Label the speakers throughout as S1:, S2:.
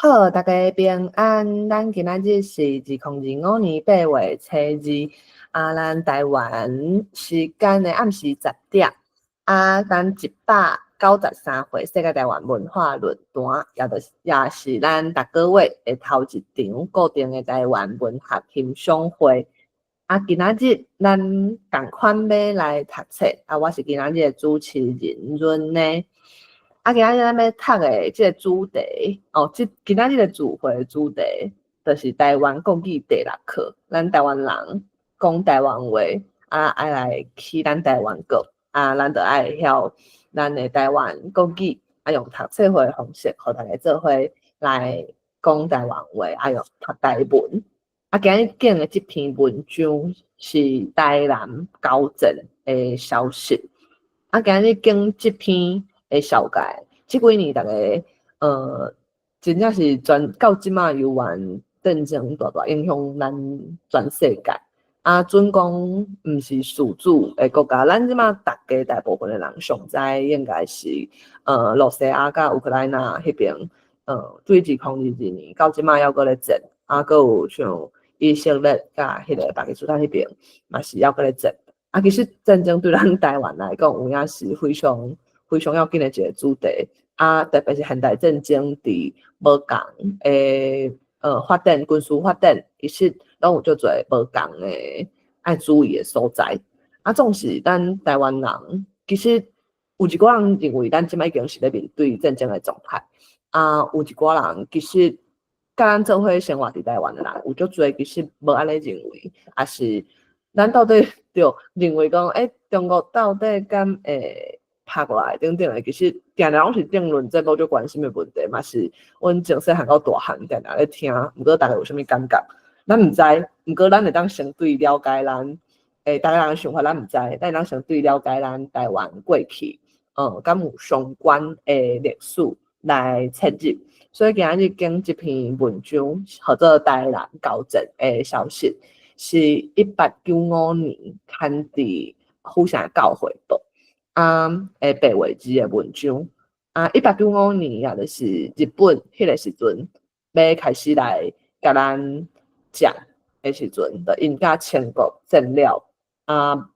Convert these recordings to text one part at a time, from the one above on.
S1: 好，大家平安。咱今仔日是2025年8月初2，啊，咱台灣時間的暗時10點，啊，咱193回世界台灣文化論壇，也就是也是咱逐個月的頭一場固定的台灣文學欣賞會。啊，今仔日咱仝款欲來讀冊，啊，我是今仔日的主持人潤呢。啊，今仔日咱欲讀的這個主題，哦，這今仔日的聚會的主題，就是台灣國語第六課。咱台灣人講台灣話，啊，愛來起咱台灣國，啊，咱就愛會曉咱的台灣國語，啊，用讀冊會的方式，予大家做伙來講台灣話，啊，用讀台文。啊，今日揀的這篇文章是台南交戰的消息。啊，今日揀這篇的紹介，這幾年逐家，真正是全到這馬猶原戰爭大大影響咱全世界。啊，準講毋是事主的國家，咱這馬逐家大部分的人上知應該是，羅西亞佮烏克蘭那彼邊，對2022年到這馬猶閣咧戰，啊，閣有像以色列佮彼個巴基斯坦彼邊，嘛是猶閣咧戰。啊，其實戰爭對咱台灣來講，有影是非常非常要緊的一個主題。啊，特別是現代戰爭佇無仝的發展，軍事發展，其實攏有足濟無仝的愛注意的所在。啊，總是咱台灣人，其實有一寡人認為咱這擺已經是咧面對戰爭的狀態。啊，有一寡人其實佮咱做伙生活佇台灣的人，有足濟其實無按呢認為，抑是咱到底著認為講，欸，中國到底敢會拍過來等等的，其實定定攏是政論節目足關心的問題，嘛是阮從細漢到大漢定定咧聽，毋過逐家有啥物感覺，咱毋知，毋過咱會當先對了解咱，欸，逐家人的想法咱毋知，咱會當先對了解咱台灣過去，敢有相關的歷史來切入，所以今仔日揀這篇文章，號做台南交戰的消息，是1895年刊佇府城教會報啊，白話字的文章啊，一八九五年也就是日本彼個時陣欲開始來共咱佔的時陣，就𪜶佮清國戰了啊，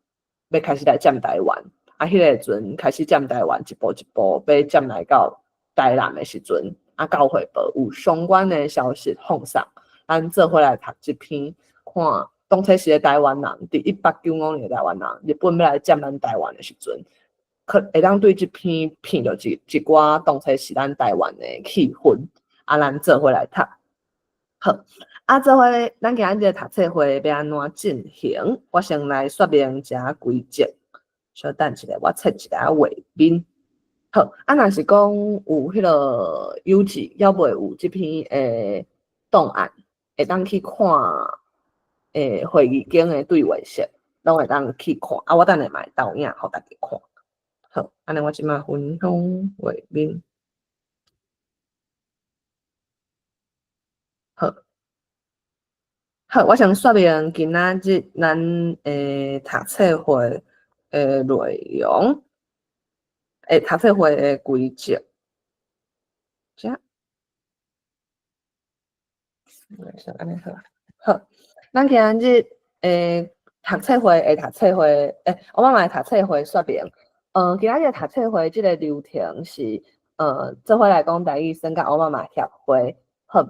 S1: 欲開始來佔台灣啊，彼個時陣開始佔台灣，一步一步欲佔來到台南的時陣，啊，教會報有相關的消息放送，咱做伙來讀這篇，看當初時的台灣人，佇一八九五年的台灣人，日本欲來佔咱台灣的時陣，可會當對這篇騙著一一寡當初時咱台灣的氣氛，啊，咱做伙來讀。好，啊，做伙咱今仔日讀冊會欲按怎進行？我先來說明一下規則。稍等一下，我切一下畫面。好，啊，若是講有彼個有志，猶未有這篇的檔案，會當去看，會議間的對話室，攏會當去看。啊，我等下嘛會投影予大家看。好，按呢我這馬分享畫面。好，好，我先說明今仔日咱的讀冊會的內容，欸，讀冊會的規則。這，先按呢好。好，咱今仔日讀冊會的讀冊會，欸，我媽媽的讀冊會說明。今仔日讀冊會這個流程是，做伙來講台語先佮奧巴馬協會，好無？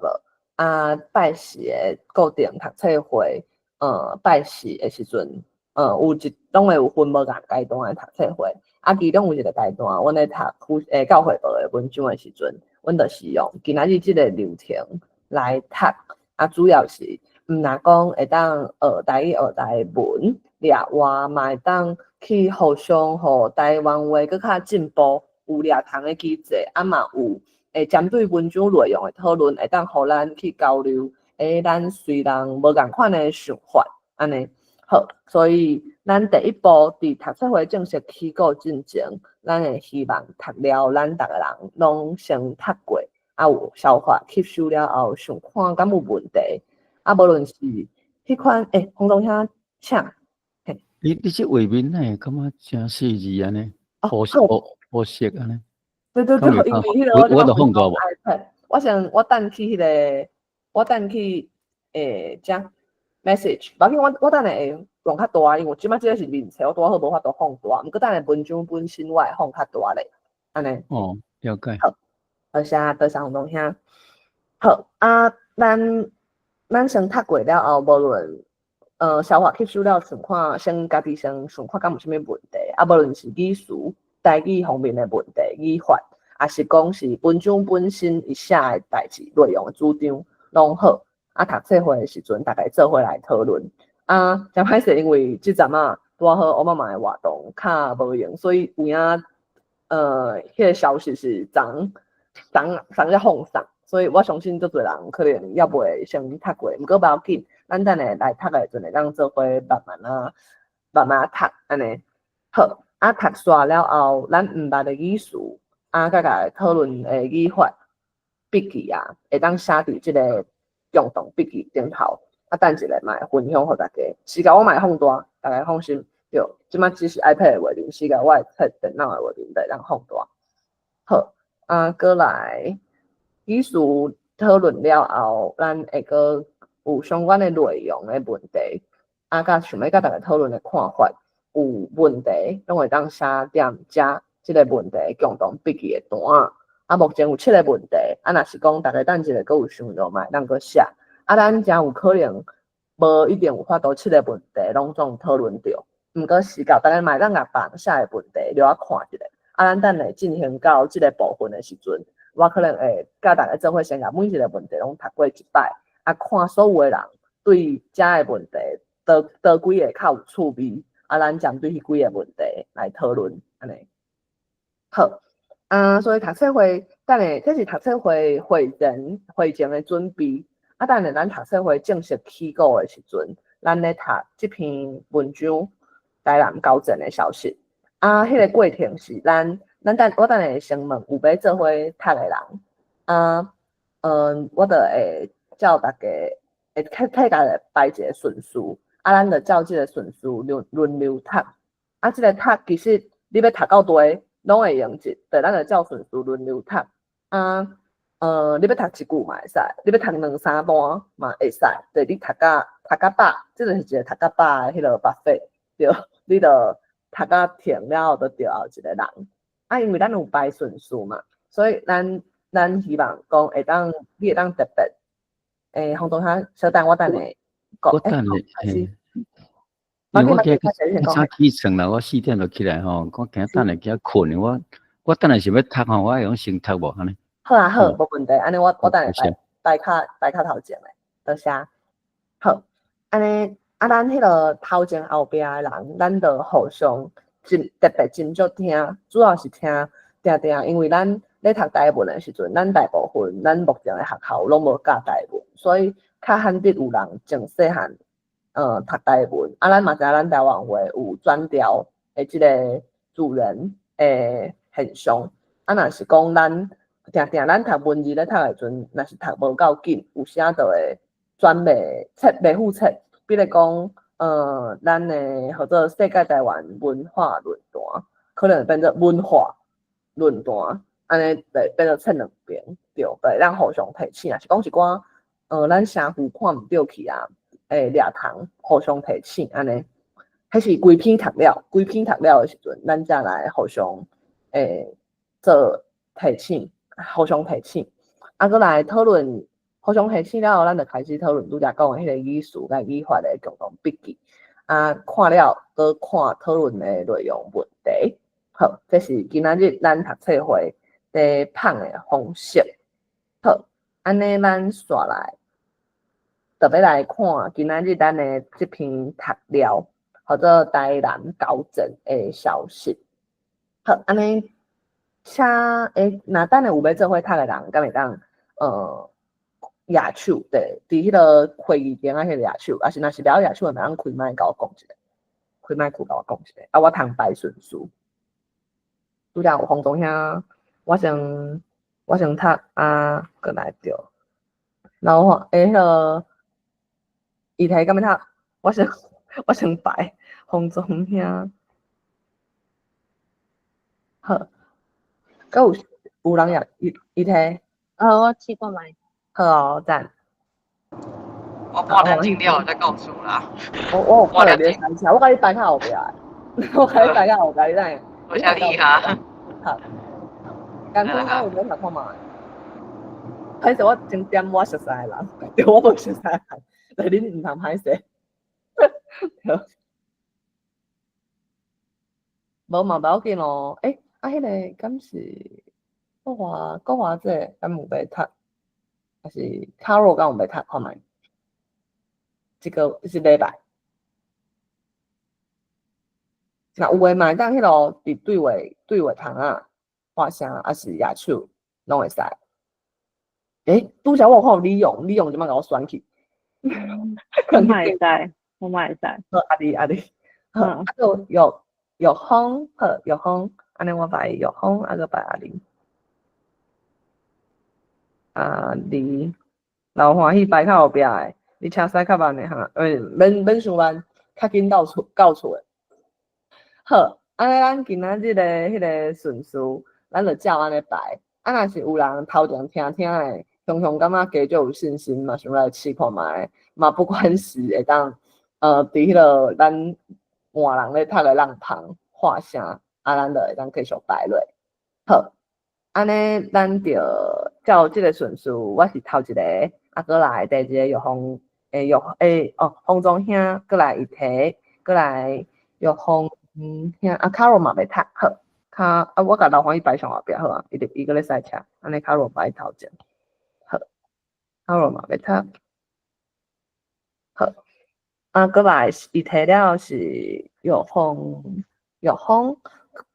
S1: 啊，拜四的固定讀冊會，拜四的時陣，有一攏會有分無仝階段的讀冊會，啊，其中有一個階段，阮咧讀教會報的文章的時陣，阮就是用今仔日這個流程來讀，啊，主要是毋若講會當學台語學台文，掠話嘛會當去互相予台灣話閣較進步，有掠通的機制，啊嘛有會針對文章內容的討論，會當予咱去交流。欸，咱雖然無仝款的想法，按呢好，所以咱第一步佇讀冊會正式起鼓進前，咱會希望讀了，咱逐个人攏先讀過，啊有消化吸收了後，想看敢有問題，啊無論是彼款欸，洪總兄請。
S2: 你這畫面哪會感覺誠細膩按呢？烏色烏烏色按呢？
S1: 對對對，因為彼個
S2: 我就放大無？
S1: 我先我等去彼个，我等去遮 message，無要緊，我等下會用較大，因為這擺這个是面冊，我拄仔好無法度放大，毋過等下文章本身我會放較大咧，按呢。
S2: 哦，了解。
S1: 好，多謝多謝洪東兄。好啊，咱先讀過了後，無論消化吸收了，想看先家己先想看敢有啥物問題，啊，無論是語詞、台語方面的問題、語法，抑是講是文章本身伊寫的代誌內容的主張，攏好。啊，讀冊會的時陣，大家做伙來討論。啊，誠歹勢，因為這陣仔拄仔好歐媽媽的活動較無閒，所以有影彼个消息是昨昨昨才放送，所以我相信足濟人可能猶未先讀過，毋過無要緊，咱等下來讀的時陣會當做伙慢慢仔慢慢讀按呢。好，啊，讀煞了後，咱毋捌的語詞，啊，佮共討論的語法筆記啊，會當寫佇這个共同筆記頂頭，啊，等一下嘛會分享予大家。時間我嘛會放大，大家放心。對，這擺只是 iPad 的畫面，時間我會揣電腦的畫面會當放大。好，啊，閣來語詞討論了後，咱會閣有相關的內容的問題，啊，佮想欲佮大家討論的看法，有問題攏會當寫踮遮這个問題共同筆記的單仔。啊，目前有七个問題，啊，若是講大家等一下閣有想著嘛會當閣寫。啊，咱誠有可能無一定有法度七个問題攏總討論著，毋過時到大家嘛會當共別人寫的問題留仔看一下。啊，咱等下進行到這个部分的時陣，我可能會佮大家做伙先共每一个問題攏讀過一擺，啊，看所有的人對遮个問題佗佗幾个較有趣味，啊，咱針對彼幾个問題來討論，按呢。好，啊，所以讀冊會等下這是讀冊會會前的準備。啊，等下咱讀冊會正式起鼓的時陣，咱咧讀這篇文章台南交戰的消息。啊，彼个過程是咱咱等我等下會先問有欲做伙讀的人，啊，我就會照大家會替大家排一个順序，啊，咱就照這个順序輪輪流讀。啊，這个讀其實你欲讀到佗攏會用得，對，咱就照順序輪流讀。啊，你欲讀一句嘛會使，你欲讀兩三段嘛會使，對，你讀甲讀甲飽，這就是一个讀甲飽的彼个 buffet，對，你就讀甲停了後，就著後一个人。啊，因為咱有排順序嘛，所以咱希望講會當你會當特別，洪總兄，稍等我等下講，
S2: 我等下，嘿，因為我今日早起床啦，我4點就起來吼，我驚等下去睏，我等下是欲讀吼，我會用先讀無按呢？
S1: 好啊好，無問題，按呢我等下排排較排較頭前的，多謝。好，按呢啊，咱彼个頭前後壁的人，咱就互相真特別斟酌聽，主要是聽定定，因為咱咧讀台文的時陣，咱大部分咱目前的學校攏無教台文，所以較罕得有人從細漢讀台文。啊，咱嘛知影咱台灣話有轉調的這个主人的現象。啊，若是講咱定定咱讀文字咧讀的時陣，若是讀無夠緊，有時仔就會轉袂切袂赴切。比如講，咱的號做世界台灣文化論壇，可能會變做文化論壇，按呢會變做切兩邊，對，會當互相提醒。若是講一寡，咱相互看毋著去啊，會掠蟲互相提醒，按呢，彼是規篇讀了，規篇讀了的時陣，咱才來互相做提醒，互相提醒。啊，閣來討論，互相提醒了後，咱就開始討論拄才講的彼個語詞佮語法的共同筆記。啊，看了閣看討論的內容問題。好，這是今仔日咱讀冊會佇放的方式。好，按呢咱紲來，就欲來看今仔日咱的這篇讀料，號做台南交戰的消息。好，按呢，請若等下有欲做伙讀的人，敢會當舉手，對，佇彼个會議間仔彼个舉手，抑是若是袂曉舉手的，會當開麥共我講一下，開麥共我講一下，啊，我通排順序。拄才有洪總兄，我先讀啊，閣來著。然後彼个伊提敢欲讀？我先排洪總兄。好，閣有人也伊提，
S3: 好，我試看覓。
S1: 好哦，讚。
S4: 我半點鐘了後才到厝啦。
S1: 我有看著你咧開車，我共你排較後壁，我共你排較後壁，你等下。
S4: 多謝你哈。
S1: 好。敢講我有欲讀看覓？歹勢，我先點我熟似的人，對，我無熟似的人，但恁毋通歹勢。對。無嘛無要緊咯。欸，啊，彼个敢是國華國華這个敢有欲讀？還是卡羅敢有欲讀看覓？這個是禮拜。若有的嘛會當彼落佇對話對話窗仔，發聲，抑是舉手，攏會使。欸，拄才我有看到李勇，李勇這擺共我選去。
S3: 我嘛會使，我嘛會使。
S1: 好，阿弟阿弟，好，啊，閣有玉玉峰，好，玉峰，按呢我排玉峰，啊閣排阿玲。阿玲，老歡喜排較後壁的，你車駛較慢的哈，欸，免免傷慢，較緊到厝到厝的。好，按呢咱今仔日的彼个順序，咱就照按呢排。啊，若是有人頭前聽聽的，雄雄感覺加足有信心嘛，想來試看覓，嘛不管是會當，佇彼个咱換人咧讀的浪旁發聲，啊，咱就會當繼續排落。好，按呢咱就照這个順序，我是頭一個，啊，閣來第二个玉鳳，欸，玉欸，哦，洪忠兄，閣來伊提，閣來玉鳳兄，啊，卡羅嘛欲讀，好，卡啊，我共劉歡喜擺上後壁好啊，伊就伊閣咧駛車，按呢卡羅擺頭前，好，卡羅嘛欲讀，好，啊，閣來伊提了是玉鳳，玉鳳，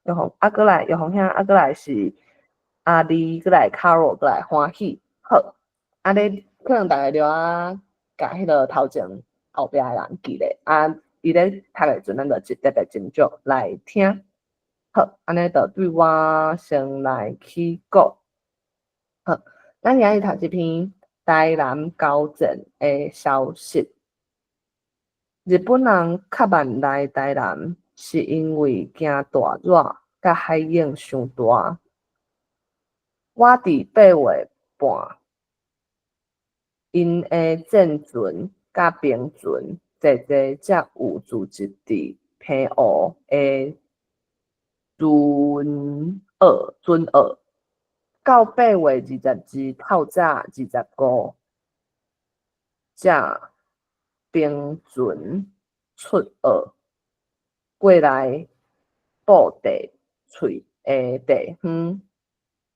S1: 玉鳳，啊，閣來玉鳳兄，啊，閣來是阿麗，閣來卡羅，閣來歡喜，好，按呢可能逐家著愛共彼个頭前後壁的人記咧，啊，伊咧讀的時陣，咱就特別斟酌來聽。好，按呢就對我先來起講。好，咱今日讀這篇台南交戰的消息。日本人較慢來台南，是因為驚大熱佮海湧傷大。我佇8月半，𪜶的戰船佮兵船濟濟才有聚集佇澎湖的船澳船澳。到8月22透早25隻兵船出澳，過來布袋喙的地方，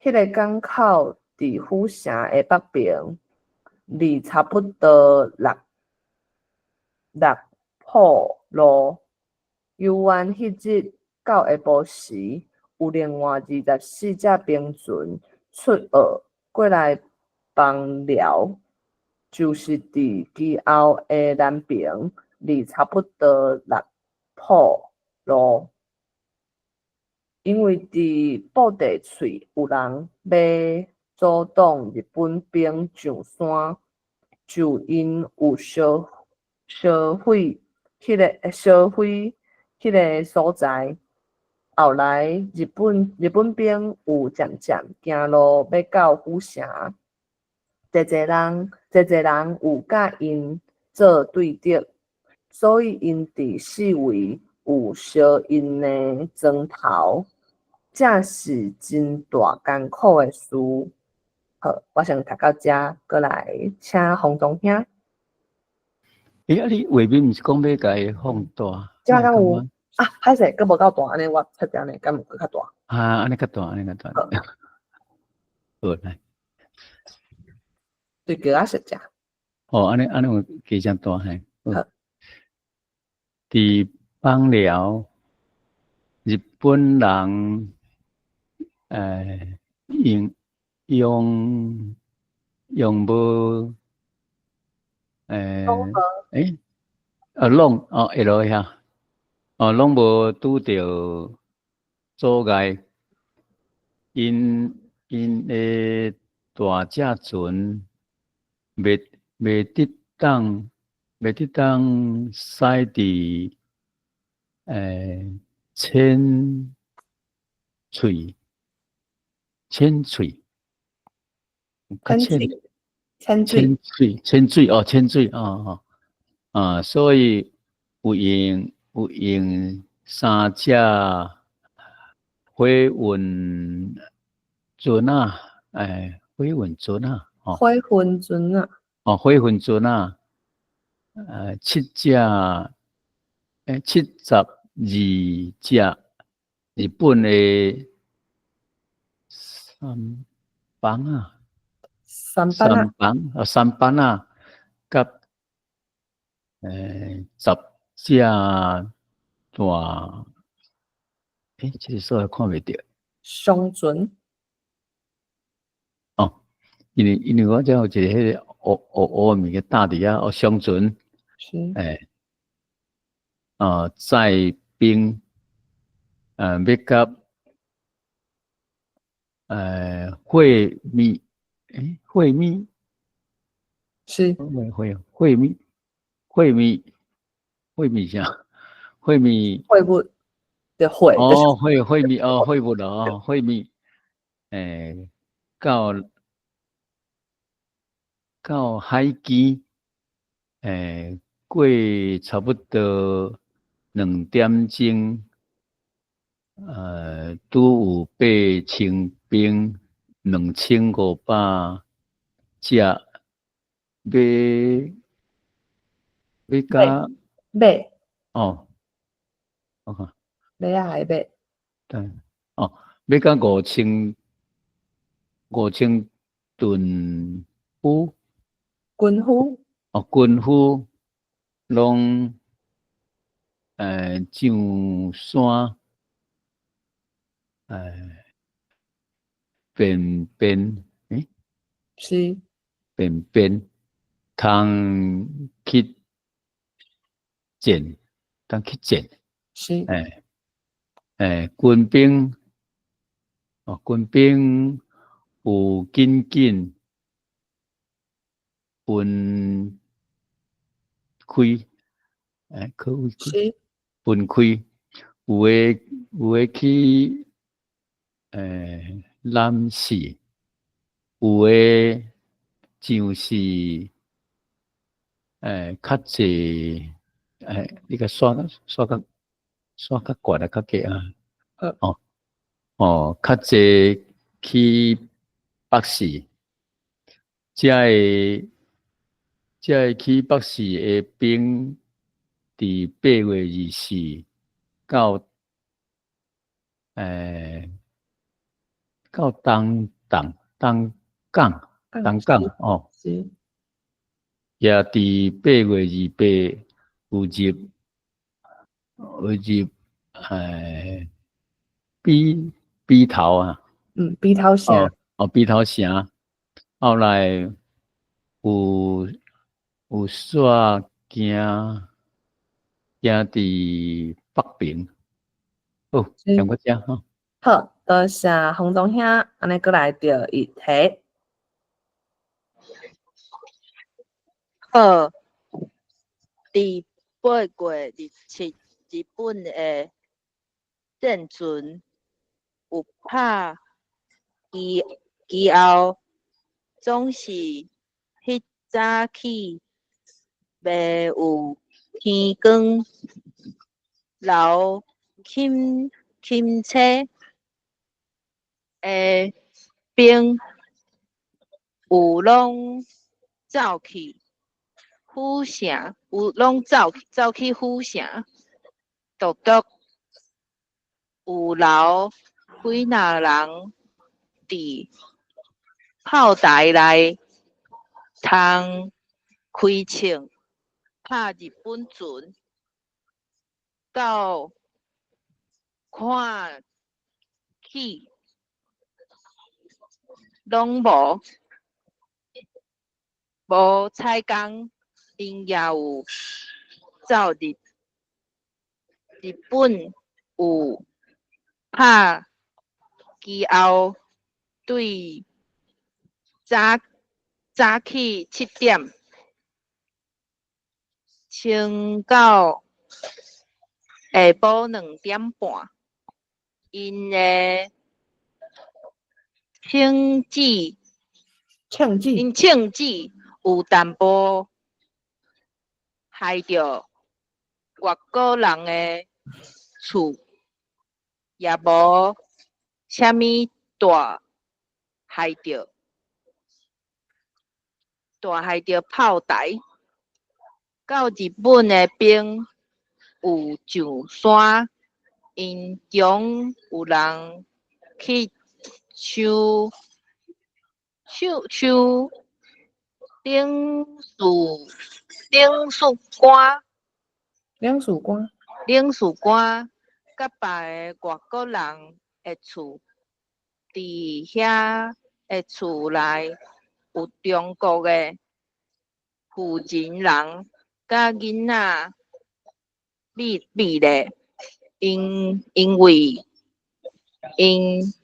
S1: 彼个港口佇府城的北爿，離差不多六六鋪路。猶原彼日到下晡時，有另外24隻兵船出澳過來枋寮，就是佇其後的南爿，離差不多六鋪路。因為佇布袋喙有人欲阻擋日本兵上山，就𪜶有燒燒毀彼个燒毀彼个所在。後來日本日本兵有漸漸行路欲到府城，濟濟人濟濟人有佮𪜶做對敵，所以𪜶佇四圍有燒𪜶的莊頭，這是真大艱苦的事。好，我先讀到遮，閣來請洪忠兄。
S2: 欸，啊，你畫面毋是講欲共伊放大？
S1: 這敢有啊？歹勢，閣無夠大，按呢我設定呢，敢有閣較大？
S2: 啊，按呢較大，按呢較大。好，來。
S1: 對，叫我設只。
S2: 哦，按呢按呢有加遮大嘿。
S1: 好。
S2: 佇枋寮，日本人，用用用無，欸，啊，攏哦，會落遐，哦，攏無拄著阻礙，𪜶𪜶的大隻船袂袂得當袂得當駛佇淺喙淺喙。較淺。
S1: 淺水。
S2: 淺水，淺水哦，淺水哦哦，啊，所以有用三隻貨運船啊，貨運船啊，哦，
S1: 貨運船啊，
S2: 哦，貨運船啊，七隻，72隻日本的舢舫啊。
S1: 舢舨啊，
S2: 舢舫啊，舢舨啊，佮10隻大，這个所在看袂著。
S1: 商船。
S2: 哦，因為我這有一個彼个烏烏烏的物件搭佇遐，哦，商船。載兵，欲佮，會面。會面會會面會面會面啥？會面
S1: 會物的會
S2: 哦，會面哦，會物哦，會面，到海墘，過差不多2點鐘，拄有8000兵。2500隻馬欲佮
S1: 馬
S2: 哦，我看
S1: 馬仔的馬，
S2: 對，哦，欲佮5000噸夫
S1: 軍夫
S2: 哦，軍夫攏上山，便便，便便通去戰，通去戰，軍兵，哦，軍兵有緊緊分開，可分開，有的去，南勢，有的就是，較濟，你共刷刷較刷較懸啊，較低啊，哦，哦，較濟去北勢，這个去北勢的兵，佇8月24到，到東東東港，東港哦，也佇8月28有入埤頭啊，
S1: 埤頭城，
S2: 哦，埤頭城，後來有煞行行佇北爿，好，講到遮吼。
S1: 好，多謝洪總兄，按呢閣來著一題。
S5: 好，佇8月27，日本的戰船有拍其其後，總是彼早起袂有天光，留凊凊彩的兵有攏走去府城，有攏走去府城，獨獨有留幾若人佇炮台內通開槍拍日本船，到看起攏無採工，𪜶也有走入日本有拍其後，對早早起7點，穿到下晡2點半，𪜶的銃子
S1: 銃子。
S5: 𪜶銃子有淡薄害著外國人的厝，也無啥物大害著，大害著炮台。到日本的兵有上山，𪜶中有人去樹樹樹頂樹頂樹幹，
S1: 領事館。
S5: 領事館佮別个外國人的厝，佇遐的厝內有中國的婦人人佮囡仔美美麗，𪜶因為𪜶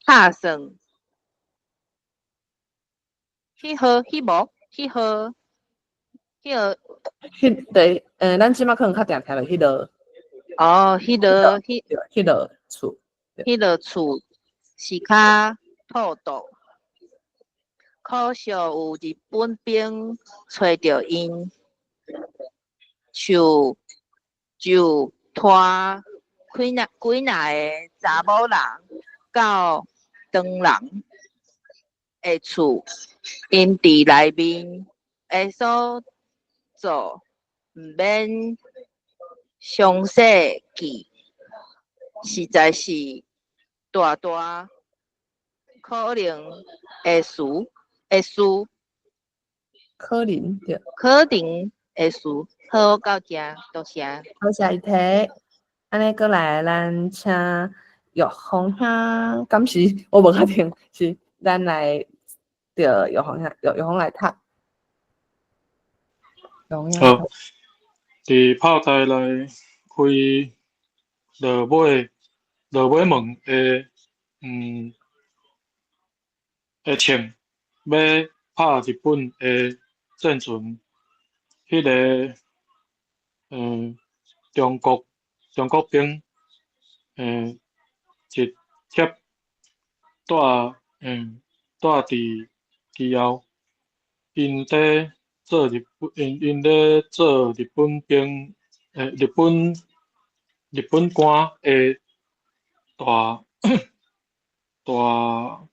S5: 拍算彼號彼無彼號彼號。
S1: 彼個，咱這馬可能較定聽著彼落。
S5: 哦，彼落彼
S1: 彼落厝。
S5: 彼落厝是較妥當，可惜有日本兵揣著𪜶，就就拖幾若幾若个查某人到唐人的厝，𪜶佇內面的所做，毋免詳細記，實在是大大可能的事的事。
S1: 可能對。
S5: 可能的事，好，到遮，多謝。
S1: 多謝伊提。按呢閣來，咱請玉芳兄，敢是我無確定，是咱來對玉芳兄，玉玉芳來讀。
S6: 好，佇炮台內開落尾落尾門的的銃，欲拍日本的戰船，彼个中國中國兵直接蹛蹛佇其後，𪜶咧做日本𪜶𪜶咧做日本兵日本日本官的大大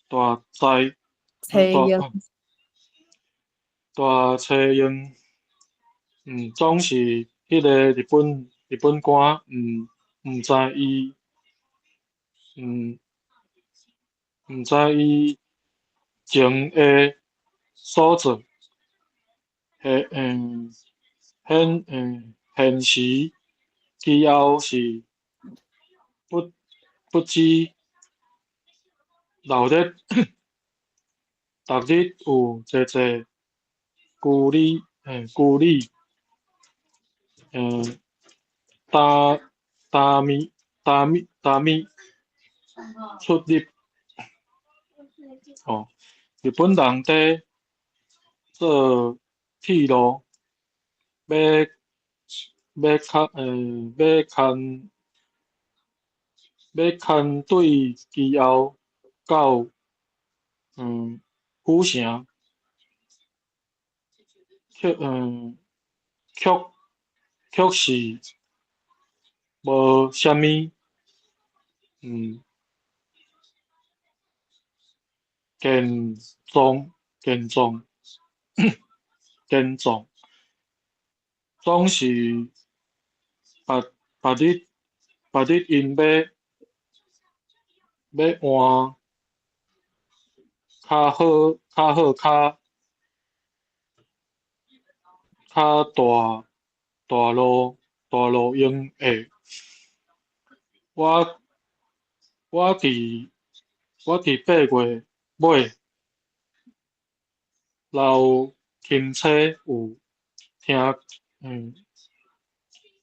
S6: 大在
S1: 冊
S6: 大冊用，總是彼个日本日本官毋毋知伊毋知伊前的所做，現現現時其後是不不知鬧熱，逐日有濟濟舊里舊里擔擔物擔物擔物出入，哦，日本人佇做鐵路，欲欲牽欲牽欲牽對其後到府城，卻卻卻是無啥物健壯健壯健壯，總是別別日別日𪜶欲欲換較好較好較較大大路大路用的。我我佇我佇8月尾劉欽車有聽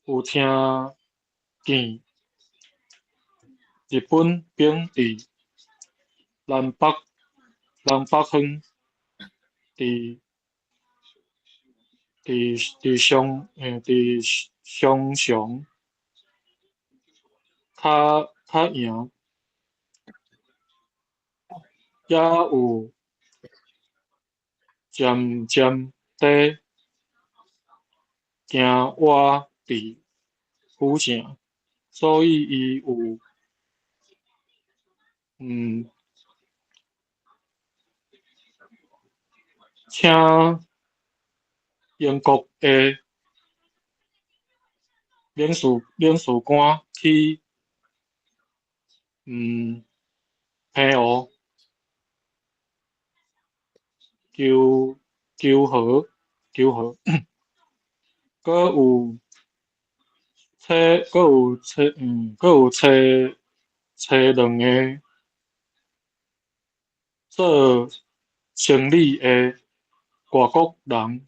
S6: 有聽見日本兵佇南北南北方佇佇佇雙佇雙雄較較贏。也有漸漸地行活佇府城，所以伊有請英國的領事館去澎湖求和，閣有揣兩个做生理的外國人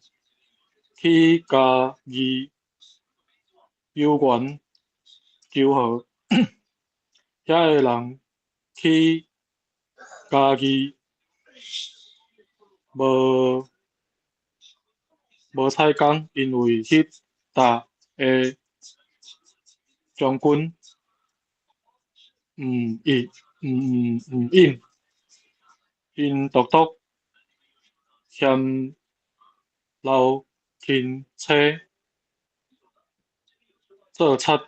S6: 去嘉義游園求和，遐个人去嘉義無採工，因為彼搭的將軍毋應，𪜶獨獨嫌劉欽差做賊，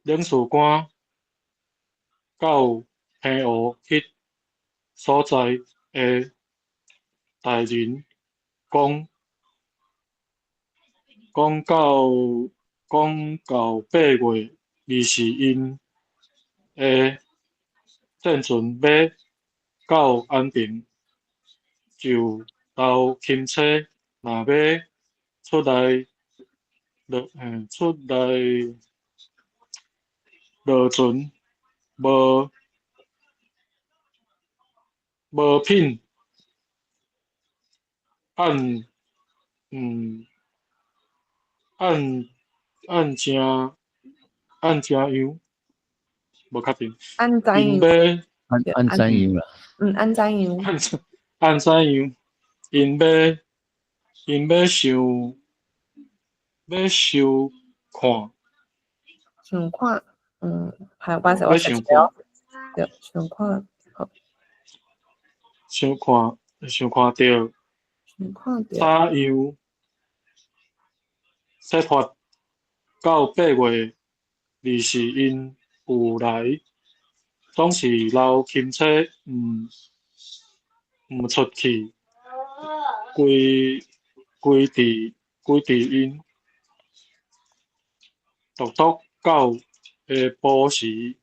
S6: 領事館到澎湖彼所在的大人講到8月20𪜶的戰船欲到安平，就劉欽差若欲出來落船，無品按怎樣？無確定。
S1: 按怎樣？𪜶
S6: 欲
S2: 按怎樣啦？
S1: 按怎樣？
S6: 按怎樣？𪜶欲想看。
S1: 想看，係我
S6: 欲想看。
S1: 對，想看，好。
S6: 想看著。
S1: 想看著。
S6: 怎樣說法？到8月20𪜶有來，總是劉欽差毋出去，規佇𪜶獨獨到下晡時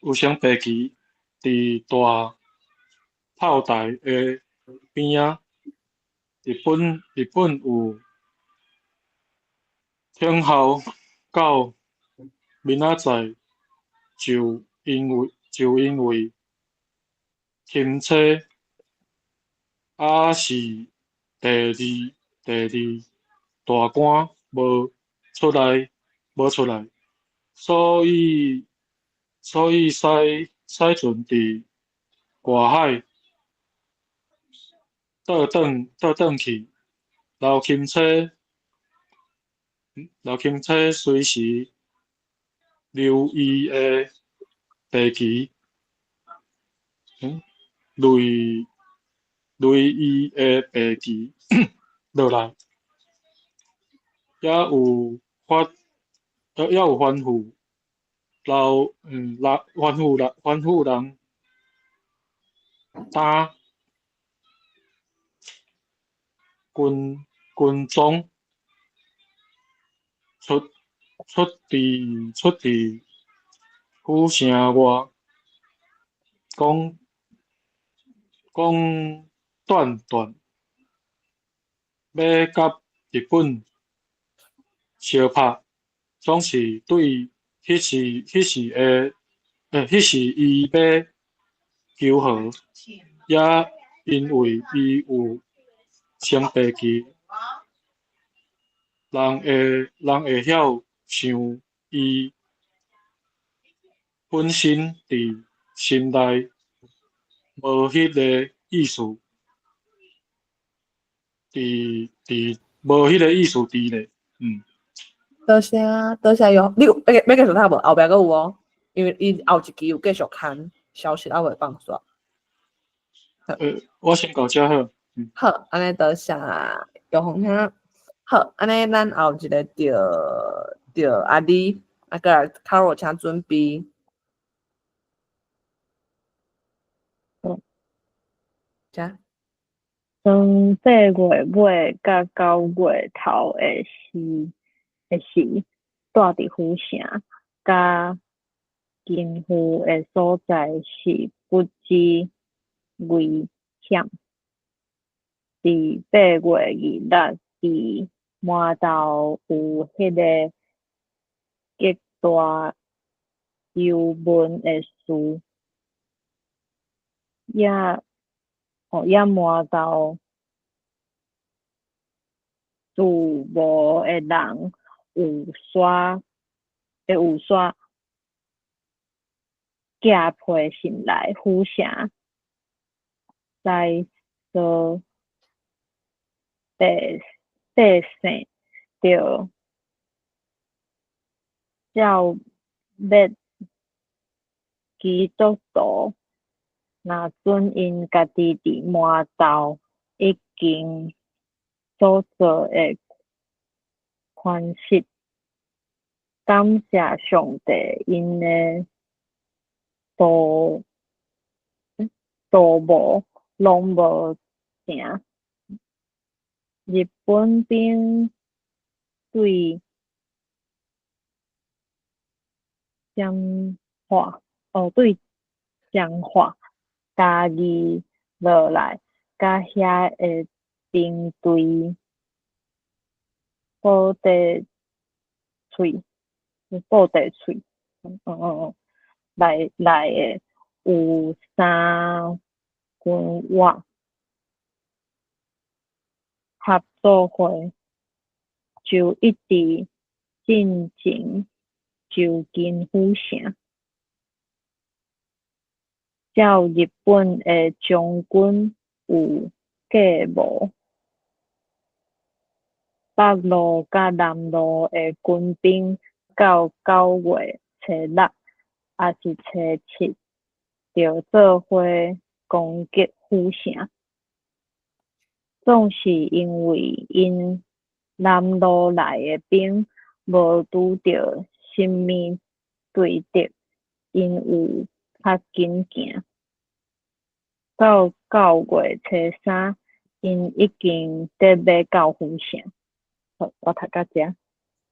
S6: 有升白旗佇大炮台的邊仔，日本有聽候到明仔載，就因為欽差猶是第二大官無出來，所以駛船佇外海倒轉去，劉欽差隨時留伊的白旗，擂伊的白旗落來，也有吩咐人擔軍裝出佇府城外，講斷斷欲佮日本相拍，總是對彼時伊欲求和，也因為伊有升白旗，人會曉想伊本身佇心內無彼个意思，佇咧。
S1: 多謝多謝喲，你有欲欲繼續讀無？後壁閣有哦，因為伊後一期有繼續刊，消息猶未放煞。
S6: 我先到遮好。
S1: 好，按呢多謝玉紅兄。好，按呢咱後一个著著阿李，啊，閣來卡羅請準備。請。
S3: 當8月尾佮9月頭的時的時，蹛佇府城佮金富的所在是不知危險。佇8月26佇饅頭有彼个極大幽悶的事，也也饅頭住無的人有煞會有煞寄批信來府城，來說百百姓著剿滅基督徒，若準𪜶家己佇饅頭已經所做的款式，感謝上帝，𪜶的圖圖謀攏無成。日本兵對彰化，哦對彰化嘉義落來，佮遐的兵隊布袋喙，布袋喙，嗯嗯嗯，來來的有三軍瓦合作會，就一直進前就近府城，照日本的將軍有計謀，北路佮南路的軍兵到9月初6，抑是初7，就做伙攻擊府城。總是因為𪜶南路來的兵無拄著啥物對敵，𪜶有較緊行。到9月初3，𪜶已經得欲到府城。好，我讀到遮。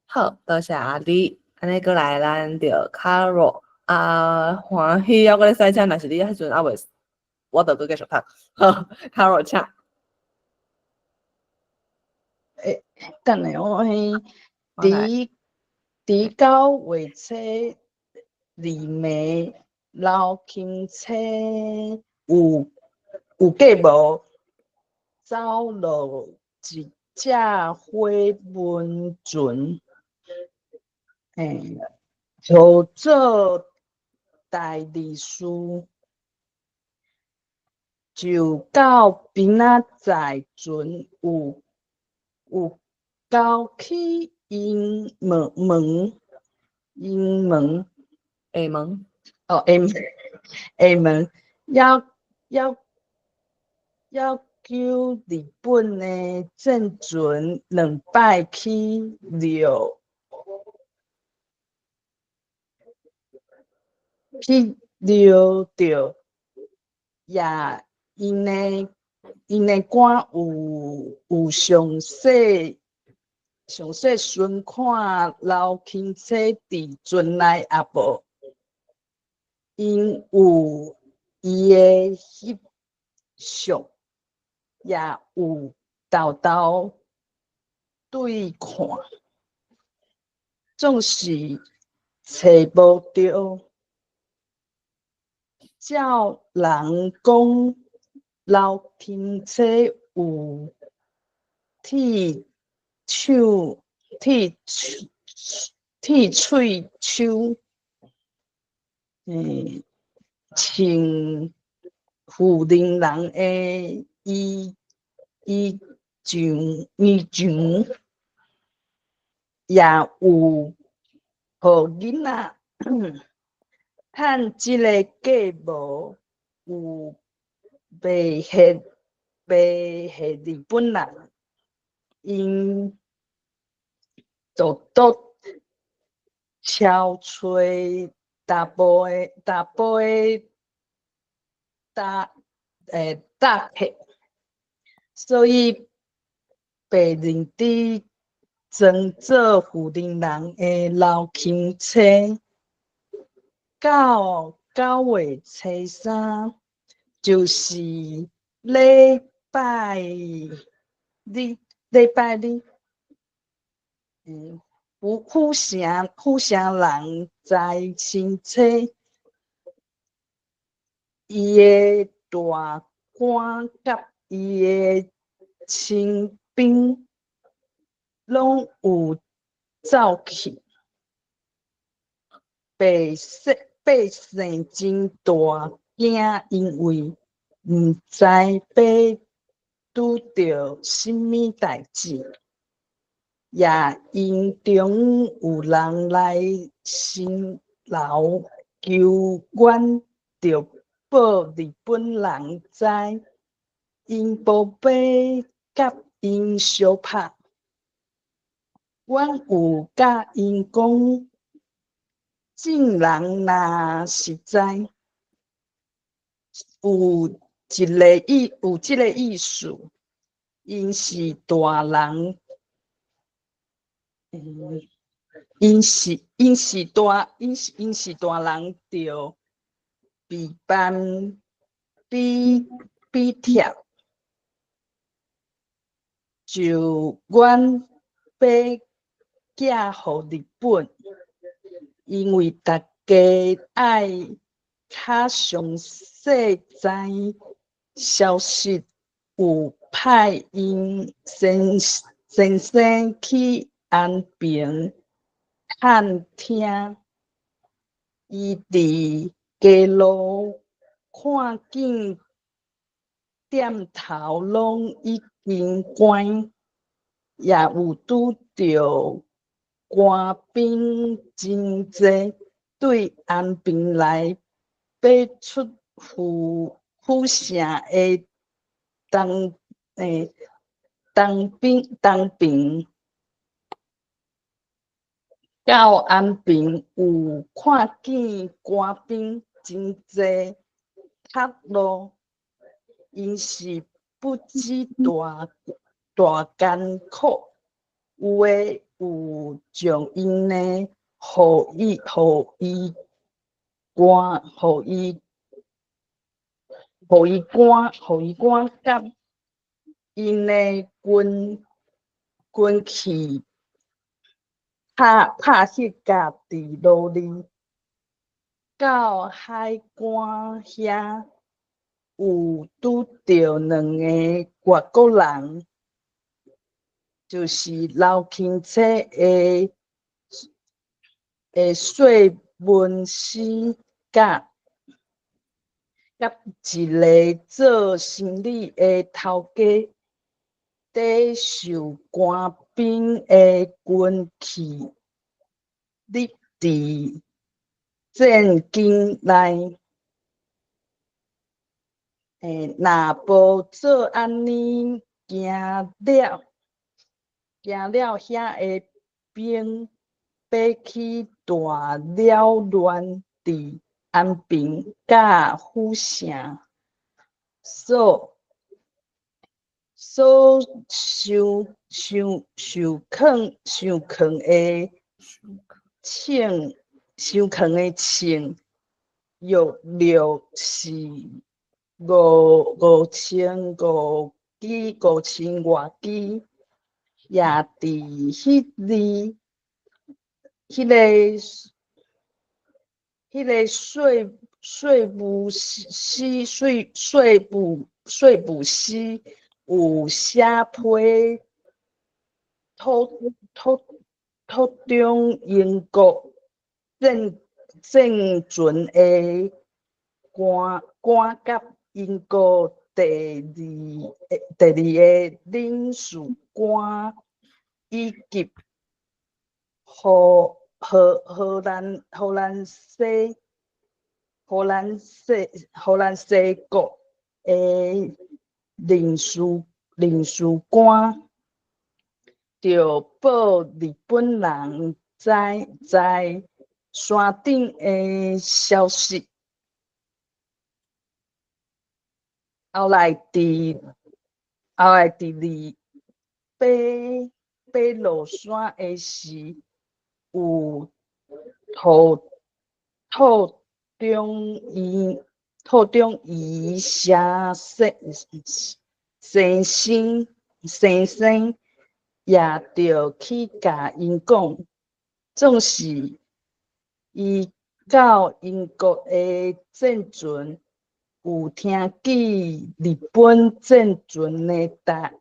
S1: 好，多謝阿李。按呢閣來咱著卡羅啊，歡喜猶閣咧駛車，若是你彼陣猶未，我就閣繼續讀。好，卡羅請。
S7: 欸，等下我彼佇佇9月初2暝，劉钦差有有計謀走落一隻火文船，嘿，號做大利士，就到邊仔載船有有交去英門門英門
S1: 廈門
S7: 哦，廈門廈門，要要要求日本的戰船兩擺去掠去掠著，也𪜶的𪜶的官有有詳細詳細巡看劉欽差佇船內抑無，𪜶有伊的翕相，也有沓沓對看，總是揣無著。照人講，劉欽差有鐵手鐵鐵喙手，穿婦人人的衣衣裳衣裳，也有予囡仔趁這个計謀有迷惑迷惑日本人，𪜶就倒超揣查埔的查埔的搭搭客，所以白認知裝做婦人人的劉钦差，到9月初3，就是禮拜日，禮拜日，府府城府城人在清車，伊的大官佮伊的親兵攏有走去，百姓百姓真大驚，因為毋知欲拄著啥物代誌，也𪜶中有人來辛勞求阮著報日本人知，𪜶無欲佮𪜶相拍。阮有佮𪜶講，眾人若實在有一个意，有這个意思，𪜶是大人，𪜶是𪜶是大，𪜶是𪜶是大人，著備辦比比貼，就阮欲寄予日本，因為大家愛較詳細知消息，有派𪜶先先生去安平探聽，伊佇街路看見店頭攏已經關，也有拄著官兵真濟，對安平來欲出府府城的東東邊東平，到安平有看見官兵真濟較路，𪜶是不止大大艱苦，有的有將𪜶的予伊予伊趕予伊予伊趕予伊趕佮𪜶的軍軍器拍拍彼甲佇羅里，到海關遐有拄著兩个外國人，就是劉欽差的的稅文師佮佮一个做生理的頭家，佇受官兵的軍器入佇戰間內。若無做按呢，驚了驚了遐的兵欲去大擾亂佇安平佮府城，所所受受受囥受囥的銃受囥的銃，約略是五五千五支五千外支，也佇彼日彼个彼个稅稅務司稅稅務稅務司有寫批托托托中英國戰戰船的官官佮英國第二第二个領事官以及荷荷荷蘭荷蘭西荷蘭西荷蘭西國的領事官，著報日本人知在山頂的消息。後來佇二爬落山的時，有土中醫先生也著去共𪜶講，總是伊到英國的戰船有聽見日本戰船的大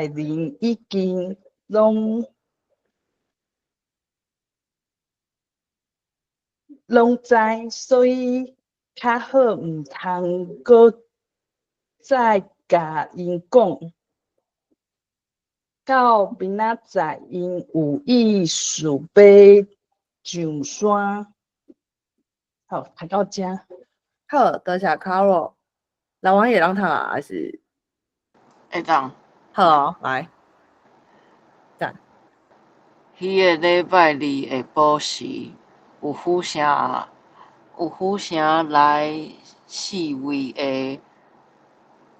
S7: 人已經攏知，所以較好毋通閣再共𪜶講。到明仔載，𪜶有意思欲上山。好，讀到遮。
S1: 好，多謝 Carol。老王會當讀啊，還是？
S5: 會當。
S1: 好哦，來。讚。
S5: 彼个禮拜二下晡時，有府城來四位的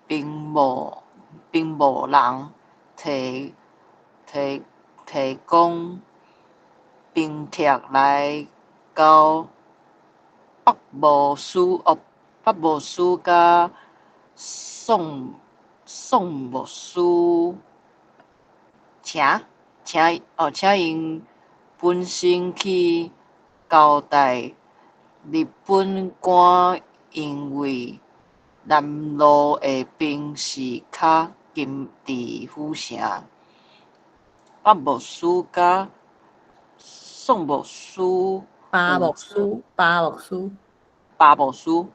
S5: 兵務人提供兵帖來交北牧師佮宋牧師，請𪜶本身去交代日本官，因為南路的兵是較近佇府城。北牧師佮宋牧師
S1: 巴牧師，巴牧師，
S5: 巴牧師，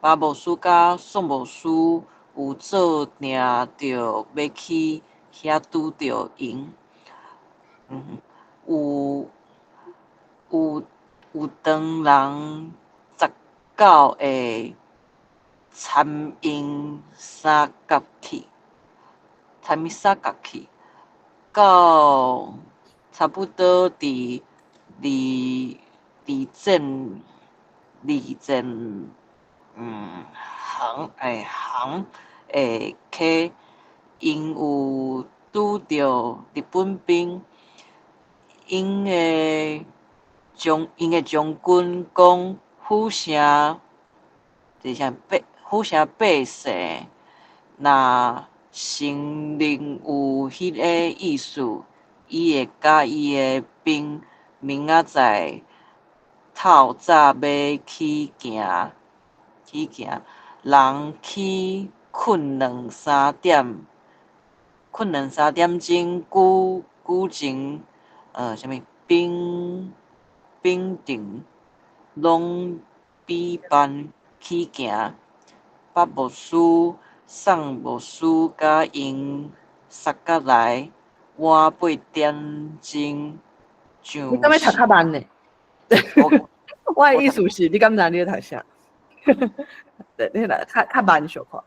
S5: 巴牧師佮宋牧師有做定著欲去遐拄著𪜶。有唐人19個參𪜶相共去，到差不多佇二戰行的溪，𪜶有拄著日本兵，𪜶的將軍講府城百姓若承認有彼个意思，伊會佮伊的兵明仔載透早欲起行，人去睏兩三點，睏兩三點鐘，舉前啥物兵丁攏比班起行。北牧師、宋牧師佮𪜶捒甲來晚8點鐘上。
S1: 你敢欲讀較慢呢？我的意思是，你敢知你咧讀啥？對，你來較慢小可，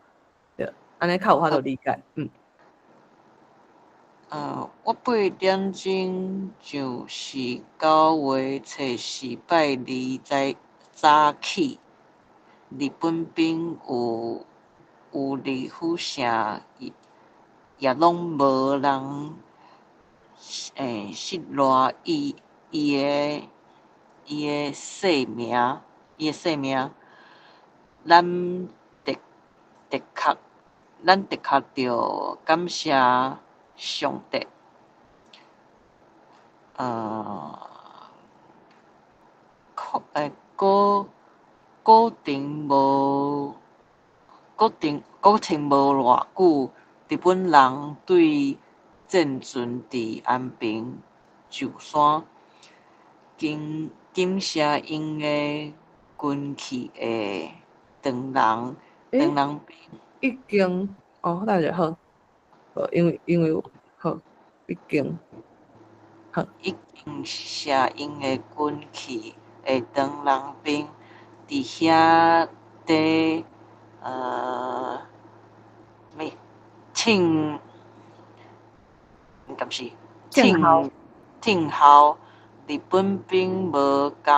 S1: 對，按呢較有法度理解。
S5: 我8點鐘上是9月初4拜二早早起，日本兵有佇府城，也攏無人失賴伊的性命。咱的確著感謝上帝。過程無偌久，日本人對戰船佇安平上山，感謝𪜶的軍器的唐人兵。
S1: 已經哦，等下好，好，因為好，已經。好。
S5: 已經卸𪜶的軍器的唐人兵，佇遐咧啥物聽，敢是
S1: 聽候
S5: 聽候日本兵無共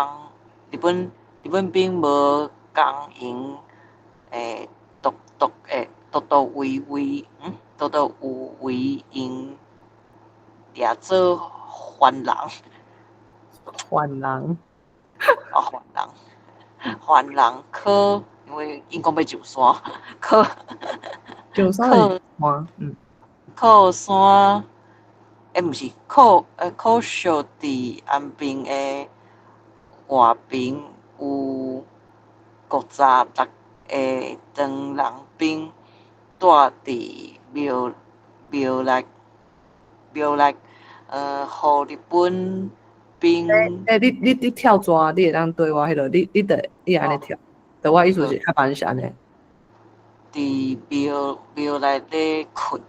S5: 日本兵無共𪜶獨獨的獨獨為為獨獨有為𪜶掠做犯人。
S1: 犯人。
S5: 哦，犯人，犯人可因為𪜶講欲上山，可
S1: 上山是山，
S5: 靠山，毋是靠可惜佇安平的外爿有56个唐人兵蹛佇廟內，予日本兵。
S1: 欸，你跳紙，你會當對我彼落，你著你按呢跳，著我意思是較慢是按呢。
S5: 佇廟內咧睏，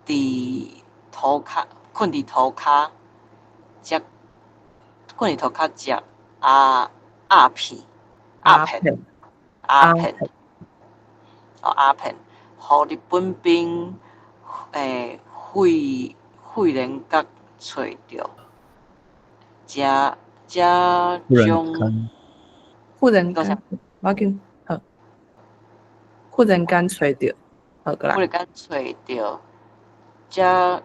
S5: 佇塗跤，睏佇塗跤，食睏佇塗跤食鴉片，鴉片，鴉片，哦鴉片，予日本兵忽然間揣著，才才將
S1: 忽然間，無要緊，好，忽然間揣著，好，閣來。
S5: 忽然間揣著，才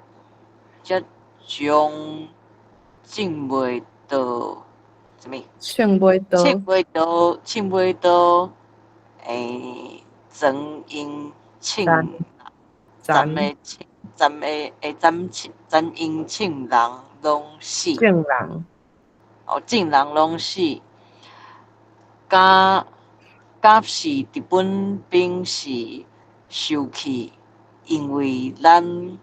S5: 才將銃袂到，啥物？
S1: 銃袂到。
S5: 銃袂到，銃袂到，裝𪜶銃，斬的斬的斬斬𪜶銃人攏死。
S1: 眾人。
S5: 哦，眾人攏死。敢敢是日本兵是受氣，因為咱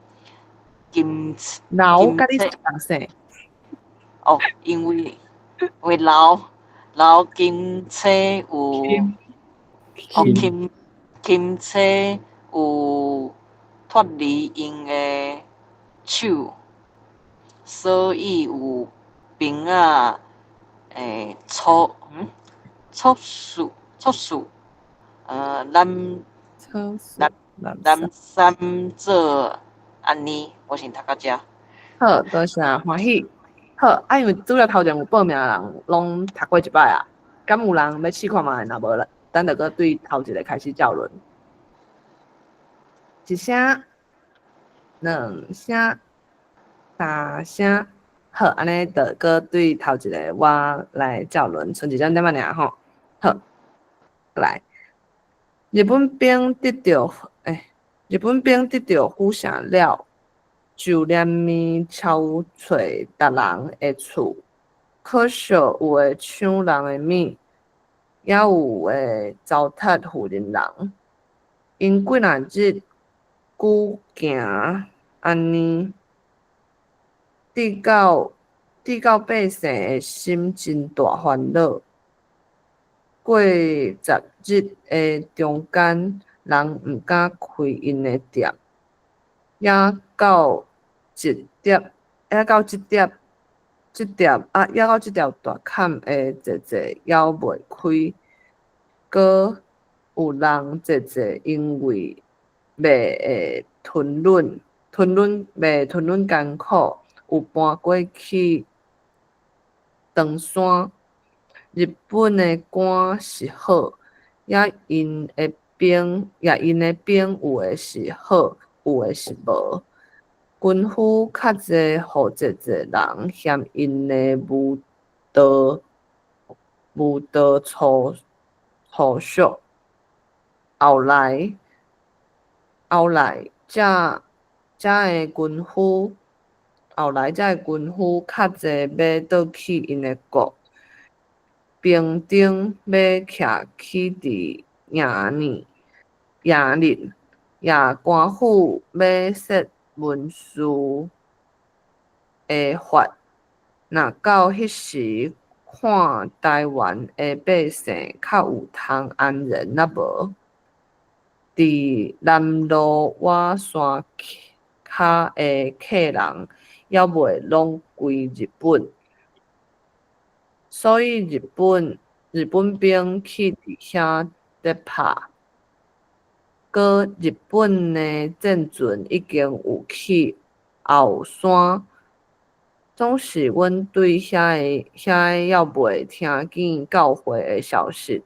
S5: 金
S1: 老佮你共姓。
S5: 哦，因為老金車有，哦金車有脫離𪜶的手，所以有兵仔促使，咱三做按呢，我先讀到遮。
S1: 好，多謝，歡喜。好，啊，因為主要頭前有報名的人攏讀過一擺啊，敢有人欲試看覓？若無咧，咱就閣對頭一个開始照輪。一聲、兩聲、三聲，好，按呢就閣對頭一个我來照輪，賰一點點仔爾吼。好，來，日本兵得著府城了，就連面搜揣逐人的厝，可惜有的搶人的物，也有的糟蹋婦人人。𪜶幾若日久行按呢，致到百姓的心真大煩惱。過10日的中間，人毋敢開𪜶的店，也到這粒，也到這粒，這粒啊，也到這條大崁的濟濟猶未開，閣有人濟濟因為賣會吞忍，吞忍袂吞忍艱苦，有搬過去長山。日本的官是好，也𪜶的兵，也𪜶的兵有的是好，有的是無。軍夫較濟，予濟濟人嫌𪜶的舞刀舞刀粗俗。後來，遮的軍夫較濟欲倒去𪜶的國，兵丁欲徛起佇營裡，營裡，也官府欲設文書的法。若到彼時，看臺灣的百姓較有通安然抑無？佇南路倚山跤的客人，猶未攏歸日本，所以日本兵去佇遐咧拍。閣日本的戰船已經有去後山，總是阮對遐個猶未聽見教會的消息。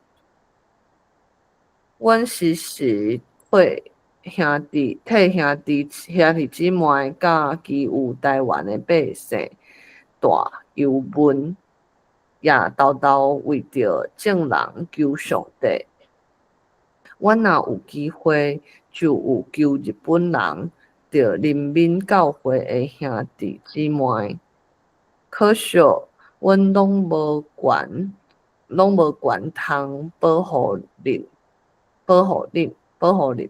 S1: 阮時時替兄弟姊妹佮其餘台灣的百姓大憂悶，也沓沓為著眾人求上帝。阮若有機會，就有求日本人著憐憫教會的兄弟姊妹。可惜，阮攏無權通保護恁，保護恁，保護恁。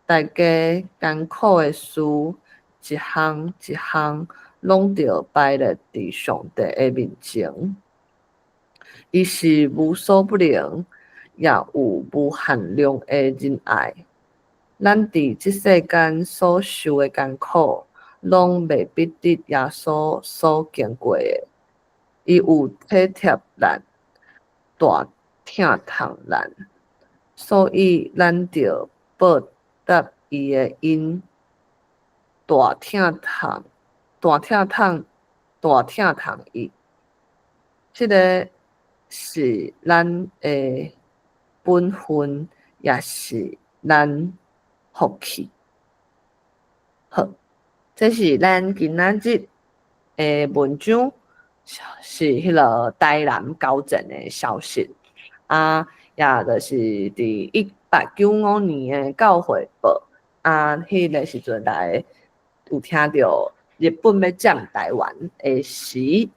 S1: 大家艱苦的事，一項一項，攏著擺列佇上帝的面前。伊是無所不能，也有無限量的仁愛。咱佇這世間所受的艱苦，攏袂比得耶穌所經過的。伊有體貼咱，大疼痛咱，所以咱著報答伊的恩，大疼痛，大疼痛，大疼痛伊。這个是咱的本分，也是咱福氣。好，這是咱今仔日的文章，是彼个台南交戰的消息。啊，也就是佇1895年的教會報，啊，彼个時陣來有聽著日本欲佔台灣的時，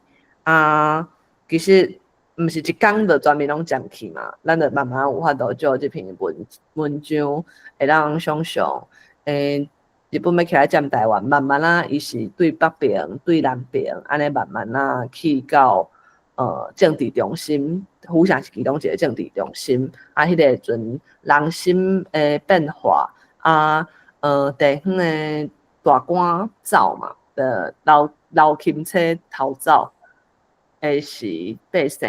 S1: 啊，其實毋是一工就全面攏佔去嘛，咱就慢慢有法度借這篇文章會當想像，日本欲起來佔台灣，慢慢仔，伊是對北邊、對南邊，按呢慢慢仔去到政治中心，府城是其中一个政治中心。啊，彼个陣人心的變化，啊，地方的大官走嘛，就劉欽車逃走的時，百姓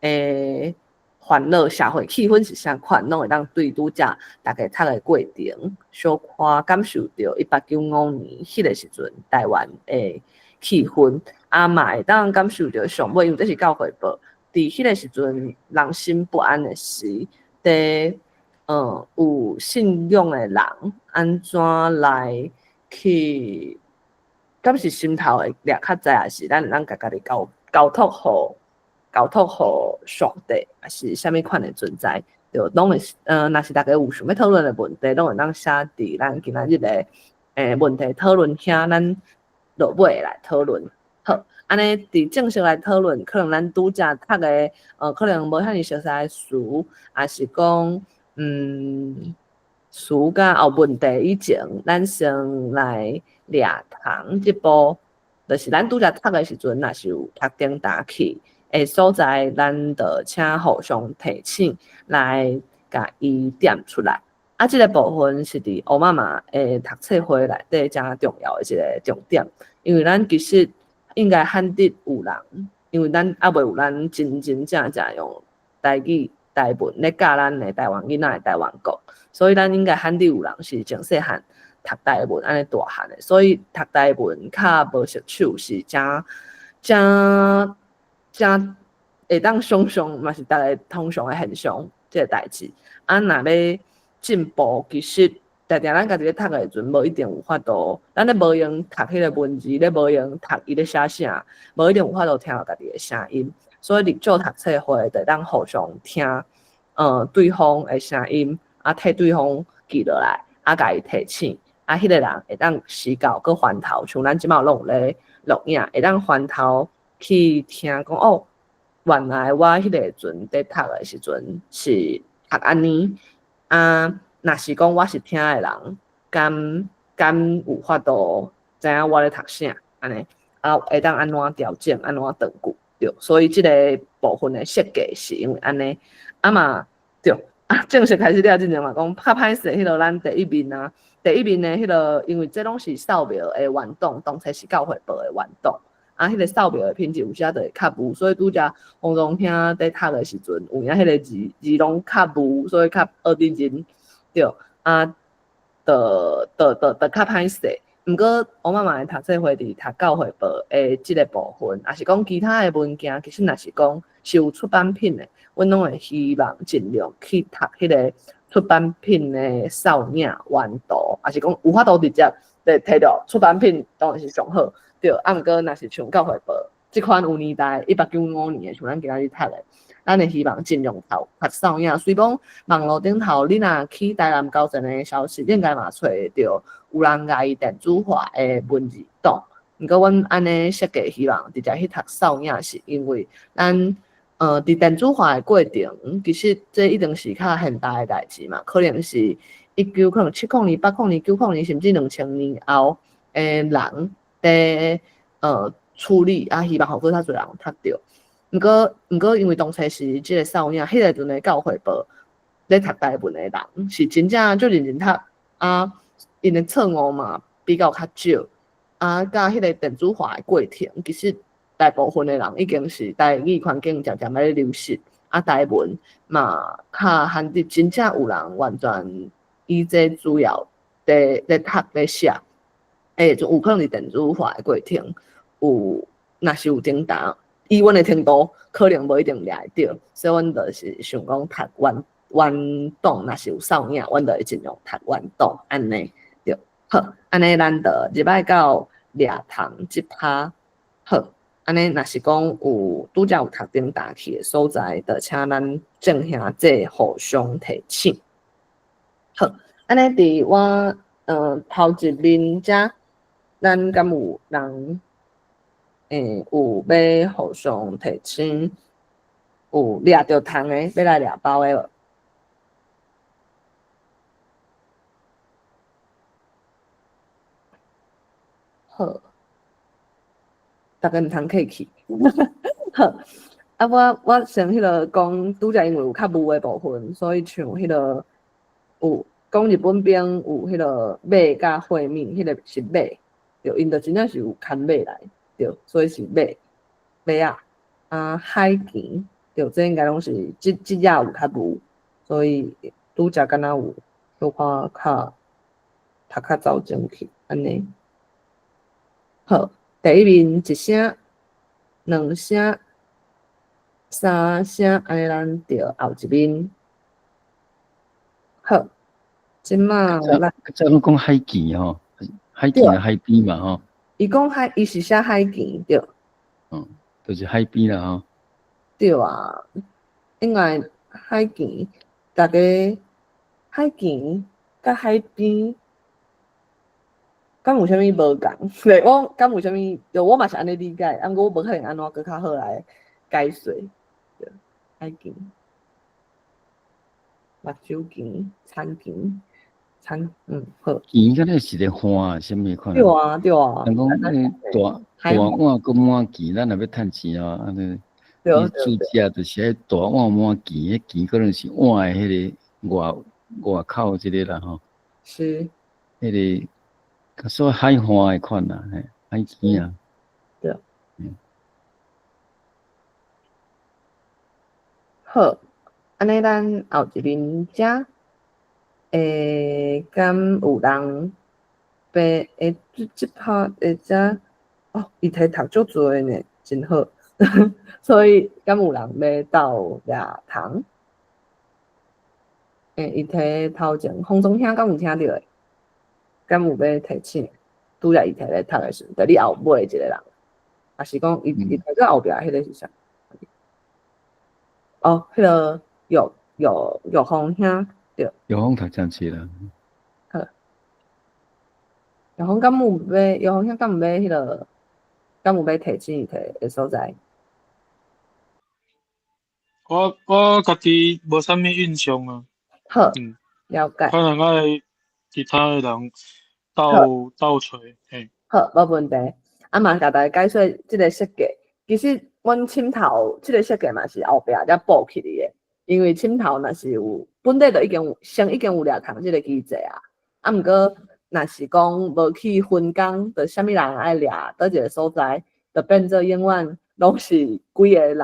S1: 的煩惱、社會氣氛是啥款，攏會當對拄才逐家讀的過程，小可感受著1895年彼个時陣台灣的氣氛，啊嘛會當感受著上尾，因為這是教會報，佇彼个時陣人心不安的時，佇有信仰的人按怎來去，敢是心頭會掠較知，抑是咱會當共家己交託予上帝，抑是啥物款的存在？著攏會，若是逐家有想欲討論的問題，攏會當寫佇咱今仔日的問題討論遐，咱落尾來討論。好，按呢佇正式來討論，可能咱拄才讀的，可能無遐爾熟悉的詞，抑是講，詞佮問題以前，咱先來掠糖這步，就是咱拄才讀的時陣，若是有讀顛倒去的所在，咱就請互相提醒來共伊點出來。啊，這个部分是佇烏媽媽的讀冊會內底誠重要的一个重點，因為咱其實應該罕得有人，因為咱猶未有咱真真正正用台語、台文咧教咱的台灣囡仔的台灣國，所以咱應該罕得有人是從細漢讀台文按呢大漢的，所以讀台文較無熟手是誠誠誠會當想像，嘛是逐个通常的現象，這个代誌。啊，若欲進步，其實定定咱家己咧讀的時陣，無一定有法度，咱咧無閒讀彼个文字，咧無閒讀伊咧寫啥，無一定有法度聽著家己的聲音。所以入讀冊會就會當互相聽，對方的聲音，啊，替對方記落來，啊，共伊提醒，啊，彼个人會當時到閣翻頭，像咱這擺攏有咧錄影，會當翻頭去聽講哦，原來我彼個陣佇讀的時陣是讀按呢，啊，若是講我是聽的人，敢有法度知影我咧讀啥，按呢，啊，會當按怎調整，按怎斷句，對，所以這个部分的設計是因為按呢，啊嘛，對，啊，正式開始了之前嘛，講較歹勢，彼個咱第一面啊，第一面的彼個，因為這攏是掃描的原檔，當初是教會報的原檔，啊，彼個掃描的品質有時就會較霧，所以拄才洪忠兄佇讀的時陣，有影彼個字字攏較霧，所以較學佇認，對，啊，就就就就較歹勢。毋過我媽媽的讀冊會佇讀教會報的這個部分，抑是講其他的文件，其實若是講是有出版品的，阮攏會希望盡量去讀彼個出版品的掃影原圖，抑是講有法度直接咧提著出版品，當然是上好。對，啊，毋過若是像教會報這款有年代195年的，像咱今仔日讀的，咱會希望盡量讀讀掃影。雖講網路頂頭，你若去台南高層的消息，應該嘛揣會著有人共伊電子化的文字檔。毋過阮按呢設計，希望直接去讀掃影，是因為咱佇電子化的過程，其實這一定是較現代的代誌嘛，可能是一九可能七零年、八零年、九零年，甚至2000年後的人佇處理，啊，希望予閣較濟人讀著。毋過，因為當初時這個掃影，彼個陣的教會報咧讀台文的人是真正足認真讀，啊，𪜶的錯誤嘛比較較少，啊，佮彼個電子化的過程，其實大部分的人已經是台語環境漸漸咧流失，啊，台文嘛較罕得真正有人完全以這主要佇咧讀咧寫，欸，就有可能佇電子化的過程有，若是有程度，以阮的程度，可能無一定掠會著，所以阮就是想講讀原原檔，若是有掃影，阮就會盡量讀原檔按呢，對，好，按呢咱就入來到掠蟲這趴，好，按呢若是講有拄才有讀頂大去的所在，就請咱眾兄弟互相提醒。好，按呢佇我頭一面遮，咱敢有人？欸，有欲互相提醒，有掠著蟲的，欲來掠包的無？好，逐家毋通客氣。好，啊，我先彼個講，拄才因為有較霧的部分，所以像彼個有講日本兵有彼個馬佮會面，彼個是馬，對，𪜶就真正是有牽馬來。對，所以是馬馬仔啊，海墘，對，這應該攏是這這也有較霧，所以拄才敢若有小可較讀較走前去按呢。好，第一面一聲、兩聲、三聲，按呢咱著後一面。好，這馬咱
S2: 這攏講海墘吼，海墘海邊嘛吼。
S1: 伊講海，伊是寫海墘對。
S2: 嗯，就是海邊啦吼。
S1: 對啊，應該海墘，逐家海墘佮海邊，敢有啥物無仝？對，我敢有啥物？對，我嘛是按呢理解，啊，毋過我無可能按怎閣較好來解說。對，海墘、目睭墘、田墘。田，好。
S2: 墘敢若是一個岸，啥物款？
S1: 對啊，對啊。
S2: 人講那大大碗閣滿墘，咱若欲趁錢哦，按呢。
S1: 對。
S2: 煮食就是愛大碗滿墘，彼墘可能是碗的彼個外外口這個啦吼。
S1: 是。
S2: 彼個，較屬海岸的款啦，嘿，海墘啊。
S1: 對。好，按呢咱後一面遮。欸，敢有人欲欸，這這趴會遮哦，伊提讀足濟呢，真好。所以敢有人欲鬥掠蟲？欸，伊提頭前，洪忠兄敢有聽著的？敢有欲提醒？拄才伊提咧讀的時陣，佇你後尾一個人，抑是講伊伊提到後壁彼個是啥？哦，彼個玉玉玉峰兄。對，
S2: 玉峰讀正冊啦。
S1: 好，玉峰敢有欲，玉峰兄敢有欲彼個，敢有欲提醒伊提的所在？
S6: 我家己無啥物印象啊。
S1: 好，了解。
S6: 可能愛其他的人鬥鬥揣，嘿。
S1: 好，無問題。啊嘛，共大家解說這個設計，其實阮凊頭這個設計嘛是後壁才補起來的。因為深頭若是有本底就已經有先已經有掠蟲這個機制啊，啊，毋過若是講無去分工，就啥物人愛掠佗一個所在，就變做永遠攏是幾個人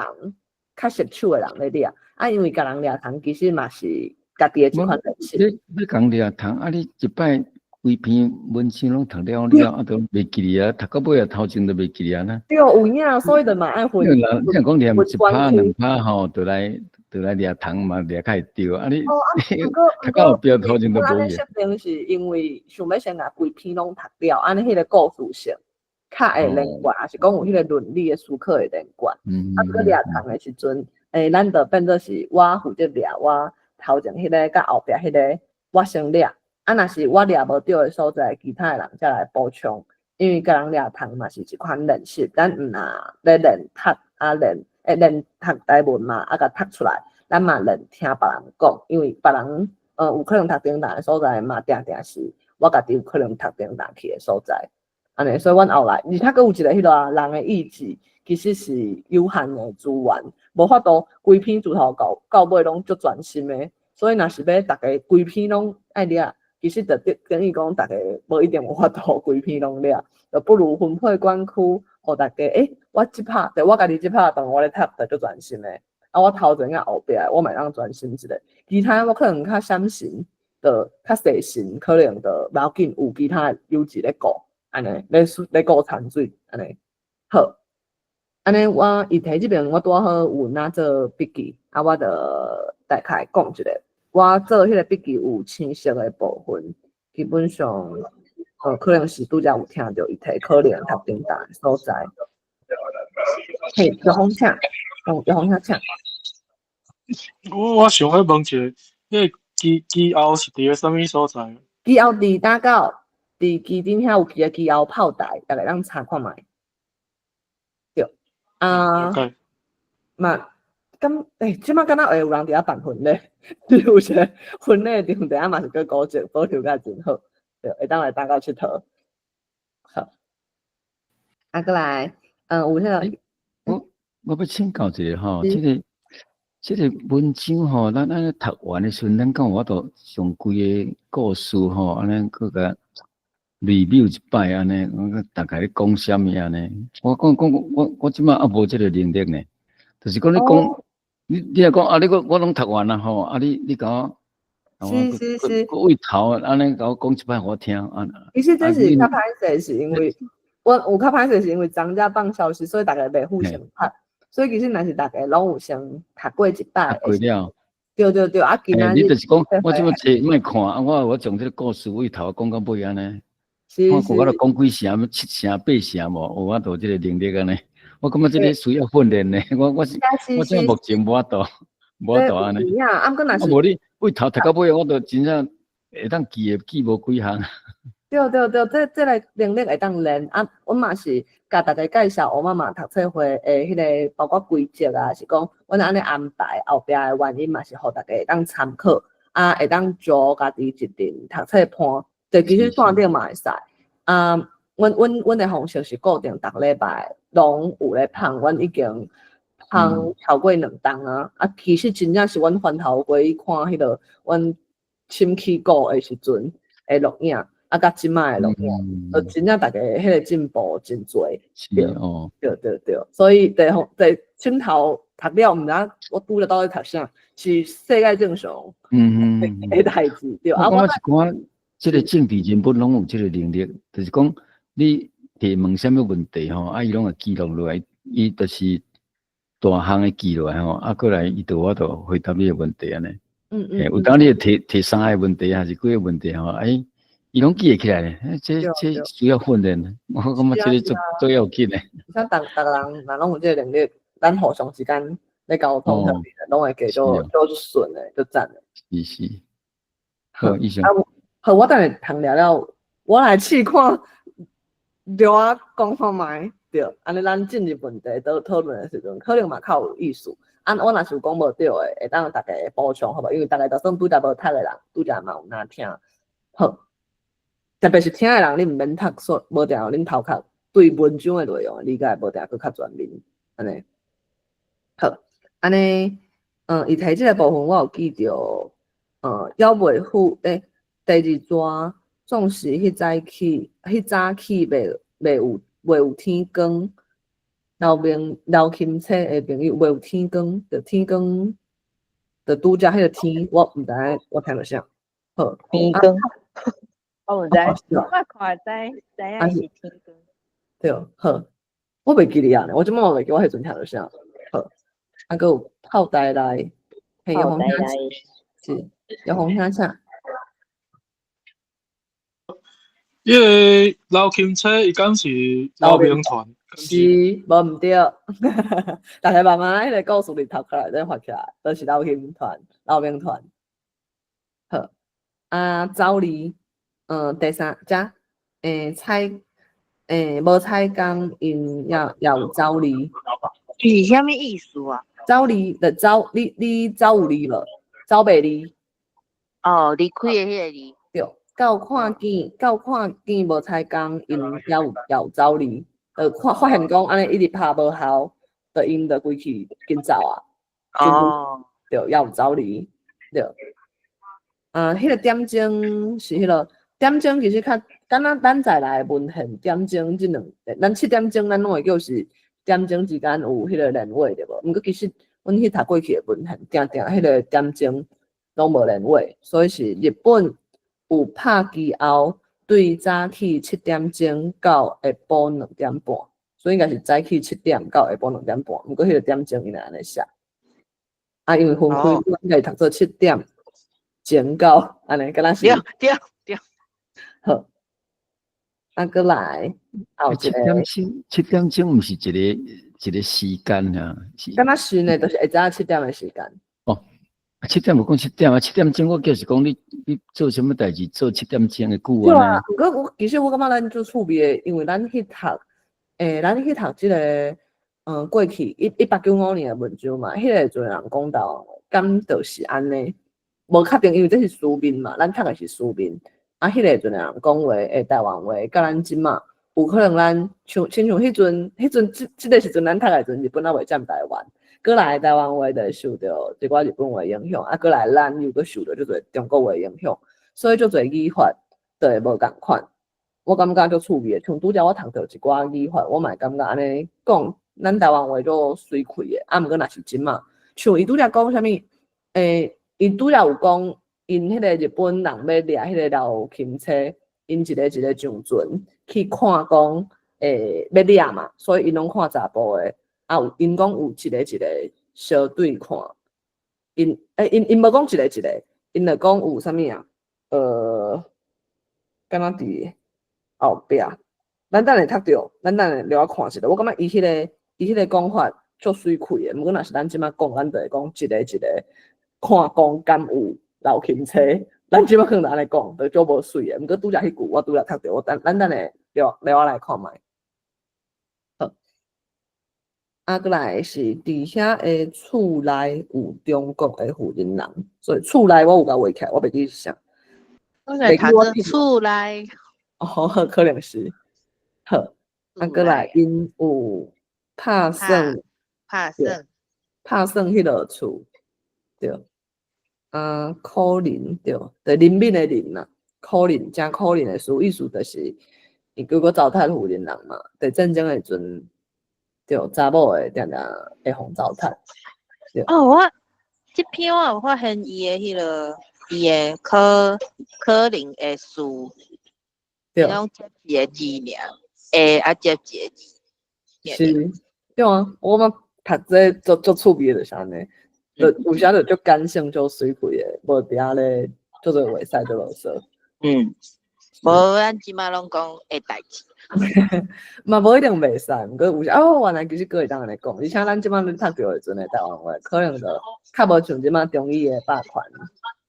S1: 較熟手的人咧掠。啊，因為共人掠蟲其實嘛是家己的一款練習。
S2: 你共掠蟲啊？你一擺規篇文章攏讀了了，啊，都袂記哩啊，讀到尾啊，頭前都袂記哩啊呢。
S1: 對，有影，所以就嘛愛分。
S2: 你若講念一拍兩拍吼，就來掠蟲嘛，掠較會對啊！你讀到後壁頭前都無去。
S1: 按呢設定是因為想欲先共規篇攏讀了，按呢彼個故事性較會連貫，抑是講有彼個倫理的思考會連貫。啊，閣掠蟲的時陣，咱就變做是我負責掠，我頭前彼個佮後壁彼個我先掠。啊，若是我掠無著的所在，其他的人才來補充。因為共人掠蟲嘛是一款練習，咱毋若咧練讀啊練，練讀台文嘛，啊共讀出來，咱嘛練聽別人講，因為別人有可能讀中大的所在嘛，定定是我家己有可能讀中大去的所在。按呢，所以阮後來，而且閣有一個彼落啊，人的意志其實是有限的資源，無法度規篇自頭到尾攏足專心的。所以若是欲逐家規篇攏愛掠，其實就等於講，逐家無一定有法度規篇攏掠，就不如分配管區，予大家。我這拍，就我家己這拍，當我咧讀就足專心的。啊，我頭前佮後壁，我嘛會當專心一下。其他我可能較閃神，就較細心，可能就無要緊，有其他友誼咧顧，按呢咧顧殘水，按呢好。按呢我議題這邊我拄好有拿做筆記，啊，我就大概講一下。我做彼個筆記有青色的部分，基本上，可能是拄才有聽著議題，可能讀頂大的所在。嘿，玉峰請，玉峰請請。
S6: 我想欲問一下，彼个基基歐是佇个啥物所在？
S1: 基歐佇大到佇基頂遐有一个基歐炮台，逐家通查看覓。對，啊，嘛，敢這擺敢若會有人佇遐辦婚禮，有一個婚禮場地啊嘛是閣古蹟保留甲真好，對，會當來大到𨑨迌。好，啊，閣來，有彼個，
S2: 我欲請教一下吼，這個文章吼，咱按呢讀完的時陣，咱敢有法度將規个故事吼，按呢閣共 review 一擺按呢，我大概咧講啥物按呢？我講講我這擺猶無這個能力呢，就是講你講，你若講啊，你講我攏讀完啊吼，啊你共我，為頭按呢共我講一擺予我聽啊。
S1: 其實這是較歹勢，是因為我有較歹勢，是因為昨才放消息，所以逐家袂赴先讀。所以其實若是逐家攏有先讀過一擺。
S2: 讀過了。
S1: 對對對，啊，今仔日。
S2: 你就是講，我這擺冊莫看，啊，我將這個故事為頭講到尾按呢。看我著講幾成，七成八成無，有法度這個能力按呢。我感覺這個需要訓練呢。我是我這目前無法度，無法度按呢。
S1: 啊，毋過若是。
S2: 啊，無你為頭讀到尾，我都真正會當記的記無幾項。
S1: 對對對，這個能力會當練啊！阮嘛是共大家介紹烏媽媽讀冊會的彼個包括規則啊，是講阮按呢安排後壁的原因嘛是予大家會當參考，啊，會當招家己一陣讀冊伴，就其實線頂嘛會使。啊，阮的方式是固定逐禮拜攏有咧放，阮已經放超過2冬啊！啊，其實真正是阮翻頭過去看彼個阮審起稿的時陣的錄影。啊，佮這擺的錄影，真正逐家彼個進步真濟，
S2: 對哦，
S1: 對對對，所以第深頭讀了，毋知影我拄著到底讀啥，是世界正常的代誌，對。
S2: 啊，我是看這個政治人物攏有這個能力，就是講你提問啥物問題吼，啊，伊攏會記錄落來，伊就是大項的記落來吼，啊，過來伊就有法度回答你的問題按呢。有當你會提提三個問題還是幾個問題吼，哎。伊攏記會起來咧，這需要訓練，我感覺這個足足要緊的。
S1: 像逐逐个人若攏有這個能力，咱互相之間咧溝通上面，攏會加做做順的，足讚的。
S2: 是是。好，以上。
S1: 啊，好，我等下通了了，我來試看，對我講看覓，對，按呢咱進入問題討討論的時陣，可能嘛較有意思。啊，我若是有講無對的，會當逐家補充好無？因為逐家就算拄才無讀的人，拄才嘛有若聽。好。特別是聽的人，你毋免讀書，無定恁頭殼對文章的內容理解無定閣較全面，按呢。好，按呢，伊提這个部分我有記著，猶未赴第二逝總是彼早起未有天光，劉欽車的朋友未有天光，就天光，就拄才彼个天，我毋知影我聽著啥。好，
S5: 天光，我毋知，我看知知影是天光。
S1: 對，好，我袂記得啊，我這擺嘛袂記我彼陣聽著啥。好，啊，閣有炮台內，嘿，
S3: 炮台內
S1: 是，葉紅兄請。
S6: 彼个劉欽車伊敢是劉銘傳？
S1: 是，無毋對。逐家慢慢彼个故事裡頭殼內底發起來，都是劉銘傳、劉銘傳。好，啊，走離，第三只，採，無採工，𪜶也有走離。
S5: 是啥物意思啊？
S1: 走離就走，你走有離無？走袂離？
S5: 哦，離開的彼个離。
S1: 對，到看見無採工，𪜶也有走離，就看發現講按呢一直拍無效，就𪜶就規氣緊走啊。
S5: 哦。
S1: 對，也有走離，對。啊，彼个點鐘是彼个點鐘，其實較敢若咱在來文獻點鐘這兩，咱7點鐘咱攏會叫是點鐘之間有彼個連話對無？毋過其實阮去讀過去的文獻，定定彼個點鐘攏無連話，所以是日本有拍機後，對早起7點鐘到下晡2點半，所以應該是早起7點到下晡2點半。毋過彼個點鐘伊若按呢寫，啊，因為分開應該讀做7點前到，按呢敢若是。
S5: 對對對。
S1: 好，啊，閣來後一
S2: 七
S1: 個
S2: 點鐘，7點鐘毋是一个一个時間啊，是。
S1: 敢若是呢，就是下早7點的時間。
S2: 哦，啊，七點無講七點啊，七點鐘我就是講你做啥物代誌做七點鐘的久
S1: 對啊
S2: 啊。
S1: 毋過我其實我感覺咱足趣味的，因為咱去讀，咱去讀這个，過去1895年的文章嘛，彼个時陣人講到，敢就是按呢，無確定，因為這是書面嘛，咱讀的是書面。啊，彼個時陣人講話，台灣話，佮咱這馬有可能咱像親像彼陣，彼陣這個時陣咱讀的時陣，日本猶未佔台灣，過來台灣話就會受著一寡日本話影響，啊，過來咱又閣受著足濟中國話影響，所以足濟語法就會無仝款。我感覺足趣味的，像拄才我讀著一寡語法，我嘛會感覺按呢講，咱台灣話足媠氣的，啊，毋過若是這馬，像伊拄才講啥物，伊拄才有講。𪜶彼个日本人欲掠彼个劉欽車，𪜶一个一个上船去看講，欲掠嘛，所以𪜶攏看查埔的，啊有𪜶講有一個一個相對看，𪜶無講一個一個，𪜶就講有啥物啊？敢若佇後壁，咱等下讀著，咱等下留我看一下。我感覺伊彼個講法足媠氣的，毋過若是咱這馬講，咱就會講一個一個看講敢有劉欽車，咱這馬可能按呢講，就足無媠的。毋過拄才彼句我拄才讀著，我等咱等下留留我來看覓。好，啊，閣來是佇遐的厝內有中國的婦人人，所以厝內我有共畫起來，我袂記是啥。
S5: 我來讀做厝內。
S1: 哦，可能是。好，啊，閣來𪜶有拍算，
S5: 拍算，
S1: 拍算彼落厝，對。啊，可憐對，就人民的人啦，可憐誠可憐的事，意思就是伊結果糟蹋婦人人嘛，佇戰爭的時陣，對，查某的定定會予糟蹋。
S5: 哦，我這篇我有發現伊的彼个，伊的可能的事，攏接一个字爾，會啊接一个字。
S1: 是，對啊，我感覺讀這足足趣味的就是按呢。就有時就足感性、足媠氣的，無佇遐咧足濟話使足囉嗦。
S5: 嗯，無咱這馬攏講會代誌。
S1: 嘛無一定袂使，毋過有時哦，原來其實閣會當按呢講，而且咱這馬咧讀著的時陣的台灣話，可能就較無像這馬中語的霸權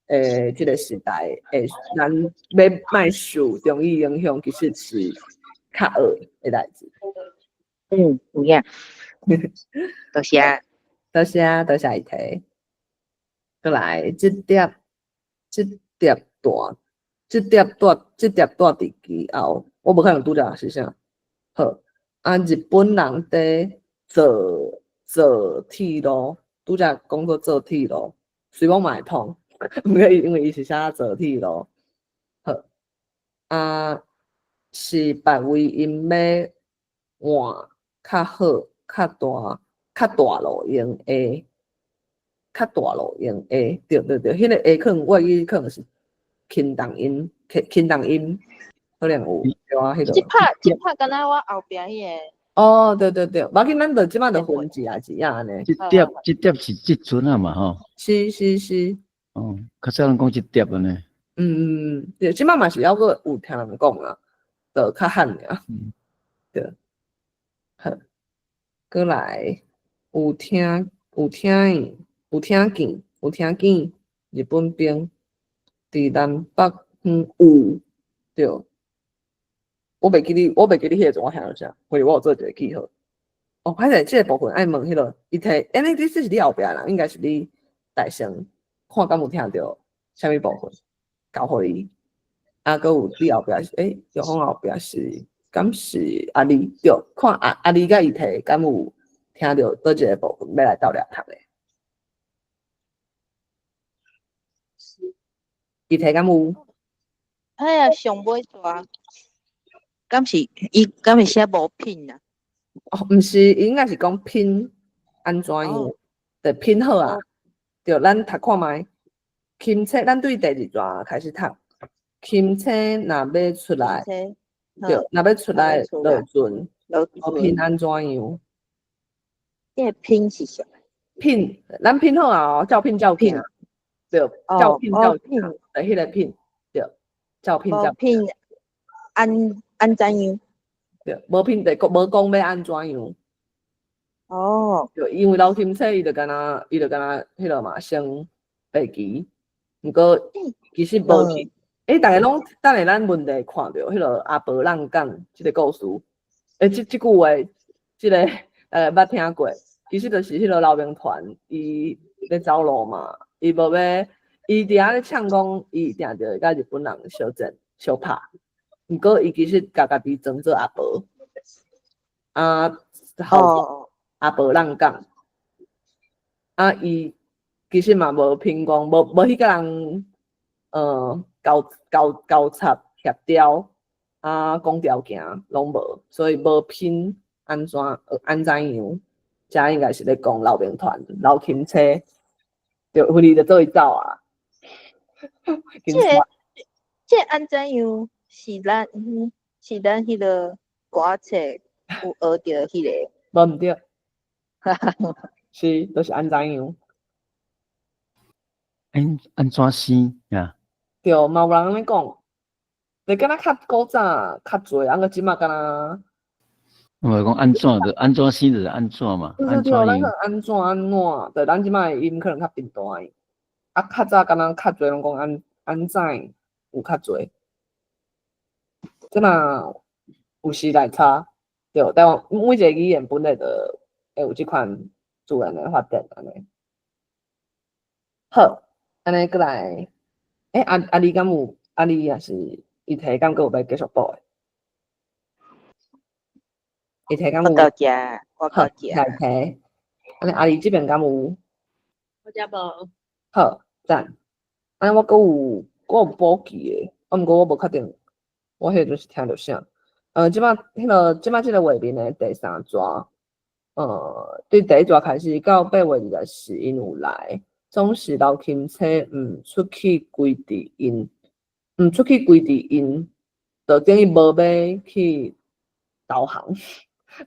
S1: 的這个時代，會咱欲莫受中語影響，其實是較惡的代誌。
S5: 嗯，有影。多謝。
S1: 多謝，多謝伊提。閣來，這疊大，這疊大佇其後，我無可能拄才是啥。好，啊，日本人佇做鐵路，拄才講做做鐵路，雖罔嘛會通，毋過伊因為伊是寫做鐵路。好，啊，是別位𪜶欲換較好、較大、較大路用的，較大路用的，對對對，彼個下可能我會記可能是輕重音，輕輕重音可能有對啊，彼個。
S5: 這拍這拍敢若我後壁彼个。
S1: 哦，對對對，無要緊，咱就這擺就分一下一下按呢。
S2: 這疊這疊是這陣啊嘛吼。
S1: 是是是。
S2: 哦，較早攏講這疊按呢。
S1: 嗯嗯嗯，對，這擺嘛是猶閣有聽人講啊，就較罕爾。對。好，閣來有聽有聽有聽見有聽見日本兵佇南北方有對。我袂記得，我袂記得彼個陣我聽著啥，因為我有做一個記號。哦，歹勢，這個部分愛問彼個，伊提，欸，你這是你後壁人，應該是你大聲，看敢有聽著啥物部分，交予伊。啊，閣有你後壁是，欸，玉峰後壁是，敢是阿麗？對，看阿阿麗佮伊提，敢有聽著佗一個部分欲來鬥掠讀的？伊提敢有？
S5: 哎呀，上尾段。敢是伊敢是寫無品啊？
S1: 哦，毋是，伊應該是講品按怎樣？對，品好啊。對，咱讀看覓。琴車，咱對第二段開始讀。琴車若欲出來，對，若欲出來落船，無品按怎樣？
S5: 這個品是啥？
S1: 品，咱品好啊，照品照品。對，照品照品，對，彼個品，對，照品照
S5: 品。按按怎樣？
S1: 對，無品就無講欲按怎樣。
S5: 哦。
S1: 對，因為劉欽冊伊就敢若，伊就敢若彼個嘛，升白旗，毋過其實無去。欸，逐家攏等下咱問題看著彼個阿婆人講這個故事，欸，這這句話，這個捌聽過。其實就是彼個劉銘傳，伊咧走路嘛，伊無欲，伊佇遐咧嗆講，伊定著會佮日本人相戰相拍。毋過伊其實共家己裝做阿婆，啊，後阿婆人講，啊，伊其實嘛無憑講，無無去共人，交交交插協調，啊，講條件攏無，所以無憑按怎按怎樣，這應該是咧講劉銘傳、劉欽冊，就分伊就做伊走啊。
S5: 這個這個按怎樣？是咱是咱彼個歌冊有學著彼個？
S1: 無毋對，是，就是按怎樣？
S2: 按按怎生呀？
S1: 對，嘛有人按呢講，就敢若較古早較濟，啊，閣這馬敢若。
S2: 我講按怎就按怎生就是按怎嘛，
S1: 對對對，咱可能按怎按怎，對，咱這馬的音可能較頻大。啊，較早敢若較濟攏講按按怎有較濟。這若有時代差，對，台灣每一個語言本來就會有這款自然的發展按呢。好，按呢閣來，欸，阿阿你敢有？阿你也是伊提敢閣有欲繼續補的？伊提敢有？
S5: 我到遮，我到遮。
S1: 來提，按呢阿你這邊敢有？
S3: 我遮無。
S1: 好，讚。按呢我閣有，我有補記的，啊，毋過我無確定。我彼陣是聽著啥？這擺彼個這擺這個畫面的第三逝，對第一逝開始到8月24，𪜶有來，總是劉欽冊毋出去規治𪜶，毋出去規治𪜶，就等於無欲去投降，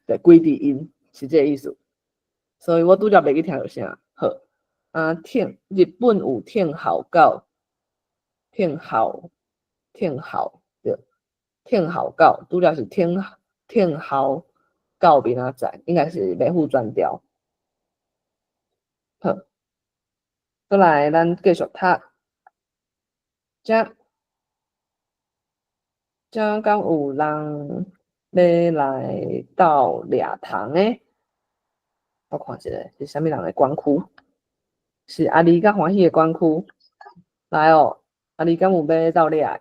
S1: 對，規治𪜶是這個意思。所以我拄才袂記聽著啥，好，啊，聽日本有聽候到，聽候，聽候。聽候到，拄才是聽聽候到明仔載，應該是袂赴轉調。好，閣來咱繼續讀。遮遮敢有人欲來鬥掠蟲的？我看一下是啥物人的管區？是阿麗佮歡喜的管區。來哦，阿麗敢有欲鬥掠的？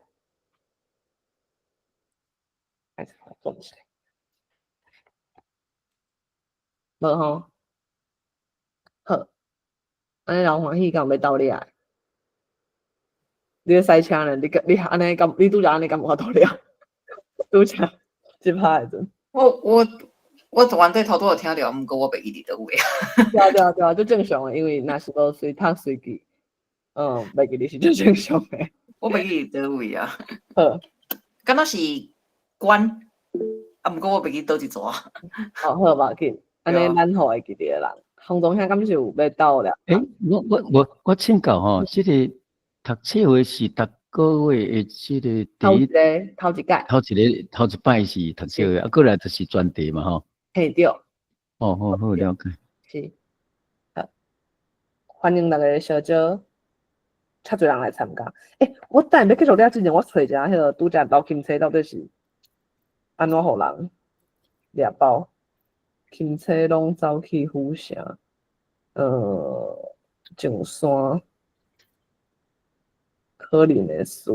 S1: 總起來，無吼，好，按呢人歡喜敢有欲鬥掠？你咧駛車呢？你你按呢敢？你拄才按呢敢有法度掠？拄才這拍的時陣。
S4: 我原底頭拄有聽著，毋過我袂記佇佗位。
S1: 對啊對啊對啊，足正常的，因為若是無隨讀隨記，袂記得是足正常的。
S4: 我袂記佇佗位啊。
S1: 好，
S4: 敢若是關，啊，毋過我袂記佗一逝。
S1: 哦，好，無要緊，按呢咱予會記得的人，洪總兄敢是有欲鬥掠？
S2: 欸，我請教吼，這個讀冊會是逐個月的這個
S1: 頭一個頭一屆，
S2: 頭一個頭一擺是讀冊會，啊，過來就是專題嘛吼。
S1: 嘿對。
S2: 哦，好好了解。
S1: 是，好，歡迎大家小招，較濟人來參加。欸，我等下欲繼續了之前，我揣一下彼個拄才劉金車到底是按怎予人掠包？金車攏走去府城，上山可能的事，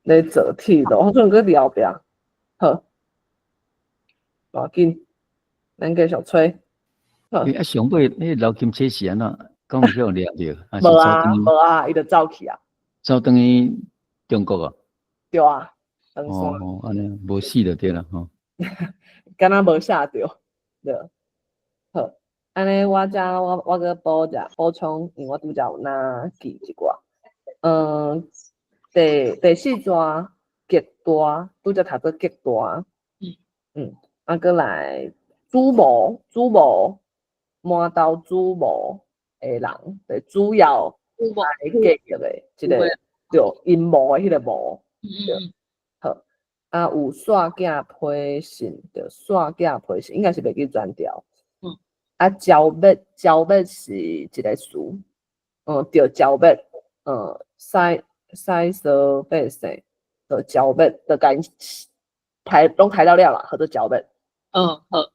S1: 咧做鐵路，好像閣佇後壁。好，無要緊，咱繼續揣。好。
S2: 欸，啊，上尾彼個劉金車是按怎？敢有去予掠著？
S1: 無啊，無啊，伊就走去啊。
S2: 走轉去中國啊？
S1: 對啊，轉
S2: 哦哦，按呢無死就對啦吼。
S1: 敢若無寫著，對。好，按呢我遮我閣補者補充，因為我拄才有若記一寡。第四逝極大，拄才讀做極大。啊，閣來主謀，主謀，滿頭主謀的人，對，主要來計劃的這個對陰謀的彼個謀。對。好，啊，有煞囝批信，對，煞囝批信，應該是袂記轉調。啊，剿滅，剿滅是一個詞，對，剿滅，使使說百姓，就剿滅，就共𪜶刣攏刣了了啦，號做剿滅。
S5: 好好。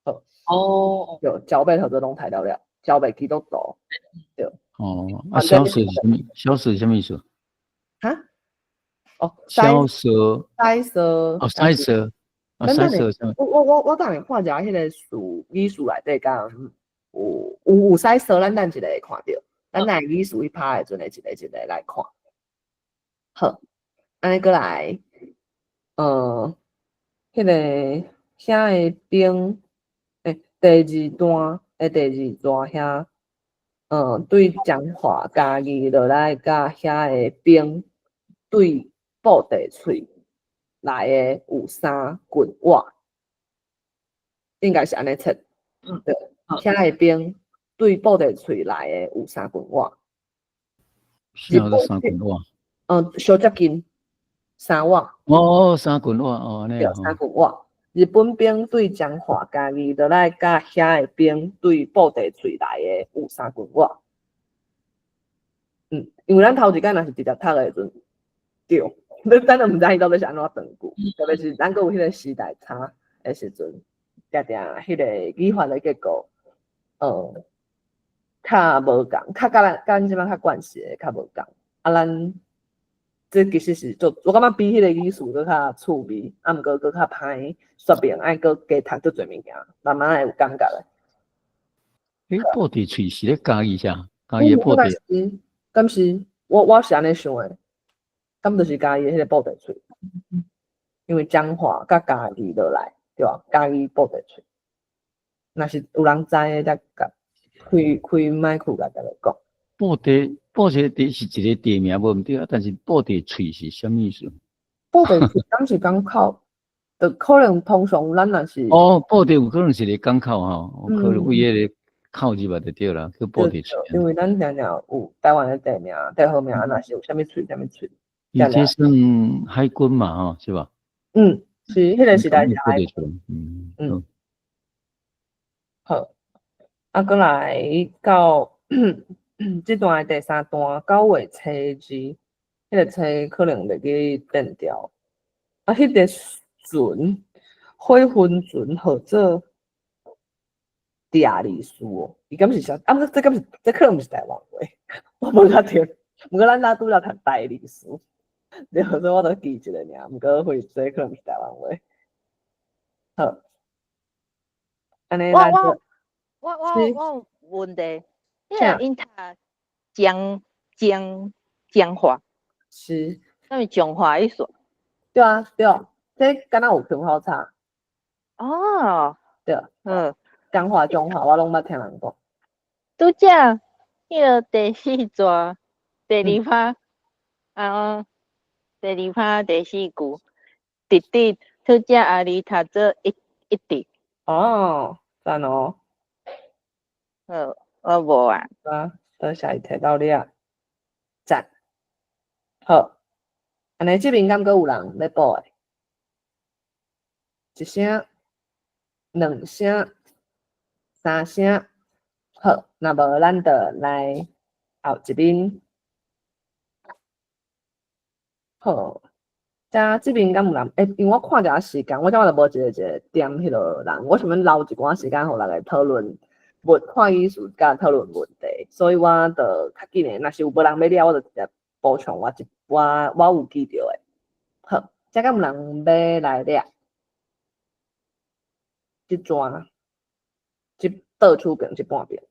S1: 好。
S5: 哦。
S1: 對，剿滅號做攏刣了了，剿滅基督徒。對。
S2: 哦，啊，消失是啥物？消失是啥物意思？
S1: 哈？哦，
S2: 消失。
S1: 塞說。
S2: 哦，塞說。啊，塞說啥物？
S1: 我等下看一下彼個詞語詞內底敢有塞說，咱等一下會看著。咱來語詞彼拍的時陣，會一個一個來看。好，按呢閣來，彼個遐个兵，欸，第二段，欸，第二段遐，對彰化嘉義落來佮遐个兵對布袋喙來的有三棍碗，應該是按呢冊。對，遐个兵對布袋喙來的有三棍碗。
S2: 啥叫三棍碗？
S1: 相接近三碗。
S2: 哦，三棍碗哦，按呢。
S1: 對，三棍碗。日本兵對彰化嘉義落來，佮遐个兵對布袋喙來的有三棍碗。因為咱頭一擺若是直接讀的時陣，對，咱都毋知伊到底是按怎斷句，特別是咱閣有彼個時代差的時陣，定定彼個語法的結構，較無仝，較佮咱佮咱這擺較慣勢的較無仝。啊，咱這其實是做，我感覺比彼個語詞閣較趣味，啊，毋過閣較歹說明，愛閣加讀足濟物件，慢慢會有感覺的。
S2: 欸，布袋喙是咧嘉義啥？嘉義的布袋。
S1: 敢是？我是按呢想的，敢就是嘉義的彼個布袋喙，因為彰化佮嘉義落來，對吧？嘉義布袋喙，若是有人知的，才共開開麥克共逐家講。
S2: 布袋是一個地名無毋對啊，但是布袋喙是啥物意思？
S1: 布袋喙敢是港口？就可能通常咱若是
S2: 哦，布袋有可能是個港口吼，可能為彼個口入來就對啦，叫布袋喙。
S1: 因為咱定定有台灣的地名、地號名，若是有啥物喙、啥物喙。
S2: 伊這算海軍嘛吼，是吧？
S1: 嗯，是，彼個時代是海
S2: 軍。嗯
S1: 嗯。好，啊，閣來到這段的第三段，9月初二，彼個初可能袂記變調。啊，彼個船，火焚船號做第二事哦，伊敢是啥？啊，這敢是這可能毋是台灣話，我無確定。毋過咱若拄才讀大理事，對，所以我就記一下爾。毋過會這可能毋是台灣話。好，按呢咱就
S5: 我有問題，彼個𪜶讀彰彰彰化，啥物彰化意思？
S1: 對啊對，這敢若有腔口差。對。彰化彰化，我攏捌聽人講。
S5: 拄則彼个第四逝，第二拍，啊，第二拍第四句，直直拄則阿里讀做一一直。
S1: 哦，讚哦。
S5: 好，我無啊。
S1: 啊，多謝伊提到你啊，讚。好，按呢這邊敢閣有人欲補的？一聲、兩聲、三聲，好，若無咱就來後一邊。好，遮這邊敢有人？欸，因為我看一下時間，我這我就無一个一个點彼个人，我想欲留一寡時間予逐家討論問看意思佮討論問題，所以我就較緊的。若是有無人欲掠，我就直接補充我一我我有記著的。好，遮敢有人欲來掠？這逝，這倒手邊這半邊。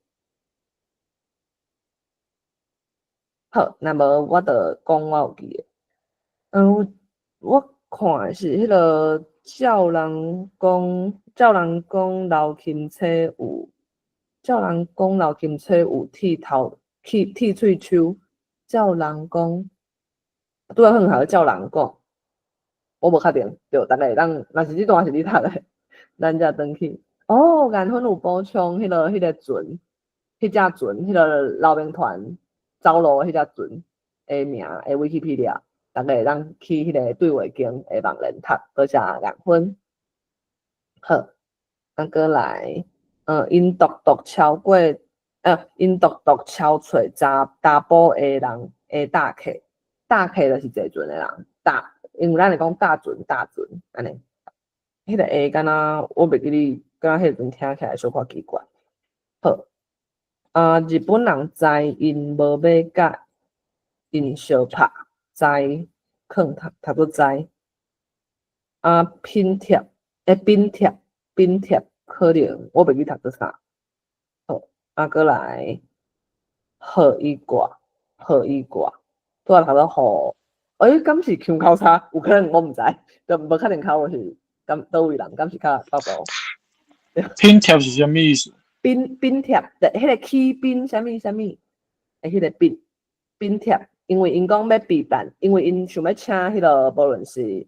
S1: 好，若無我就講我有記的。我看的是彼个照人講劉欽冊有，照人講劉欽冊有剃頭、剃剃喙鬚，照人講，拄仔好像照人講，我無確定，對，逐家會當，若是這段是你讀的，咱才轉去。哦，顏芬有補充彼个船，彼隻船，彼个劉銘傳走路彼隻船的名的 Wikipedia。逐家會當去彼个對話間的網連讀，多謝顏芬。好，啊，閣來，𪜶獨獨超過，𪜶獨獨超揣查查埔的人的搭客，搭客就是坐船的人，搭，因為咱會講搭船搭船按呢。彼个下敢若我袂記得，敢若彼陣聽起來小可奇怪。好，啊，日本人知𪜶無欲佮𪜶相拍。知囥讀讀做知，啊，拼貼，欸，拼貼拼貼，可能我袂記讀做啥。好，啊，閣來，予伊掛，予伊掛，拄仔讀做予，欸，敢是腔口差？有可能我毋知，就無確定口誤是敢佗位人，敢是較報告。
S6: 拼貼是啥物意思？
S1: 拼拼貼，就彼个起兵啥物啥物，的彼个拼拼貼。因為𪜶講欲備辦，因為𪜶想欲請彼个，無論是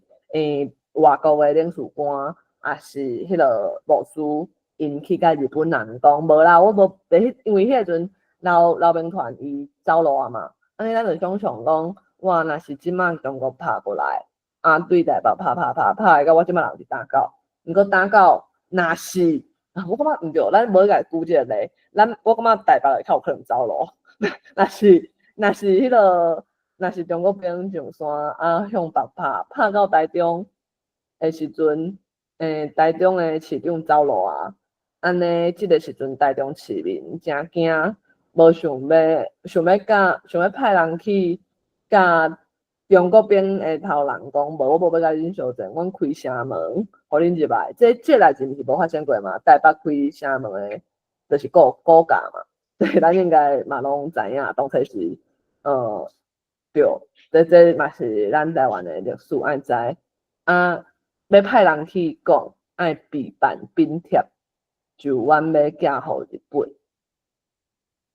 S1: 外國的領事館，抑是彼个牧師，𪜶去共日本人講，無啦，我無佇彼，因為彼個陣劉劉銘傳伊走路啊嘛，按呢咱就想像講，哇，若是這馬中國拍過來，啊對台北拍拍拍拍到我這馬人佇打狗，毋過打狗若是，啊，我感覺毋對，咱無共舉這個例，咱我感覺台北會較有可能走路，若是中國兵上山啊，向北拍，拍到台中的時陣，台中的市長走路啊，按呢，這个時陣台中市民誠驚，無想欲派人去共中國兵的頭人講，無，我無欲共恁相戰，阮開城門，予恁入來。這代誌毋是無發生過嘛？台北開城門的，就是顧顧家嘛。對，咱應該嘛攏知影，當初是，對，這嘛是咱台灣的歷史愛知。啊，欲派人去講，愛備辦兵帖，就阮欲寄予日本。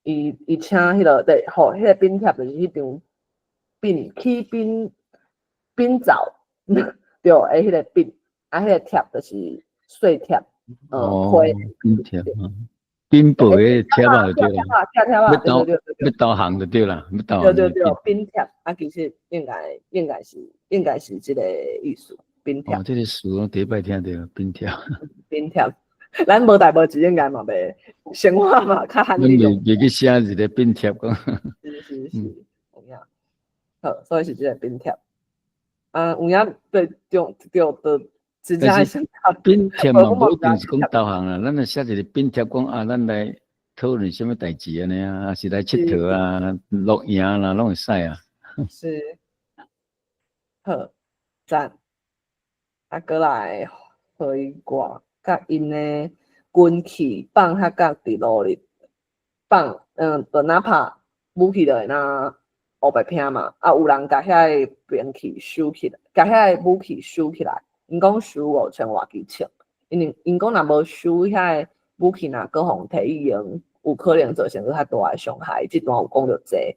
S1: 伊請彼个對，予彼个兵帖就是彼張兵起兵兵造，對，的彼个兵，啊，彼个帖就是歲帖，批
S2: 兵帖，兵部的帖仔就對啦，欲投降就對啦，欲投降。
S1: 對對對，兵帖啊，其實應該是這個意思，兵帖。
S2: 哦，這個詞我第一擺聽著，兵帖。
S1: 兵帖，咱無代無誌應該嘛袂生活嘛較罕見。
S2: 阮袂去寫一個兵帖講。
S1: 是是是，有影。好，所以是這個兵帖。啊，有影對對對對。
S2: 但是兵帖嘛，無一定是講投降啦，咱若寫一個兵帖講啊，咱來討論啥物代誌按呢啊，抑是來𨑨迌啊、露營啦，攏會使啊。
S1: 是，好，讚。啊，閣來予伊掛，佮𪜶的軍器放遐角佇路裡放，就哪怕武器就會若烏白拼嘛，啊有人共遐个兵器收起來，共遐个武器收起來，𪜶講收五千外支槍，因為𪜶講若無收遐個武器，若閣予人提去用，有可能造成閣較大的傷害。這段有講著濟，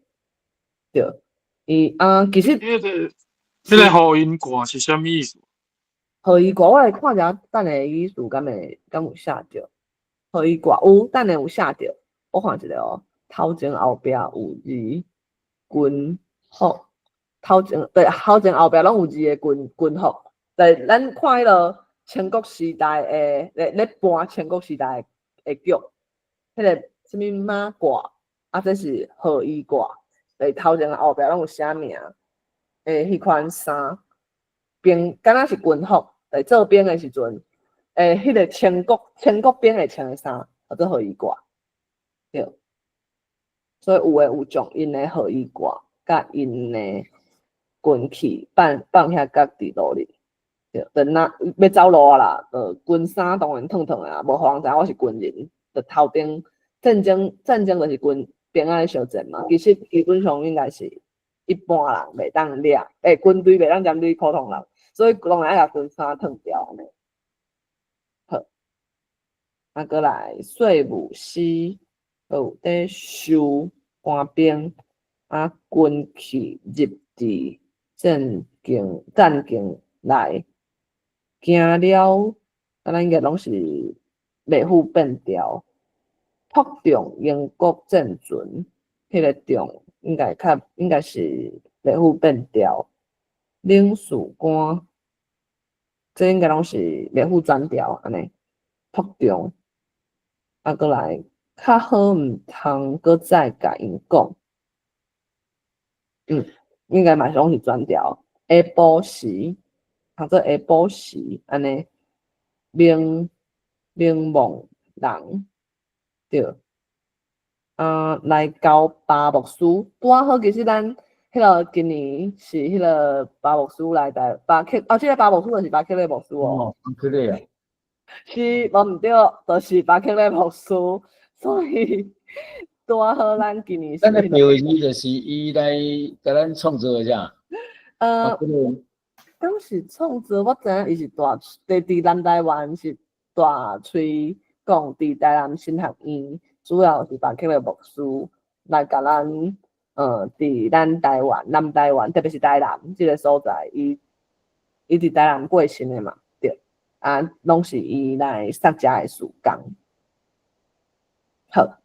S1: 對，伊啊其實
S6: 彼個和音歌是啥物意思？
S1: 和衣歌，我來看一下，等下意思敢會敢有寫著？和衣歌有，等下有寫著。我看一下哦，頭前後壁有字軍服，頭前對頭前後壁攏有字的軍服。對，咱看彼個戰國時代的咧搬戰國時代的劇，彼個啥物馬褂，啊，這是和衣褂，對，頭前後壁攏有寫名的彼款衫，兵敢若是軍服。對，做兵的時陣，彼個穿國兵會穿的衫，叫做和衣褂，對。所以有的有將𪜶的和衣褂，佮𪜶的軍器放放遐角佇路裡，對，就若欲走路啊啦，就軍衫當然燙燙的啊，無予人知影我是軍人，就頭頂戰爭就是軍兵仔咧相戰嘛，其實基本上應該是一般人袂當掠，軍隊袂當針對普通人。所以攏會愛共軍衫脫掉按呢。好，啊，閣來稅務司有佇收官兵，啊，軍器入佇戰境內，驚了，敢若應該攏是袂赴變調，託重英國戰船，彼個重應該較應該是袂赴變調。領事官，這應該攏是袂赴轉調按呢，託重，啊，閣來較好毋通閣再共𪜶講，應該嘛是攏是轉調。下晡時，讀做下晡時按呢，明明望人，對，啊，來交巴牧師，拄仔好其實咱。彼個今年是彼個巴牧師來台巴克，哦，這個巴牧師就是巴克禮牧師哦。
S2: 哦，巴克禮啊。
S1: 是，無毋對，就是巴克禮牧師，所以拄仔好咱今年是。
S8: 咱的標語就是伊來共咱創作的啥？
S1: 當時創作，我知影伊是大佇南台灣是大喙講，佇台南神學院，主要是巴克禮牧師來共咱。佇咱台灣，南台灣，特別是台南這個所在，伊佇台南過身的嘛，對，啊，攏是伊來設遮的事工。好，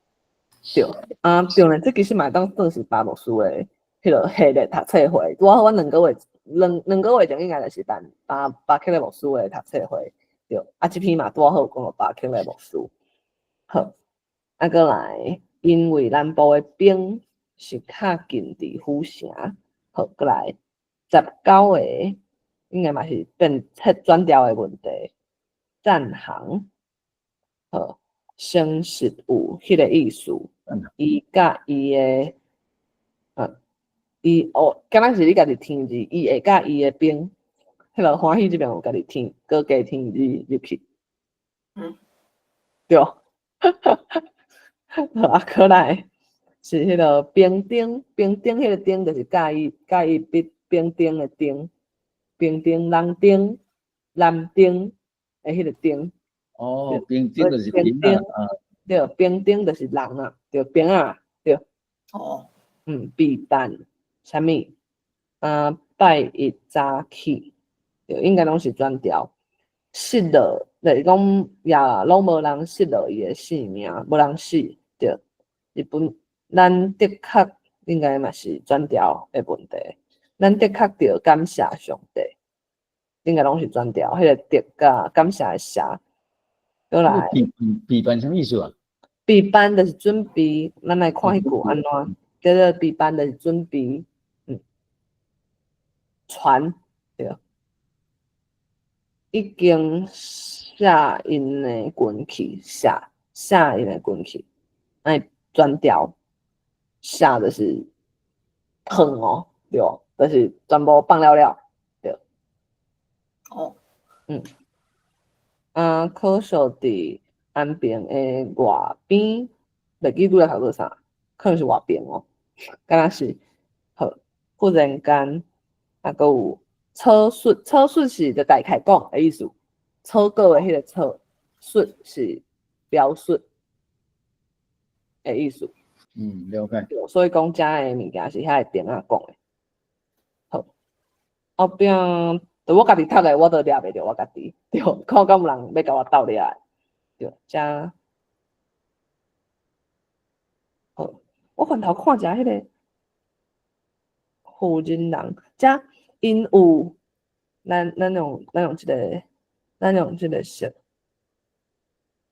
S1: 對，啊，對呢，這其實嘛當算是巴牧師的彼個系列讀冊會，拄好阮兩個月前應該就是辦巴克禮牧師的讀冊會，對，啊，這篇嘛拄好有講到巴克禮牧師。好，啊，閣來，因為南部的兵是較近佇府城，好，閣來19個應該嘛是變撤轉調的問題。戰航，好，誠實有彼個意思，伊佮伊的，伊哦，敢若是你家己添字，伊會佮伊的兵，彼個歡喜這邊有家己添，閣加添字入去。對，啊，閣來。是彼個兵丁，兵丁彼個丁就是佮伊比兵丁的丁，兵丁人丁男丁的彼個丁。
S8: 哦，兵丁就是兵啊。
S1: 對，兵丁就是人啊，對，兵啊，對。
S4: 哦。
S1: 備辦啥物？啊，拜一早起，對，應該攏是轉調。失落，就是講也攏無人失落伊的性命，無人死，對。日本。咱的確應該嘛是轉調的問題，咱的確著感謝上帝，應該攏是轉調，彼個的佮感謝的謝，閣來。
S8: 備辦啥物意思啊？
S1: 備辦就是準備，咱來看彼句按怎，叫做備辦就是準備，傳，對，已經卸𪜶的軍器，卸𪜶的軍器，愛轉調。卸就是放哦，對，就是全部放了了，對。
S4: 哦，
S1: 啊，可惜佇安平的外邊，袂記拄才讀做啥，可能是外邊哦，敢若是好。忽然間，啊，閣有草率，草率是就大概講的意思，草稿的彼個草，率是表述的意思。
S8: 嗯，了解。
S1: 對，所以講遮的物件是遐個兵仔講的。好，後壁，就我家己讀的，我都掠袂著我家己，對，看敢有人欲共我鬥掠的，對，遮好，我回頭看一下彼個婦人人，遮𪜶有，咱用這個色，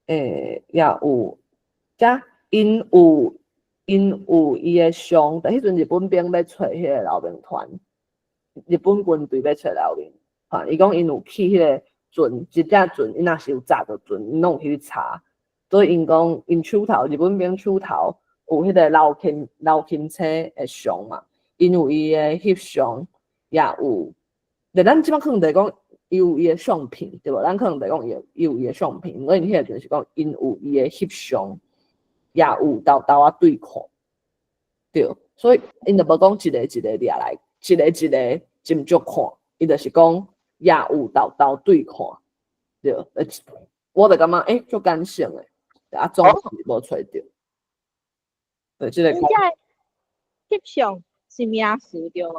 S1: 也有，遮𪜶有伊的相，佇彼陣日本兵欲揣彼個老兵團，日本軍隊欲揣老兵團，伊講𪜶有去彼個船，一隻船，𪜶若是有炸著船，𪜶攏有去查，所以𪜶講𪜶手頭日本兵手頭有彼個劉欽車的相嘛，𪜶有伊的翕相，也有，但咱這擺可能就講伊有伊的相片，對無？咱可能就講伊有伊的相片，毋過𪜶彼個就是講𪜶有伊的翕相。也有沓沓仔對看，對，所以𪜶就無講一個一個掠來，一個一個斟酌看，伊就是講也有沓沓對看，對，我就感覺足感性的，啊，總是無揣著，對，這個。
S5: 翕相是名詞對無？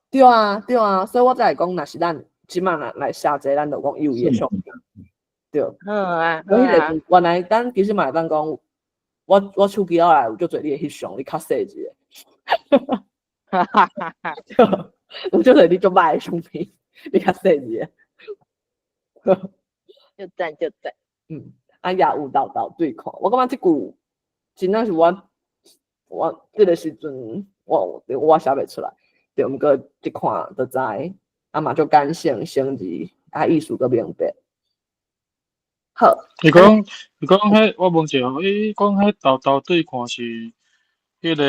S1: 對啊，對啊，所以我才會講，若是咱這擺若來寫這個，咱就講伊有伊的相片，對。
S5: 好啊，
S1: 所以彼個原來咱其實嘛會當講。我手機仔內有足濟你的翕相，你較細一个。
S5: 哈哈哈哈，
S1: 有足濟你足歹的相片，你較細一个。
S5: 就讚就讚。
S1: 啊也有沓沓對看，我感覺這句真正是我這個時陣我寫袂出來，對，毋過一看就知，啊嘛足感性，生字啊意思閣明白。好，
S6: 伊講彼，我問一下，伊講彼沓沓對看是彼個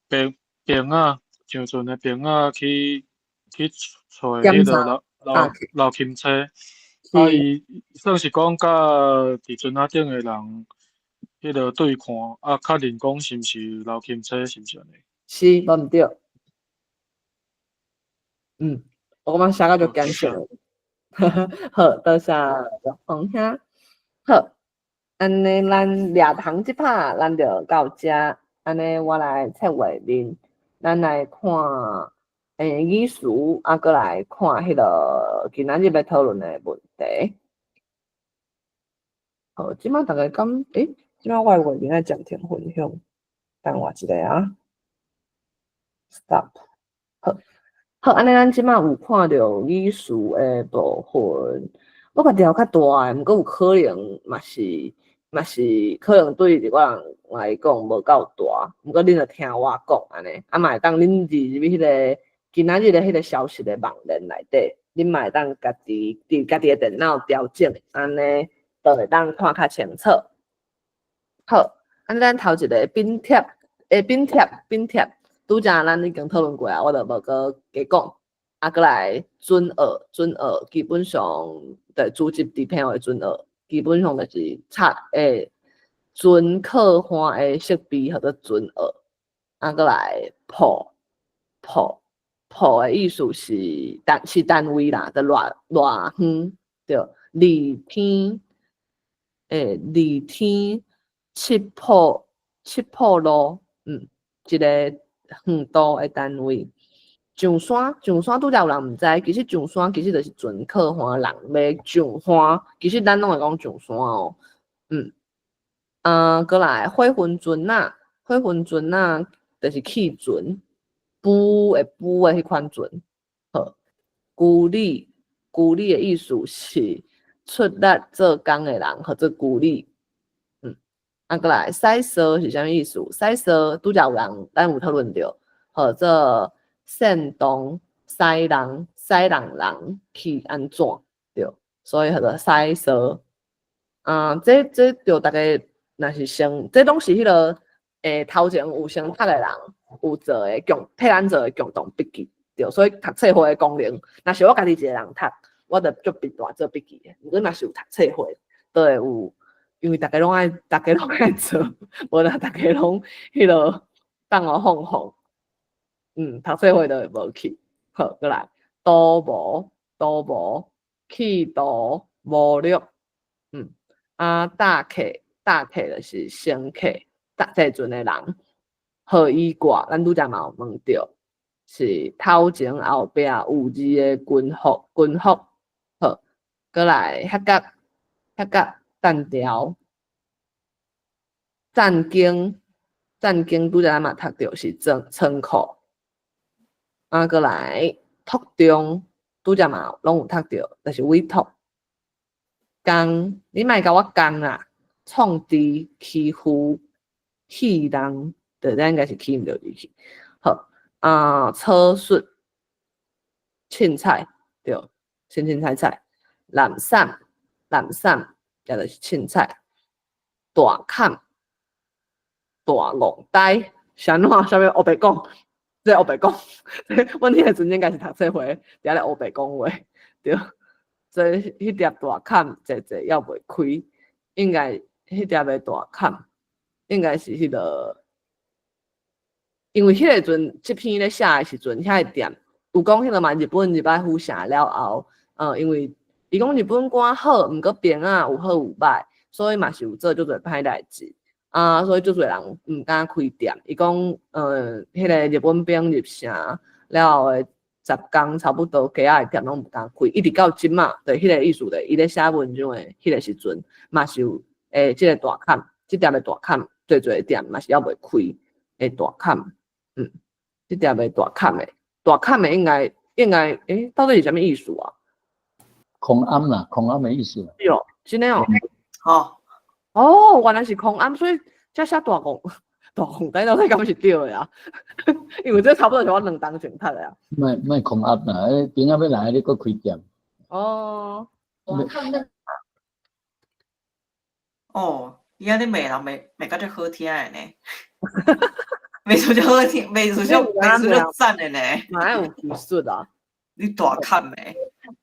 S6: 兵兵仔上船的兵仔去揣彼個劉欽車，啊伊算是講佮佇船仔頂的人彼個對看，啊確認講是毋是劉欽車，是毋是按呢？
S1: 是，無毋對。我感覺寫甲足感性。好，多謝黃兄。好，按呢，咱掠糖這拍，咱就到遮。按呢，我來切畫面，咱來看語詞，啊，閣來看彼個今仔日欲討論的問題。好，這擺逐家敢？這擺我的畫面愛暫停分享，等我一下啊。Stop。好，好，按呢，咱這擺有看著語詞的部分。我家己有較大的，毋過有可能嘛是可能對一寡人來講無夠大，毋過恁就聽我講按呢，啊嘛會當恁佇入去彼個今仔日的彼個消息的網站內底，恁嘛會當家己佇家己的電腦調整，按呢就會當看較清楚。好，按呢咱頭一個品帖，品帖，拄才咱已經討論過啊，我就無閣加講。啊，閣來準諲，準諲基本上對主級低配的準諲，基本上就是插船客岸的設備號做船諲。啊，閣來步步步的意思是單位啦，就偌偌遠對。二天七步路，一個遠度的單位。上山，上山拄才有人毋知，其實上山其實就是船靠岸人欲上岸，其實咱攏會講上山哦。啊，閣來火焚船仔，火焚船仔就是汽船，浮會浮的彼款船。好，孤里，孤里的意思是出力做工的人，號做孤里。啊，閣來洗趖是啥物意思？洗趖拄才有人咱有討論著，號做煽動使人使人人去按怎對，所以號做洗趖。啊，這著逐家若是先，這攏是彼個頭前有先讀的人有做的共替咱做的共同筆記，對，所以讀冊會的功能，若是我家己一個人讀，我就足貧惰做筆記的。毋過若是有讀冊會，都會有因為逐家攏愛，逐家攏愛做，無啦，逐家攏彼落放予放放，讀冊會就會無去。好，閣來，圖謀，圖謀，企圖，謀略，啊，搭客，搭客就是乘客，搭坐船的人。何以掛，咱拄才嘛有問著，是頭前後壁有字的軍服，軍服。好，閣來，遐角，遐角，單調，戰經，戰經拄才咱嘛讀著是倉倉庫。啊，閣來，託中，拄才嘛攏有讀著，就是委託。共，你莫共我共啦，創治、欺負、戲弄。對，咱應該是起毋著字去。好，啊，草率、凊彩，對，凊凊彩彩，濫散、濫散，也就是凊彩。大坎、大戇呆，是按怎？啥物烏白講？這烏白講，阮彼個陣應該是讀冊會，佇遐咧烏白講話，對。所以彼粒大坎濟濟猶袂開，應該彼粒的大坎，應該是彼個。因為彼個陣，這篇咧寫的時陣，遐個店有講彼個嘛，日本入來府城了後，因為伊講日本官好，毋過兵仔有好有歹，所以嘛是有做足濟歹代誌。啊，所以足濟人毋敢開店。伊講，彼個日本兵入城了後的10工差不多，街仔的店攏毋敢開，一直到這馬，對，彼個意思咧，伊咧寫文章的彼個時陣，嘛是有，這個大坎，這粒的大坎，濟濟店嘛是猶袂開的大坎。這粒的大坎的，大坎的應該，到底是啥物意思啊？
S8: 空暗啦，空暗的意思。
S1: 喲，真的哦。
S4: 吼。
S1: 哦，原來是空暗，所以才寫大戇大戇呆到底敢是對的啊？因為這差不多是我2冬前讀的啊。
S8: 莫莫空暗啦，兵仔欲來，你閣開店。
S1: 哦。
S4: 哦，伊按呢罵人罵罵甲足好聽的呢。罵出足好聽，罵出足罵出足讚的呢。
S1: 嘛愛有技術啊！
S4: 你大坎的。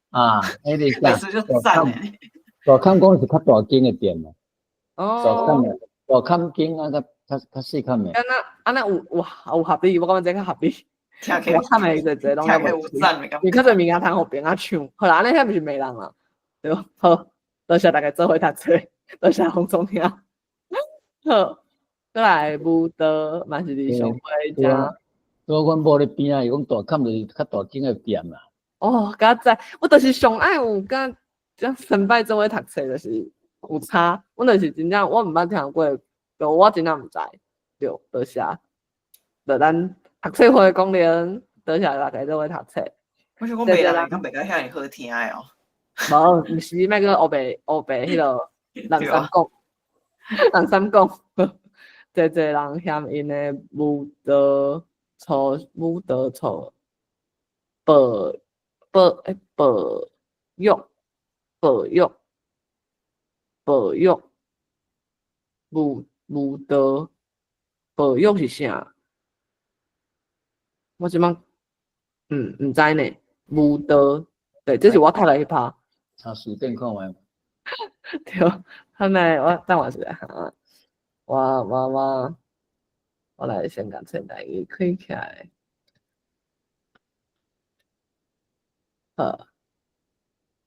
S8: 啊，彼個
S4: 罵出足讚的。
S8: 大坎講是較大間的店啊。
S1: 哦。
S8: 大坎的，大坎間啊，較較較細坎的。
S1: 按呢按呢有有有合理，我感覺這較合理。
S4: 聽起來
S1: 大坎的濟濟攏
S4: 聽起來有讚的感覺。
S1: 你較濟物件通予兵仔搶，好啦，按呢遐毋是罵人啦，對，好，多謝大家做伙讀冊，多謝洪總聽。好。閣來舞蹈嘛是佇上尾遮。
S8: 拄阮某咧邊仔，伊講大坎就是較大間的店啦。
S1: 哦，敢知，我就是上愛有佮這先輩做伙讀冊，就是有差。阮就是真正我毋捌聽過，就我真正毋知。對，多謝。就咱讀冊會的功能，多謝大家做伙讀冊。
S4: 我想講罵人敢袂甲遐爾好聽的哦。
S1: 無，毋是，莫閣烏白烏白彼落人三講，人三講。濟濟人嫌𪜶的舞蹈錯，舞蹈錯，保保保育保育保育舞舞蹈保育是啥？我這擺毋知呢。舞蹈，對，這是我讀的彼趴。
S8: 查詞典看覓。
S1: 對，後來我等我一下哈。我來先共這台語開起來。好，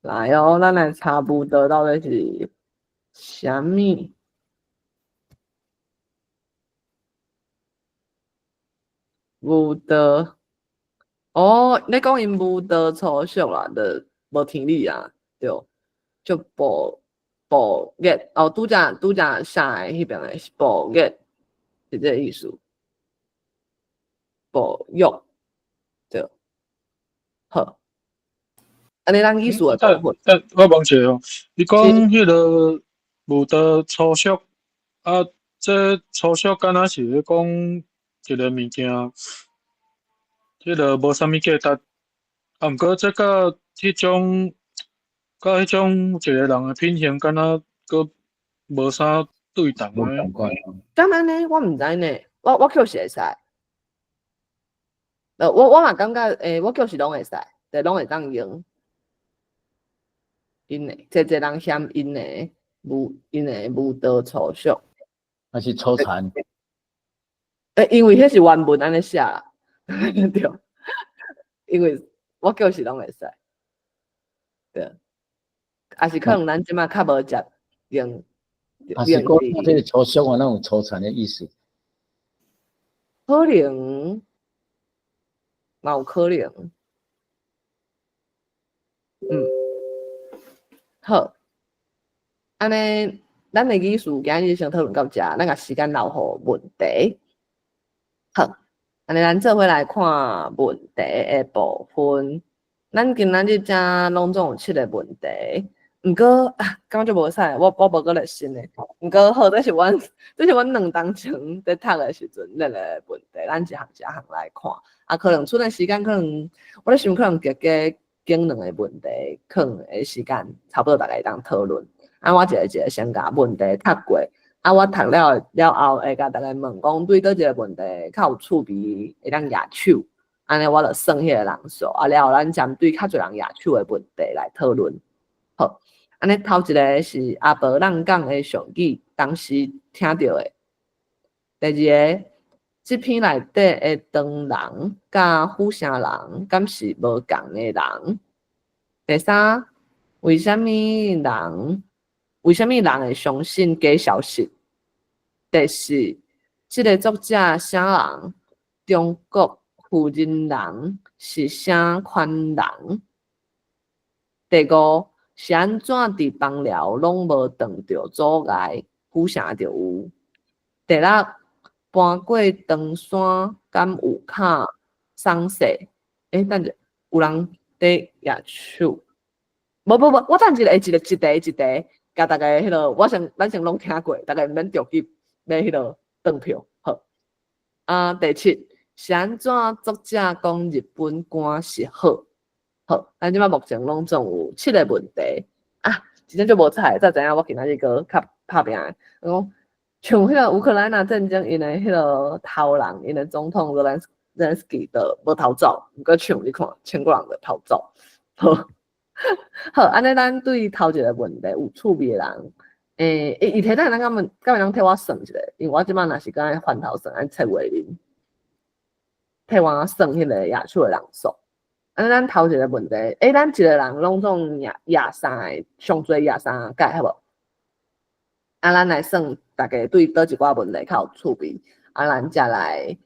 S1: 來哦，咱來查舞蹈到底是啥物？舞蹈，哦，你講𪜶舞蹈粗俗啦，就無天理啊，對，就暴暴虐哦，拄才拄才寫的彼邊的是暴虐，是這个意思。暴虐，對，好。按呢咱意思的部分。
S6: 欸，我問一下哦，你講彼个舞蹈粗俗，啊，這粗俗敢若是咧講一个物件，彼个無啥物價值，啊，毋過這佮彼種，佮彼種一個人的品行，敢若閣無啥對同的。
S1: 敢按呢？我毋知呢，我確實會使。我嘛感覺，我確實攏會使，對，攏會當用。𪜶的，濟濟人嫌𪜶的舞𪜶的舞蹈粗俗。
S8: 還是粗殘？
S1: 欸，因為彼是原文按呢寫啦，對。因為我叫是攏會使，對。抑是可能咱這擺較無接用。
S8: 抑是講這個粗俗啊，哪有粗殘的意思？
S1: 可能，嘛有可能。好，按呢，咱的語序今日先討論到遮，咱共時間留予問題。好，按呢，咱做伙來看問題的部分。咱今仔日遮攏總有七个問題，毋過啊，感覺足無彩，我無閣熱身的。毋過好，這是阮2冬前佇讀的時陣列的問題，咱一項一項來看。啊，可能剩的時間可能，我咧想可能加加揀兩個問題，可能的時間差不多大家會當討論。啊，我一个一个先共問題讀過，啊，我讀了了後會共大家問講，對佗一个問題較有趣味，會當舉手。按呢，我就算彼個人數，啊了後咱針對較濟人舉手的問題來討論。好，按呢頭一个是阿伯浪講的俗語，當時聽著的。第二个，這篇內底的唐人佮府城人，敢是無仝的人？第三，為啥物人會相信假消息？第四，這个作者啥人？中國婦人人是啥款人？第五，是按怎佇枋寮攏無撞著阻礙，府城就有？第六，搬過長山敢有較鬆勢？欸，等者，有人佇舉手？無無無，我等一下，一个一題一題，共大家彼个，我先咱先攏聽過，大家毋免著急欲彼个轉票。好，啊，第七，是按怎作者講日本官是好？好，咱這擺目前攏總有七个問題啊，真正足無彩，才知影我今仔日閣較拍拚。講像彼個烏克蘭戰爭，𪜶的彼个頭人，𪜶的總統澤連斯基都無逃走，毋過像你看，千幾人就逃走。好，好，按呢咱對頭一个問題有趣味的人，欸，伊提等咱敢問，敢會當替我算一下？因為我這擺若是敢愛翻頭算，愛切畫面，替我算彼个舉手的人數。按呢咱頭一个問題，欸，咱一個人攏總舉舉三个，上濟舉三擺，好無？啊，咱來算，大家對佗一寡問題較有趣味，啊，咱才來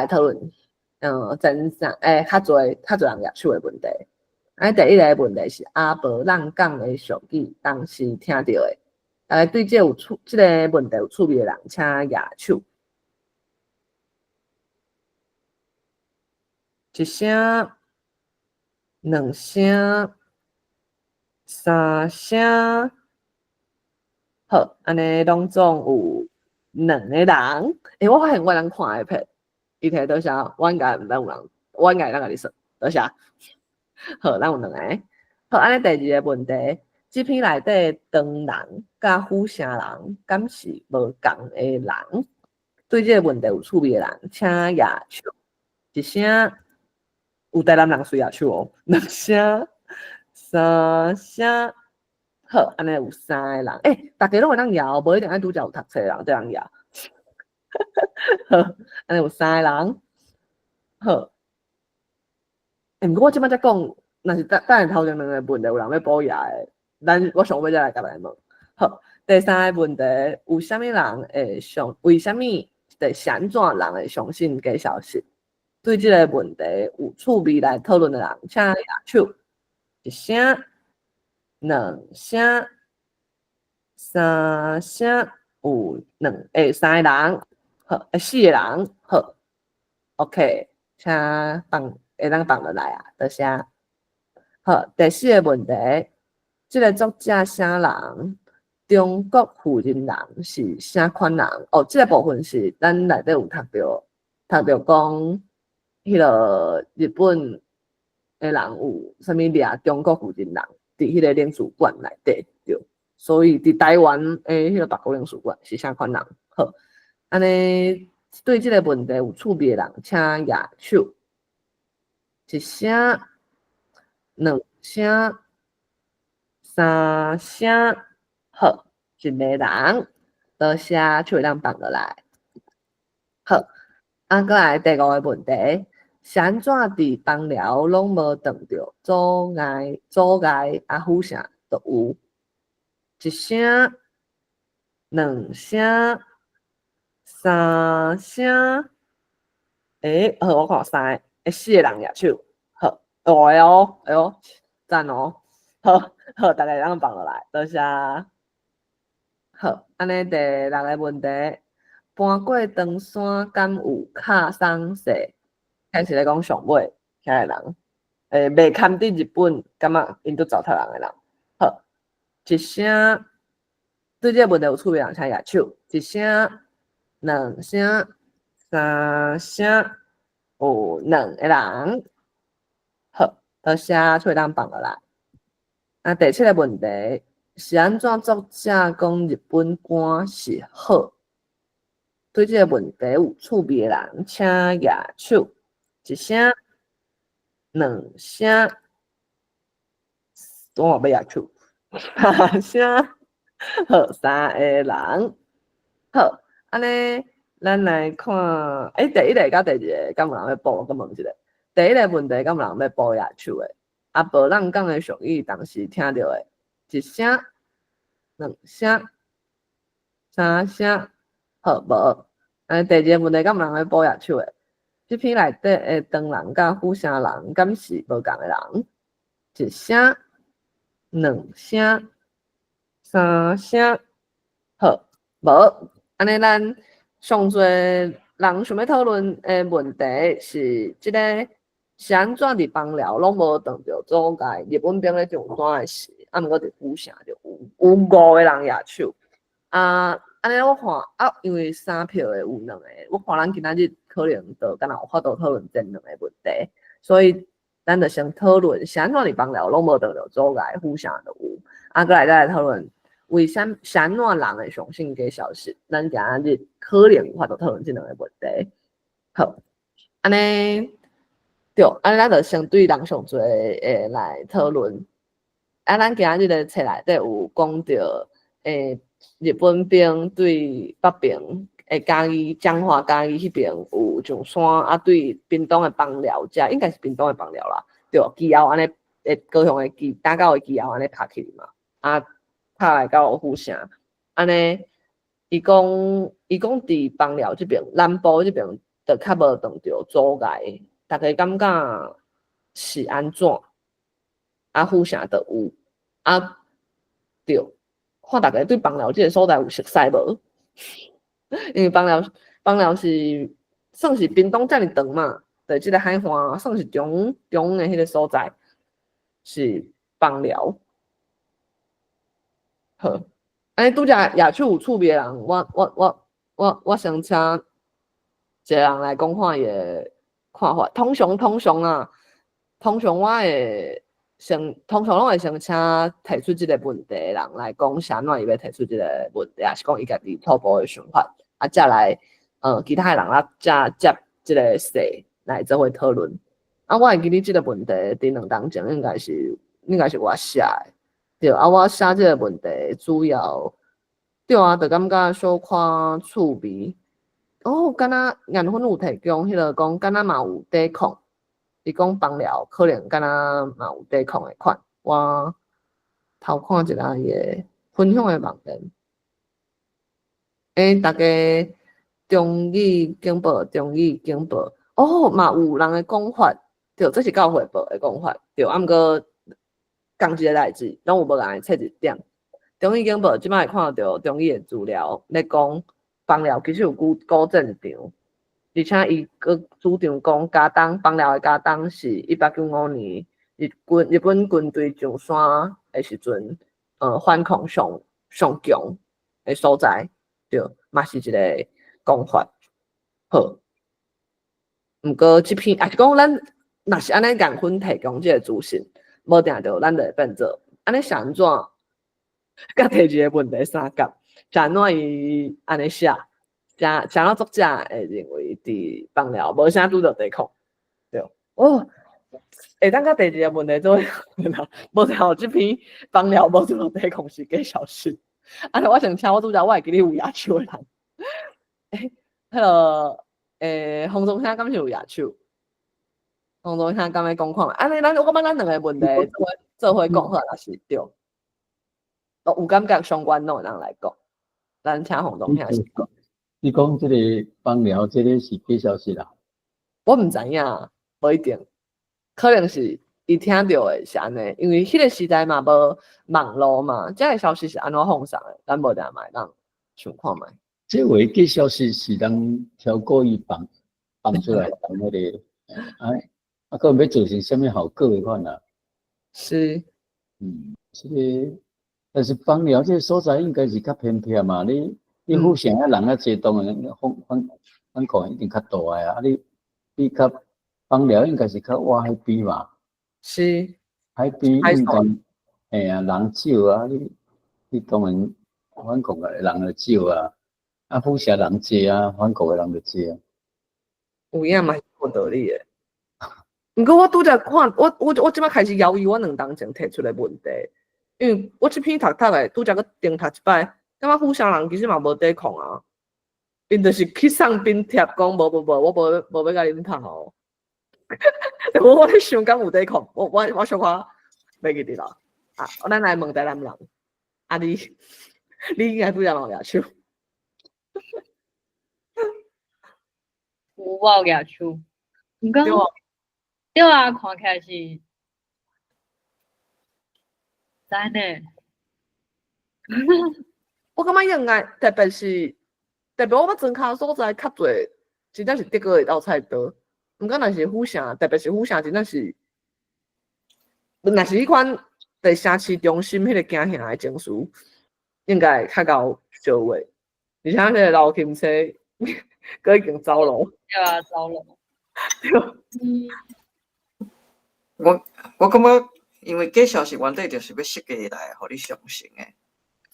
S1: 討論，真正欸，較濟人舉手的問題。啊，第一個問題是阿伯浪講的俗語，當時聽著的，大家對這个問題有趣味的人，請舉手。一聲、兩聲、三聲，好，按呢攏總有兩个人。欸，我發現我會當看 iPad，伊摕多謝，我應該毋免有人，我應該會當共你算，多謝。好，咱有兩個。好，按呢第二個問題，這篇內底唐人佮府城人，敢是無仝的人？對這個問題有趣味的人，請舉手。一聲，有台南人隨舉手哦。兩聲，三聲，好，按呢有三个人。欸，逐家攏會當舉哦，無一定愛拄才有讀冊的人才通舉。好，按呢有三个人。好。欸，毋過我這擺才講，若是等等下頭前兩個問題有人欲補舉的，咱我上尾才來共大家問。好，第三个問題，有啥物人會相？為啥物是按怎人會相信假消息？對這个問題有趣味來討論的人，請舉手。一聲、兩聲、三聲，有兩欸三个人，好，欸四个人，好，OK，請放會當放落來啊，多謝。好，第四个問題，這个作者啥人？中國婦人人是啥款人？哦，這个部分是咱內底有讀著講，彼个日本的人有啥物掠中國婦人人佇彼个領事館內底，對，所以佇台灣的彼个別國領事館是啥款人？好，按呢對這个問題有趣味的人，請舉手。一聲、兩聲、三聲，好。一个人，多謝，手會當放落來。好，啊，閣來第五个問題，是按怎佇枋寮攏無撞著阻礙？阻礙啊，府城都有一聲、兩聲、三聲。欸，好，我看三個，欸，四個人舉手，好，五个哦，哎喲，讚哦，好好，逐家會當放落來，多謝。好，按呢第六个問題，搬過長山敢有較鬆勢？開始咧講上尾遐個人，欸，袂堪佇日本，感覺𪜶拄糟蹋人的人。好，一聲，對這個問題有趣味的人請舉手，一聲、兩聲、三聲，有兩个人。好，多謝，手會當放落來。啊，第七个問題，是按怎作者講日本官是好？對這個問題有趣味的人，請舉手。一聲、兩聲，我嘛欲舉手。三聲，好，三个人。好，按呢，咱來看，欸，第一个佮第二個，敢有人欲補？敢問一下。第一个問題，敢有人欲補舉手的？啊，無咱講的俗語，當時聽著的，一聲、兩聲、三聲，好無？按呢，第二個問題，敢有人欲補舉手的？這篇內底的唐人佮府城人，敢是無仝的人？一聲、兩聲、三聲，好，無？按呢，咱上濟人想欲討論的問題是這个是按怎佇枋寮攏無撞著阻礙日本兵咧上山的時，啊，毋過佇府城就有有五個人舉手。啊，按呢我看啊，因為三票的有兩個，我看咱今仔日可能就敢若有法度討論這兩個問題，所以咱就先討論是按怎佇枋寮攏無撞著阻礙，府城就有。啊，閣來再來討論為啥是按怎人會相信假消息？咱今仔日可能有法度討論這兩個問題。好，按呢。對，按呢咱就先對人上濟的來討論。啊，咱今仔日的冊內底有講著，欸，日本兵對北爿的嘉義彰化嘉義彼爿有上山，啊，對屏東的枋寮遮，應該是屏東的枋寮啦。對，機後按呢，欸，高雄的機打狗的機後按呢拍去嘛，啊，拍來到府城，按呢，伊講佇枋寮這爿南部這爿就較無撞著阻礙。逐家感覺是按怎？啊，府城就有啊，對，看逐家對枋寮這个所在有熟似無？因為枋寮枋寮是算是屏東遮爾長嘛，對，這个海岸算是中中的彼個所在，是枋寮。好，按呢拄才舉手有趣味的人，我先請一个人來講看伊的看法。通常啊，通常我會先，通常攏會先請提出這个問題的人來講，是按怎伊欲提出這个問題，抑是講伊家己初步的想法，啊，才來，其他的人啊，才接這个勢來做伙討論。啊，我會記得這个問題佇2冬前應該是我寫的，對，啊，我寫這个問題主要，對啊，就感覺小可趣味。哦，敢若顏芬有提供彼个講，敢若嘛有抵抗，伊講枋寮可能敢若嘛有抵抗的款，我偷看一下伊的分享的網站。欸，逐家中語警報，中語警報，哦，嘛有人的講法，對，這是教會報的講法，對，啊，毋過仝一个代誌，攏有無仝的切入點。中語警報這擺會看著中語的資料咧講。枋寮其實有古古戰場，而且伊閣主張講，佳冬枋寮的佳冬是1895年日本軍隊上山的時陣，反抗上上強的所在，對，嘛是一个講法。好，毋過這篇，抑是講咱若是按呢仝款提供這个資訊，無定著咱就會變做按呢是按怎？佮第二个問題相仝。是按怎伊按呢寫？是按怎作者會認為佇枋寮無啥拄著抵抗？對，哦，會當佮第二个問題做伙，無定這篇枋寮無拄著抵抗是假消息。啊，我想請我拄則我會記得有舉手的人。欸，彼個洪忠兄敢是有舉手？洪忠兄敢欲講看覓？按呢，咱我感覺咱兩个問題做伙講好，抑是對？哦，有感覺相關攏會當來講。咱請洪忠兄先講。
S8: 你講這個枋寮，這个是假消息啦？
S1: 我毋知影，無一定，可能是伊聽著的是按呢，因為彼个時代嘛無網路嘛，這个消息是按怎放送的，咱無定嘛會當想看覓。
S8: 這話假消息是人超故意放放出來，當彼个，哎，啊，可能欲造成啥物效果的款啊？
S1: 是，
S8: 這个，但是枋寮這个所在應該是較偏僻嘛，你府城啊人較濟，當然反抗一定較大的啊，啊你較枋寮應該是較倚海邊嘛？
S1: 是，
S8: 海邊應該，嘿啊，人少啊，你當然反抗的人就少啊，啊府城人濟啊，反抗的人就濟啊。
S1: 有影嘛是有道理的。毋過我拄則看，我這擺開始猶豫，我兩當前提出的問題，因為我這篇讀讀的，拄則閣重讀一擺，感覺府城人其實嘛無抵抗啊，𪜶就是去送兵帖，講無無無，我無欲共恁拍哦。我咧想敢有抵抗，我小可袂記得啦。啊，咱來問台南人，啊你應該拄則嘛有舉手？
S9: 有，我有舉手。毋過對啊，看起來是真的。
S1: 我感覺應該特別是特別，我感覺莊跤所在較濟，真正是德國的鬥菜刀。毋過若是府城，特別是府城，真正是，若是彼款佇城市中心彼个驚嚇的情緒，應該較𠢕相話。而且彼个老金車，閣已經走路。
S9: 對啊，走路。
S1: 對。
S4: 我感覺，因為假消息原底就是欲設計來予你相信的。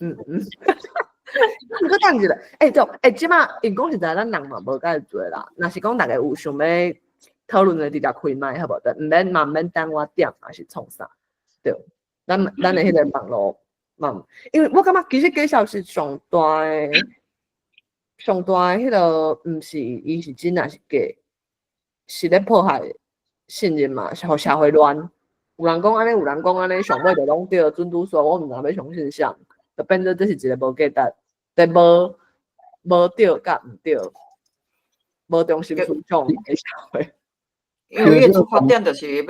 S1: 毋過等一下，欸對，欸這擺𪜶講實在，咱人嘛無介濟啦。若是講逐家有想欲討論的，直接開麥好無？毋免嘛毋免等我點，抑是創啥？對，咱的彼个網路嘛，因為我感覺其實假消息上大的、上大的彼个，毋是伊是真抑是假，是咧破壞信任嘛，是予社會亂。有人講按呢，有人講按呢，上尾就攏對，準拄說，我毋知欲相信啥，就變做這是一個無價值，但無對佮毋對，無中心思想的社會。
S4: 因為伊的出發點就是欲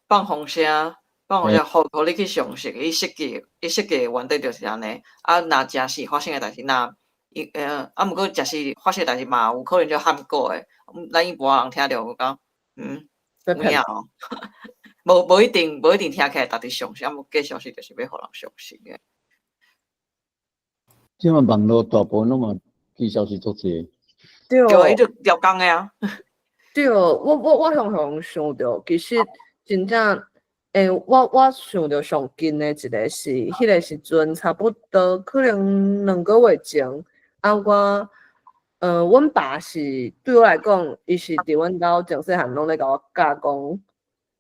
S4: 放風聲，放風聲，予你去相信。伊設計的原底就是按呢。啊，若誠實發生的代誌，若伊啊，毋過誠實發生的代誌嘛，有可能就含糊的。咱一般人聽著講，有影哦。無一定聽起來逐直相信，啊，無假消息就是欲予人相信的。
S8: 這擺網路大部分攏嘛假消息足濟。
S1: 對。
S4: 對，伊就調工的啊。
S1: 對，我常常想著，其實真正，我想著上近的一個是，彼個時陣差不多可能2個月前，啊我，阮爸是對我來講，伊是佇阮兜從細漢攏咧共我教講，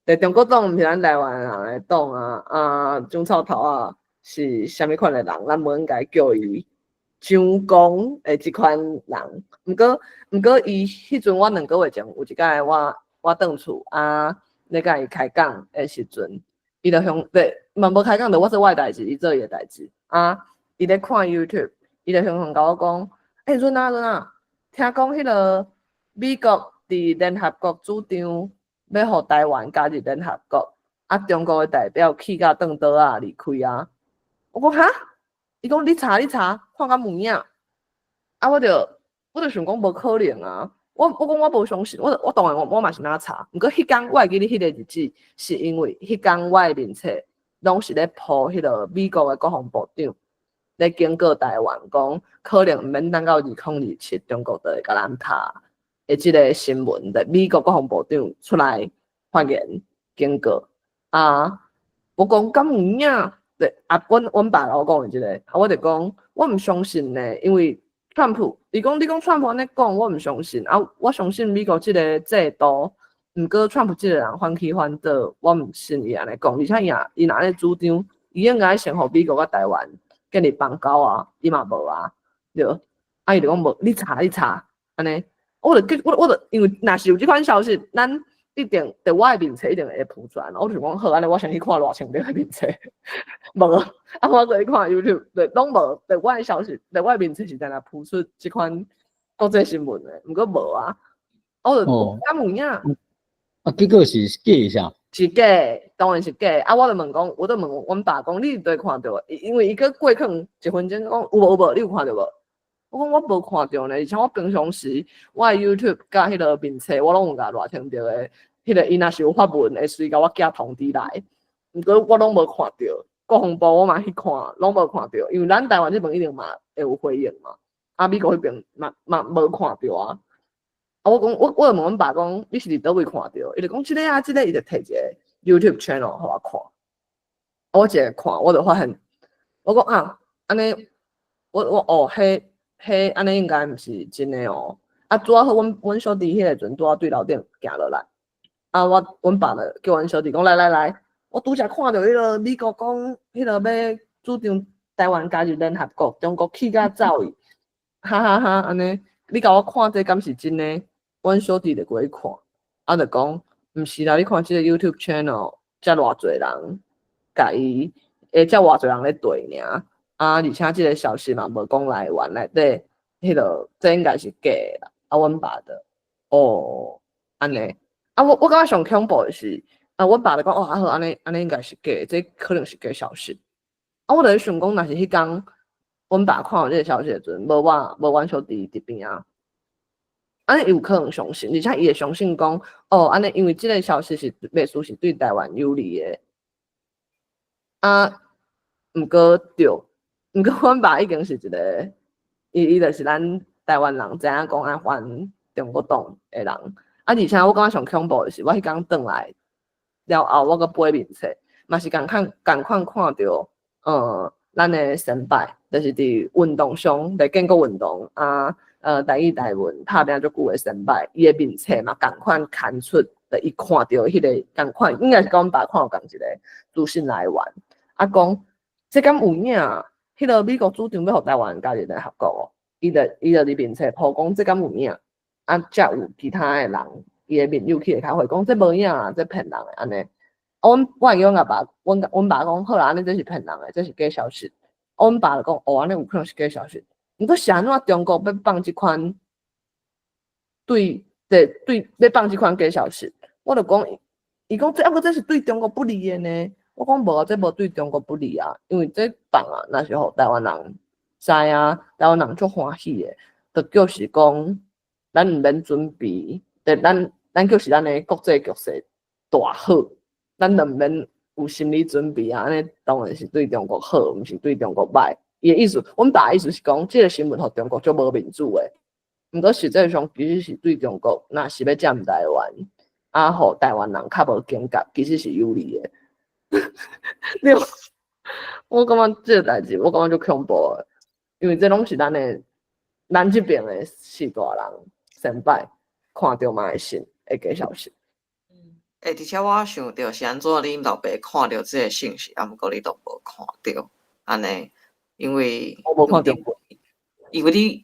S1: 佇中國黨毋是咱台灣人的黨啊，啊，蔣臭頭仔是啥物款的人，咱無應該叫伊蔣公的這款人。毋過，伊彼陣我兩個月前有一擺我轉厝啊，咧共伊開講的時陣，伊就向對嘛無開講，就我做我的代誌，伊做伊的代誌啊。伊咧看 YouTube，伊就雄雄共我講，欸，潤啊潤啊，聽講彼个美國佇聯合國主張欲予台灣加入聯合國，啊，中國的代表氣甲轉桌仔離開啊。我講哈？伊講你查你查，看敢有影。啊，我就想講無可能啊！我講我無相信，我當然我嘛是若查。毋過彼工我會記得彼個日子，是因為彼工我的面冊攏是咧鋪彼个美國的國防部長咧警告台灣，講可能毋免等到2027，中國就會共咱拍的這个新聞的美國國防部長出來發言警告啊！我講敢有影？對啊，阮爸共我講的這个，啊，我就講我毋相信呢，因為川普，伊講你講川普按呢講，我毋相信啊！我相信美國這个制度，毋過川普這个人反起反倒，我毋信伊按呢講，而且伊若按呢主張，伊應該先予美國佮台灣建立邦交啊，伊嘛無啊，對。啊，伊就講無，你查你查，按呢，我就我我就因為若是有這款消息，咱一定佇我的面冊一定會浮出來。我就想講好，按呢我先去看賴清德的面冊，無，啊我閣去看 YouTube，對，攏無，佇我的消息，佇我的面冊是定定浮出這款國際新聞的，毋過無啊，我就敢有影。
S8: 啊，結果是假啥？
S1: 是假，當然是假。啊，我就問講，我就問阮爸講，你佇看著無？因為伊閣過可能一分鐘講有無有無？你有看著無？我講我無看著呢，而且我平常時我的 YouTube 佮彼个面冊，我攏有共賴清德的，彼个伊若是有發文，會隨共我寄通知來。毋過我攏無看著，國防部我嘛去看，攏無看著，因為咱台灣這邊一定嘛會有回應嘛。啊，美國彼邊嘛嘛無看著啊。啊，我講我我就問阮爸講，你是佇佗位看著？伊就講這个啊，這个伊就提一個 YouTube channel 予我看。我一个看，我就發現，我講啊，按呢，我我哦，彼彼按呢應該毋是真的哦。啊，拄仔好，阮阮小弟彼个陣拄仔對樓頂行落來，啊，我阮爸就叫阮小弟講來來來，我拄才看著彼个美國講，彼个欲主張台灣加入聯合國，中國氣甲走去，哈哈哈，按呢，你共我看這敢是真的？阮小弟就過去看，啊，就講毋是啦，你看這个 YouTube channel，遮偌濟人共伊，會遮偌濟人咧對爾，啊，而且這个消息嘛無講來源內底，彼个這應該是假的啦。啊，阮爸就哦，按呢，啊，我我感覺上恐怖的是，啊，阮爸就講哦，啊好，按呢按呢應該是假的，這可能是假消息。啊，我就咧想講，若是彼工，阮爸看著這个消息的時陣，無我無阮小弟佇邊仔。按呢伊有可能相信，而且伊會相信講，哦，按呢因為這个消息是袂輸是對台灣有利的。啊，毋過對，毋過阮爸已經是一個，伊伊就是咱台灣人知影講愛反中國黨的人。啊，而且我感覺上恐怖的是，我彼工轉來了後，我閣飛面冊，嘛是仝款仝款看著，咱的先輩，就是佇運動上，佇建國運動啊。台語台文拍拚足久的先輩，伊的面冊嘛仝款刊出，就伊看著彼个仝款，應該是佮阮爸看著仝一個資訊來源，啊講這敢有影？彼个美國主張欲予台灣加入聯合國哦，伊就伊就佇面冊鋪講這敢有影？啊，才有其他的人，伊的面友起來開會講這無影啊，這騙人的按呢。啊，阮我會記阮阿爸，阮阮爸講好啦，按呢這是騙人的，這是假消息。啊，阮爸就講哦，按呢有可能是假消息。毋過是按怎中國欲放這款對對對，欲放這款假消息？我就講，伊講這啊，毋過這是對中國不利的呢。我講無啊，這無對中國不利啊，因為這放啊，若是予台灣人知啊，台灣人足歡喜的，就就是講咱毋免準備，對咱咱就是咱的國際局勢大好，咱就毋免有心理準備啊，按呢當然是對中國好，毋是對中國歹。伊的意思，阮爸的意思是講，這个新聞予中國足無面子的，毋過實際上其實是對中國，若是欲佔台灣，啊，予台灣人較無警覺，其實是有利的。你我感覺這个代誌，我感覺足恐怖的，因為這攏是咱的，咱這邊的序大人先輩看著嘛會信的假消息。
S4: 欸，而且我想著是按怎恁老爸看著這个信息，啊，毋過你都無看著，按呢？因為
S1: 我無看著過，
S4: 因為你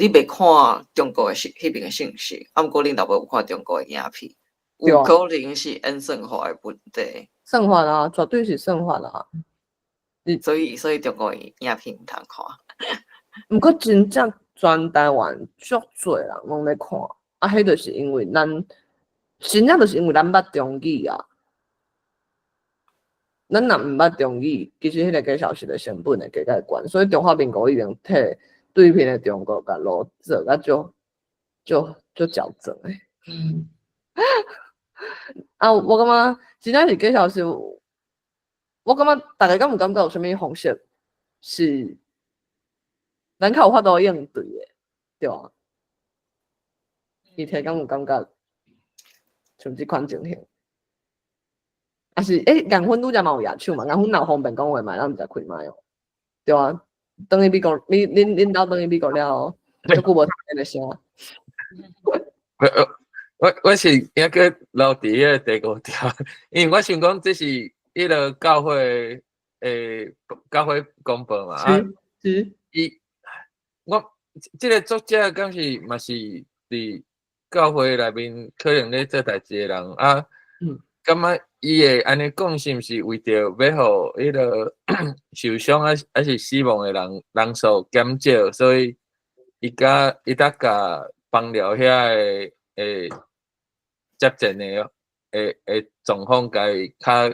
S4: 袂看中國的彼邊的信息，啊，毋過恁老爸有看中國的影片，有可能是演算法的問題。
S1: 算法啊，絕對是算法啊。
S4: 所以中國的影片毋通看。
S1: 毋過真正全台灣足濟人攏咧看，啊，彼就是因為咱，真正就是因為咱捌中語啊。咱若毋捌中語，其實彼个假消息的成本會加較懸，所以中華民國已經替對面的中國共路做甲足足足矯正的。啊，我感覺真正是假消息，我感覺大家敢有感覺有啥物方式是咱較有法度應對的，對啊？伊聽敢有感覺像這款情形？啊是，欸，顏粉拄才嘛有舉手嘛？顏粉若有方便講話嘛，咱毋知開麥哦。對啊，轉去美國，你恁恁兜轉去美國了後，足久無聽恁的聲。
S10: 我我我是抑閣留佇彼個第五條，因為我想講這是彼个教會的教会公报嘛，啊，
S1: 是，
S10: 伊我这个作者敢是嘛是伫教会内面可能咧做代誌的人啊，感覺伊會按呢講，是毋是為著欲予彼个受傷啊，抑是死亡的人人數減少，所以伊佮伊得共枋寮遐的接戰的狀況，共伊較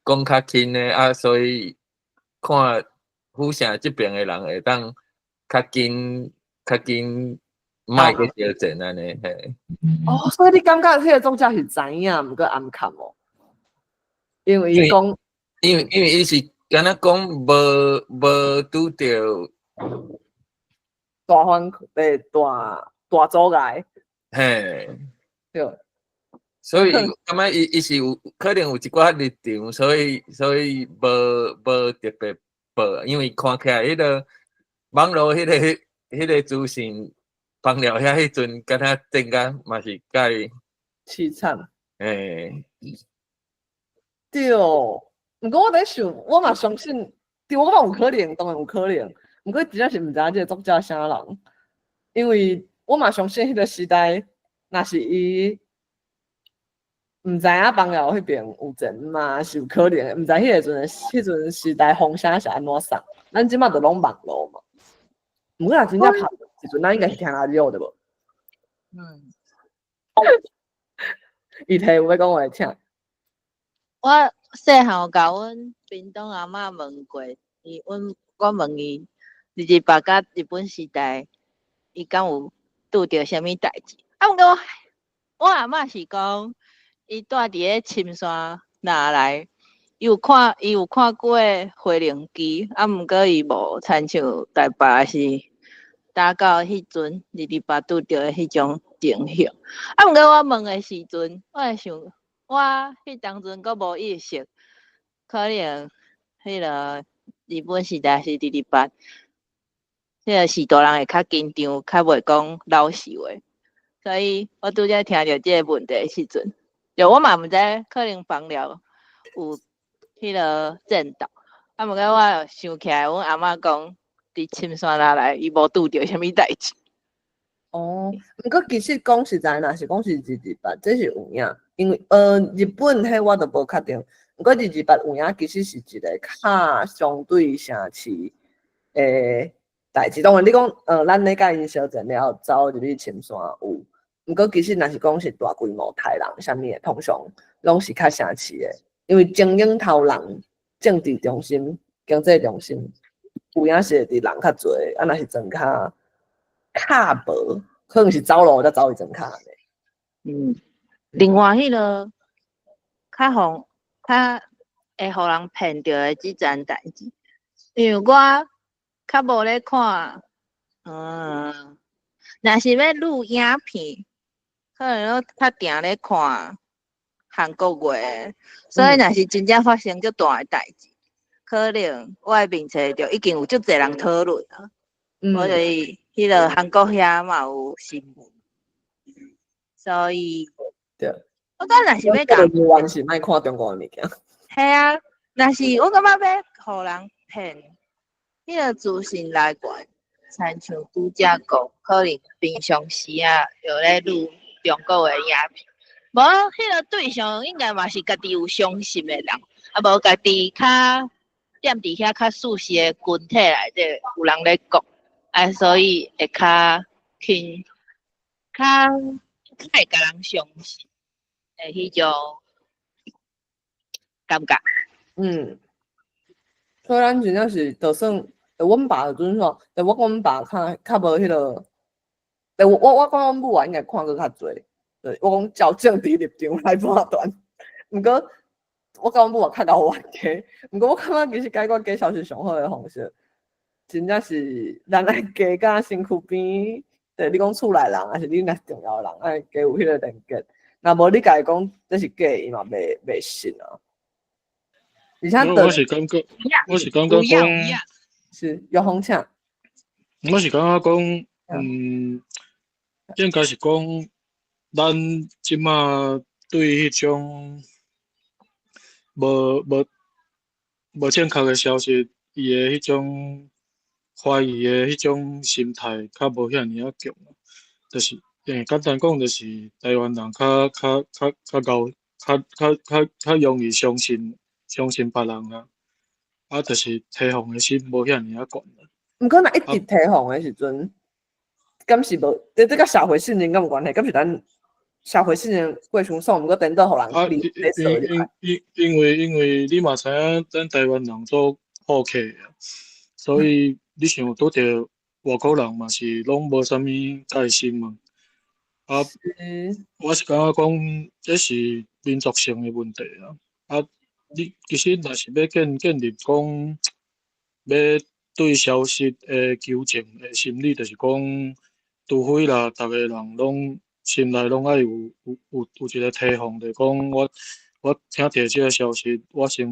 S10: 講較輕的啊，所以看府城這邊的人會當較緊較緊，莫閣相戰按呢嘿。
S1: 哦，所以你感覺彼个作者是知影，毋過掩崁哦？因為伊講，
S10: 因為伊是敢若講無拄著
S1: 大反欸大大阻礙，
S10: 嘿，
S1: 對。
S10: 所以感覺伊是有可能有一寡立場，所以無特別報，因為看起來彼个網路彼個資訊枋寮遐彼陣，敢若戰甲嘛是共伊
S1: 凄慘。
S10: 嘿。
S1: 對，毋過我佇想，我嘛相信，對，我感覺有可能，當然有可能。毋過真正是毋知影這個作者啥人，因為我嘛相信彼個時代，若是伊毋知影枋寮彼邊有戰嘛，是有可能的。毋知彼个陣彼陣時代風聲是按怎送，咱這馬就攏網路嘛。毋過若真正拍時陣，咱應該是聽ラジオ對無？
S5: 嗯。
S1: 伊提有欲講話，請。
S5: 我細漢有共阮屏東阿嬤問過，伊阮我問伊，二二八佮日本時代，伊敢有拄著啥物代誌？啊，毋過我阿嬤是講，伊蹛佇咧深山若來，伊有看過飛行機，啊，毋過伊無親像台北抑是打到彼陣二二八拄著的彼種情形。啊，毋過我問的時陣，我會想，我彼當陣閣無意識，可能彼个日本時代是二二八，彼个時大人會較緊張，較袂講老實話。所以我拄才聽著這個問題的時陣，就我嘛毋知可能枋寮有彼个戰鬥，啊，毋過我想起來，阮阿嬤講，佇深山內來，伊無拄著啥物代誌。
S1: 哦，毋過其實講實在，若是講是二二八，這是有影，因為日本彼我都無確定，毋過二二八有影其實是一個較相對城市的代誌。當然你講咱咧佮𪜶相戰了後走入去深山有，毋過其實若是講是大規模刣人啥物的，通常攏是較城市的，因為精英頭人、政治中心、經濟中心，有影是會佇人較濟，啊若是莊跤較無，可能是走路才走去莊跤咧。
S5: 嗯，另外彼个較予較會予人騙著的這層代誌，因為我較無咧看，若是欲錄影片，可能攏較定咧看韓國話，所以若是真正發生足大的代誌，可能我的面冊就已經有足濟人討論啊。我就是彼个韓國遐嘛有新聞，所以我感覺若是欲共
S1: 完是莫看中國的物件。
S5: 嘿啊，若是我感覺欲予人騙，彼个資訊來源，親像拄才講，可能平常時啊，就咧錄中國的影片，無彼个對象應該嘛是家己有相信的人，啊無家己較踮佇遐較熟悉的群體內底有人咧講，啊所以會較輕，較較會共人相信的彼種感覺。
S1: 嗯，所以咱真正是，就算阮爸就準說，我講阮爸較較無彼个，我講阮母啊應該看閣較濟，對，我講照政治立場來判斷，毋過我佮阮母也較𠢕冤家，毋過我感覺其實解決假消息上好的方式，真正是咱愛加佮身軀邊，對，你講厝內人，抑是你若重要的人，愛加有彼个連結，若無你共伊講這是假的，伊嘛袂信啊。而且
S6: 我是感覺講，
S1: 是玉峰請。
S6: 我是感覺講，應該是講，咱這馬對彼種無無無正確的消息，伊的彼種懷疑的彼種心態較無遐爾仔強，就是，簡單講就是台灣人較𠢕，較容易相信別人啊，啊，就是提防的心無遐爾仔懸啦。
S1: 毋過若一直提防的時陣，敢是無？這佮社會信任敢有關係？敢是咱社會信任過傷爽，毋過顛倒予人
S6: 啊，因為你嘛知影，咱台灣人做好客，所以你想拄著外國人嘛是攏無啥物戒心嘛。啊，我是感覺講這是民族性的問題啊。啊，你其實若是欲建立講，欲對消息的求證的心理，就是講，除非啦，逐個人攏心內攏愛有一個提防，就是講我聽著這個消息，我先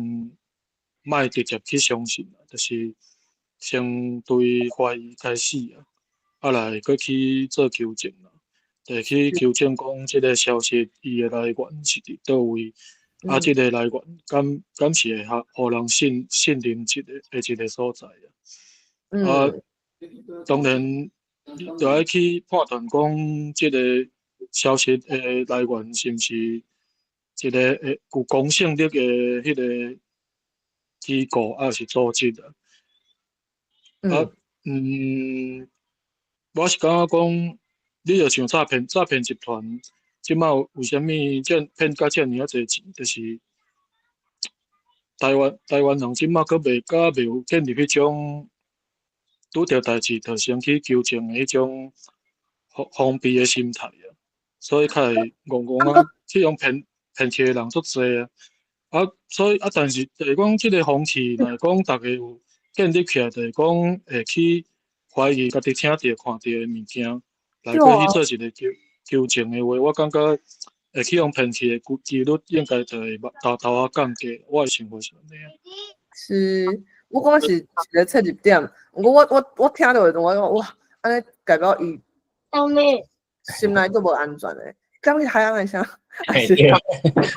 S6: 莫直接去相信，就是先對懷疑開始啊，啊來閣去做求證啊，就去求證講這個消息伊的來源是佇佗位，啊，這個來源敢是會予人信任一個所在啊。啊，當然你著愛去判斷講這個消息的來源是毋是一個會有公信力的彼個機構，抑是組織啊。啊，我是感覺講，你著像詐騙集團，這擺為啥物這騙甲遮爾仔濟錢，就是台灣人這擺閣未有建立彼種拄著代誌就先去求證的彼種防備的心態啊，所以較會戇戇啊，這種騙去的人足濟啊。啊，所以啊，但是就是講這個風氣，若講逐家有建立起來，就是講會去懷疑家己聽著、看著的物件，來閣去做一個求證的話，我感覺會去予騙去的幾率應該就會沓沓仔降低。我的想法是按呢。
S1: 是，我感覺是一個切入點。毋過我聽著的時陣，我講哇，按呢代表伊心內都無安全的。敢是海洋的聲？
S10: 對，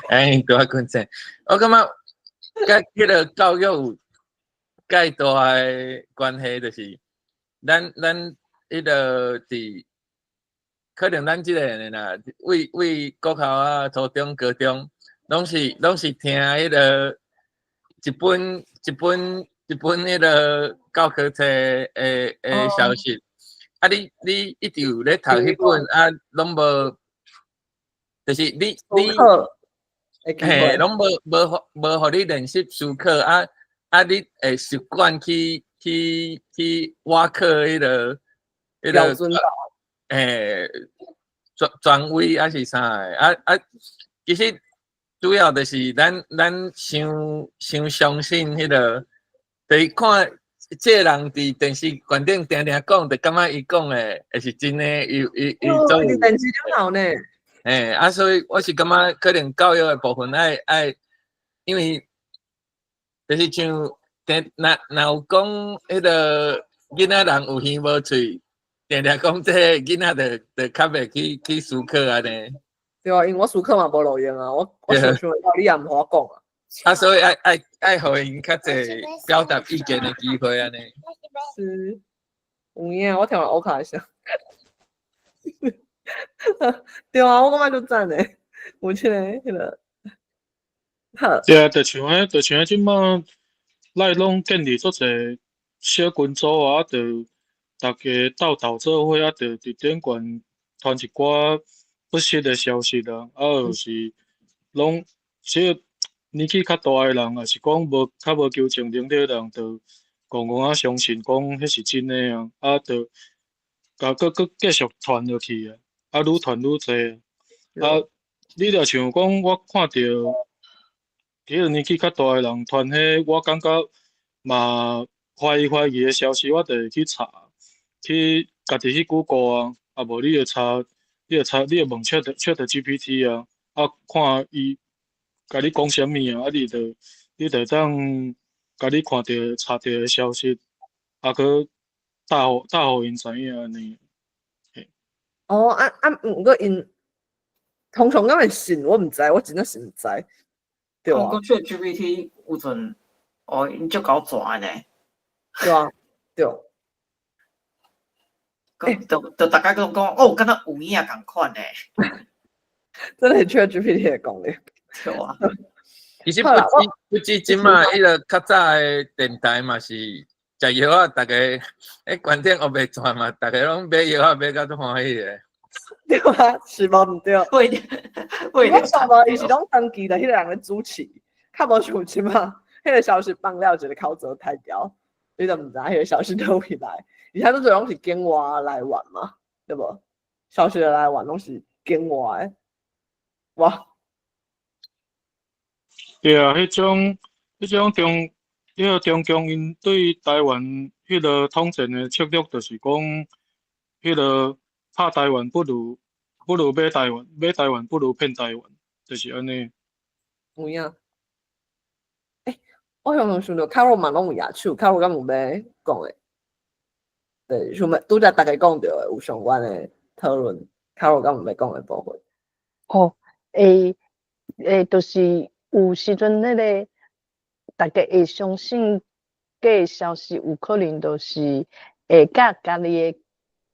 S10: 哎，拄仔講這，我感覺佮彼個教育有介大的關係，就是咱彼個佇可能咱這個人啦，為國校啊、初中、高中，攏是聽彼個一本彼個教科冊的消息，啊你一直有咧讀彼本啊，攏無。就是你嘿，攏無予你練習思考啊啊！你會習慣去挖考彼個嘿，權威抑是啥的啊啊！其實主要就是咱傷相信彼個，就是看這個人佇電視懸頂定定講，就感覺伊講的會是真的，伊總
S1: 有電視頂頭呢。
S10: 嘿，啊，所以我是感覺可能教育的部分愛，因為就是像，若有講彼個囡仔人有耳無喙，定定講這個囡仔就較袂去思考按呢。
S1: 對啊，因為我思考嘛無路用啊，我想袂到你也毋予我講啊。
S10: 啊，所以愛予𪜶較濟表達意見的機會按呢。
S1: 是，有影，我聽完烏卡聲。對啊，我感覺足讚的，有這個彼個。好。
S6: 對啊，就像彼這擺，咱攏建立足濟小群組啊，就逐家鬥鬥做伙啊，就佇頂懸傳一寡不實的消息啊，啊，就是攏小年紀較大的人，抑是講無較無求證能力的人，就戇戇仔相信講彼是真的啊，啊，就共閣繼續傳落去啊，啊，愈傳愈濟啊。你若像講，我看著彼個年紀較大的人傳彼，我感覺嘛懷疑的消息，我就會去查，去家己去 Google 啊，啊無你就查，你就問 ChatGPT 啊，啊看伊共你講啥物啊，啊你就會當共你看著查著的消息，啊閣帶予𪜶知影按呢。
S1: 哦，啊啊，毋過𪜶通常敢會信？我毋知，我真正是毋知。對啊。
S4: 講 ChatGPT 有陣，哦，𪜶足𠢕蛇呢。
S1: 對啊，對。
S4: 欸，就逐家拢講，哦，敢若有影仝款呢。
S1: 真的 ChatGPT 的功能。
S4: 對啊。
S10: 其實不止這馬，彼个較早的電台嘛是食藥仔，逐家彼觀點烏白轉嘛，逐家攏買藥仔買甲足歡喜的。
S1: 對啊，是無毋對。
S4: 會
S1: 我想無，伊是攏長期的彼个人咧主持，較無像這馬，彼个消息放了一个口座太掉，你都毋知彼个消息佗位來，而且都濟攏是境外來源嘛，對無？消息的來源攏是境外的，哇！
S6: 對啊，彼種中共𪜶對台灣彼个統戰的策略，就是講，彼个拍台灣不如買台灣，買台灣不如騙台灣，就是按呢。
S1: 有影。欸，我常常想著卡洛嘛攏有舉手，卡洛敢有欲講的？對，想欲拄才逐家講著的有相關的討論，卡洛敢有欲講的部分？
S7: 哦，欸欸，就是有時陣彼个，逐家會相信假消息，有可能就是會佮家己的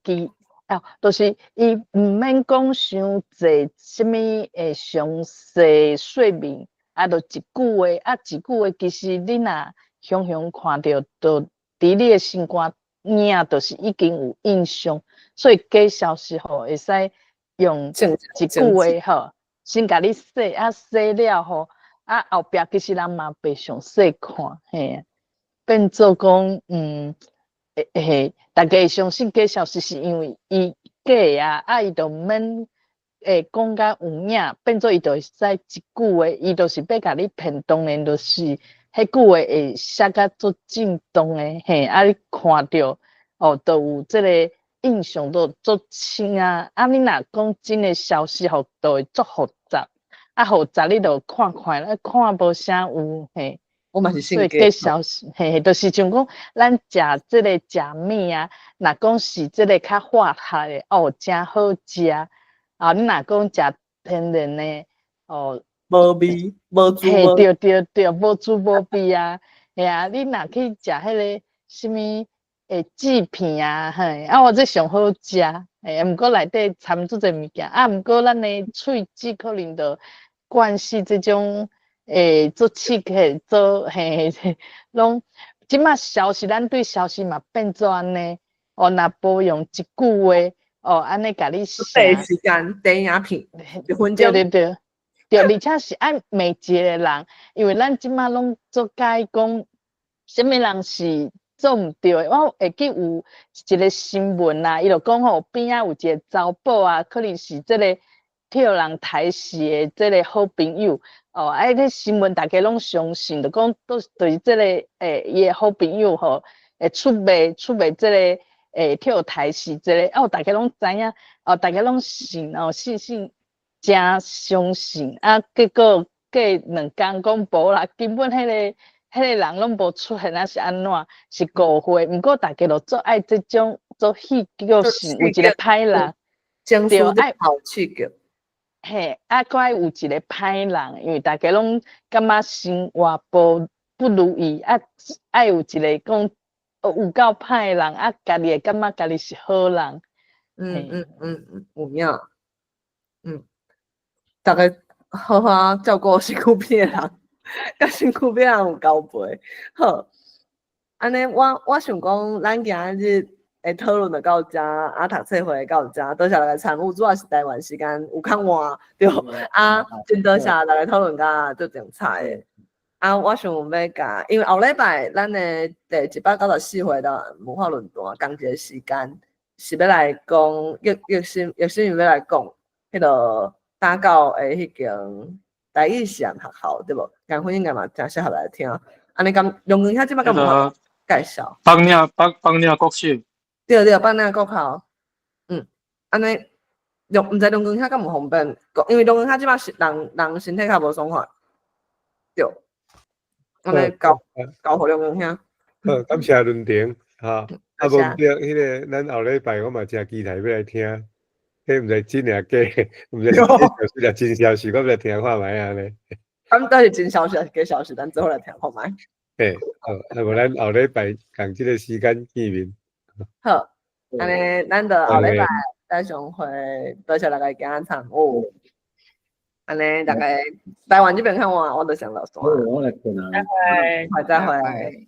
S7: 記，啊，就是伊毋免講傷濟啥物會詳細說明，啊，就一句話，啊，一句話其實你若雄雄看著，就佇你的心肝影，就是已經有印象，所以假消息吼會使用一句話吼，先共你洗，啊洗了吼，啊後壁其實人嘛袂詳細看，嘿，變做講，欸嘿，逐家會相信假消息是因為伊假的啊，啊伊就毋免會講甲有影，變做伊就會使一句話，伊就是欲共你騙，當然就是彼句話會寫甲足正當的，嘿，啊你看著哦，就有這个印象都足深啊！啊，你若講真的消息吼，就會足複雜，啊複雜你就看看，啊看無啥有嘿。
S1: 我嘛是信
S7: 所以假消息，嘿嘿，就是像講咱食這个食物啊，若講是這个較化學的，哦，誠好食。啊，你若講食天然的，哦，
S1: 無味，無滋
S7: 嘿，
S1: 無。
S7: 對對對，無滋無味啊，嘿啊，你若去食彼个啥物制片啊，嘿，啊我這上好食，嘿，毋過內底摻足濟物件，啊，毋過咱的喙齒可能就慣勢這種做刺激，做嘿嘿，攏這馬消息，咱對消息嘛變做按呢，哦，若無用一句話，哦，按呢共你
S1: 第一時間電影片一分鐘，
S7: 對對對，對，而且是愛罵一个人，因為咱這馬攏足佮意講，啥物人是做毋對的。我會記有一个新聞啊，伊就講吼邊仔有一個查某啊，可能是這个替人刣死的這个好朋友，哦，啊，彼新聞逐家攏相信，就講都就是這个伊的好朋友吼，會出賣這个替刣死這个，哦，逐家攏知影，哦，逐家攏信哦，信信誠相信，啊，結果過兩工講無啦，根本彼个人攏無出現，抑是按怎，是誤會。毋過逐家就足愛這種做戲劇性，有一个歹人，對，愛
S1: 好刺激。
S7: 嘿，啊，閣愛有一个歹人，因為逐家攏感覺生活無不如意，啊，愛有一个講有夠歹的人，啊，家己會感覺家己是好人。
S1: 嗯，有影，逐家好好照顧身軀邊的人，佮身軀邊人有交陪。好，按呢，我想講，咱今日的討論就到遮，啊，讀冊會到遮，多謝大家參與，主要是台灣時間有較晚，對，啊，真多謝大家討論甲足精彩的。啊，我想欲共，因為後禮拜咱的第194回的文化論壇仝一个時間，是欲來講葉葉新葉新欲來講彼个打狗的彼間台語實驗學校，對無？顏芬應該嘛誠適合來聽。按呢敢梁光兄這擺敢有介紹？
S6: 北嶺國小。
S1: 對對，北嶺國校。按呢，梁毋知梁光兄敢有方便講，因為梁光兄這擺是人人身體較無爽快。對。按呢交予梁光兄。
S11: 好，感謝倫婷，哈，啊無對，彼个咱後禮拜我嘛誠期待欲來聽，彼毋知真抑假，毋知假消息抑真消息，我欲來聽看覓按呢。
S1: 咁到底真消息抑是假消息？咱做伙來聽看覓。
S11: 嘿，好，啊無咱後禮拜仝這个時間見面。
S1: 好，按呢，咱就後禮拜再相會，多謝大家今仔參與。按呢，大家台灣這邊較晚，我就先落線。
S8: 好，我來睏啊。
S1: 再會，再會。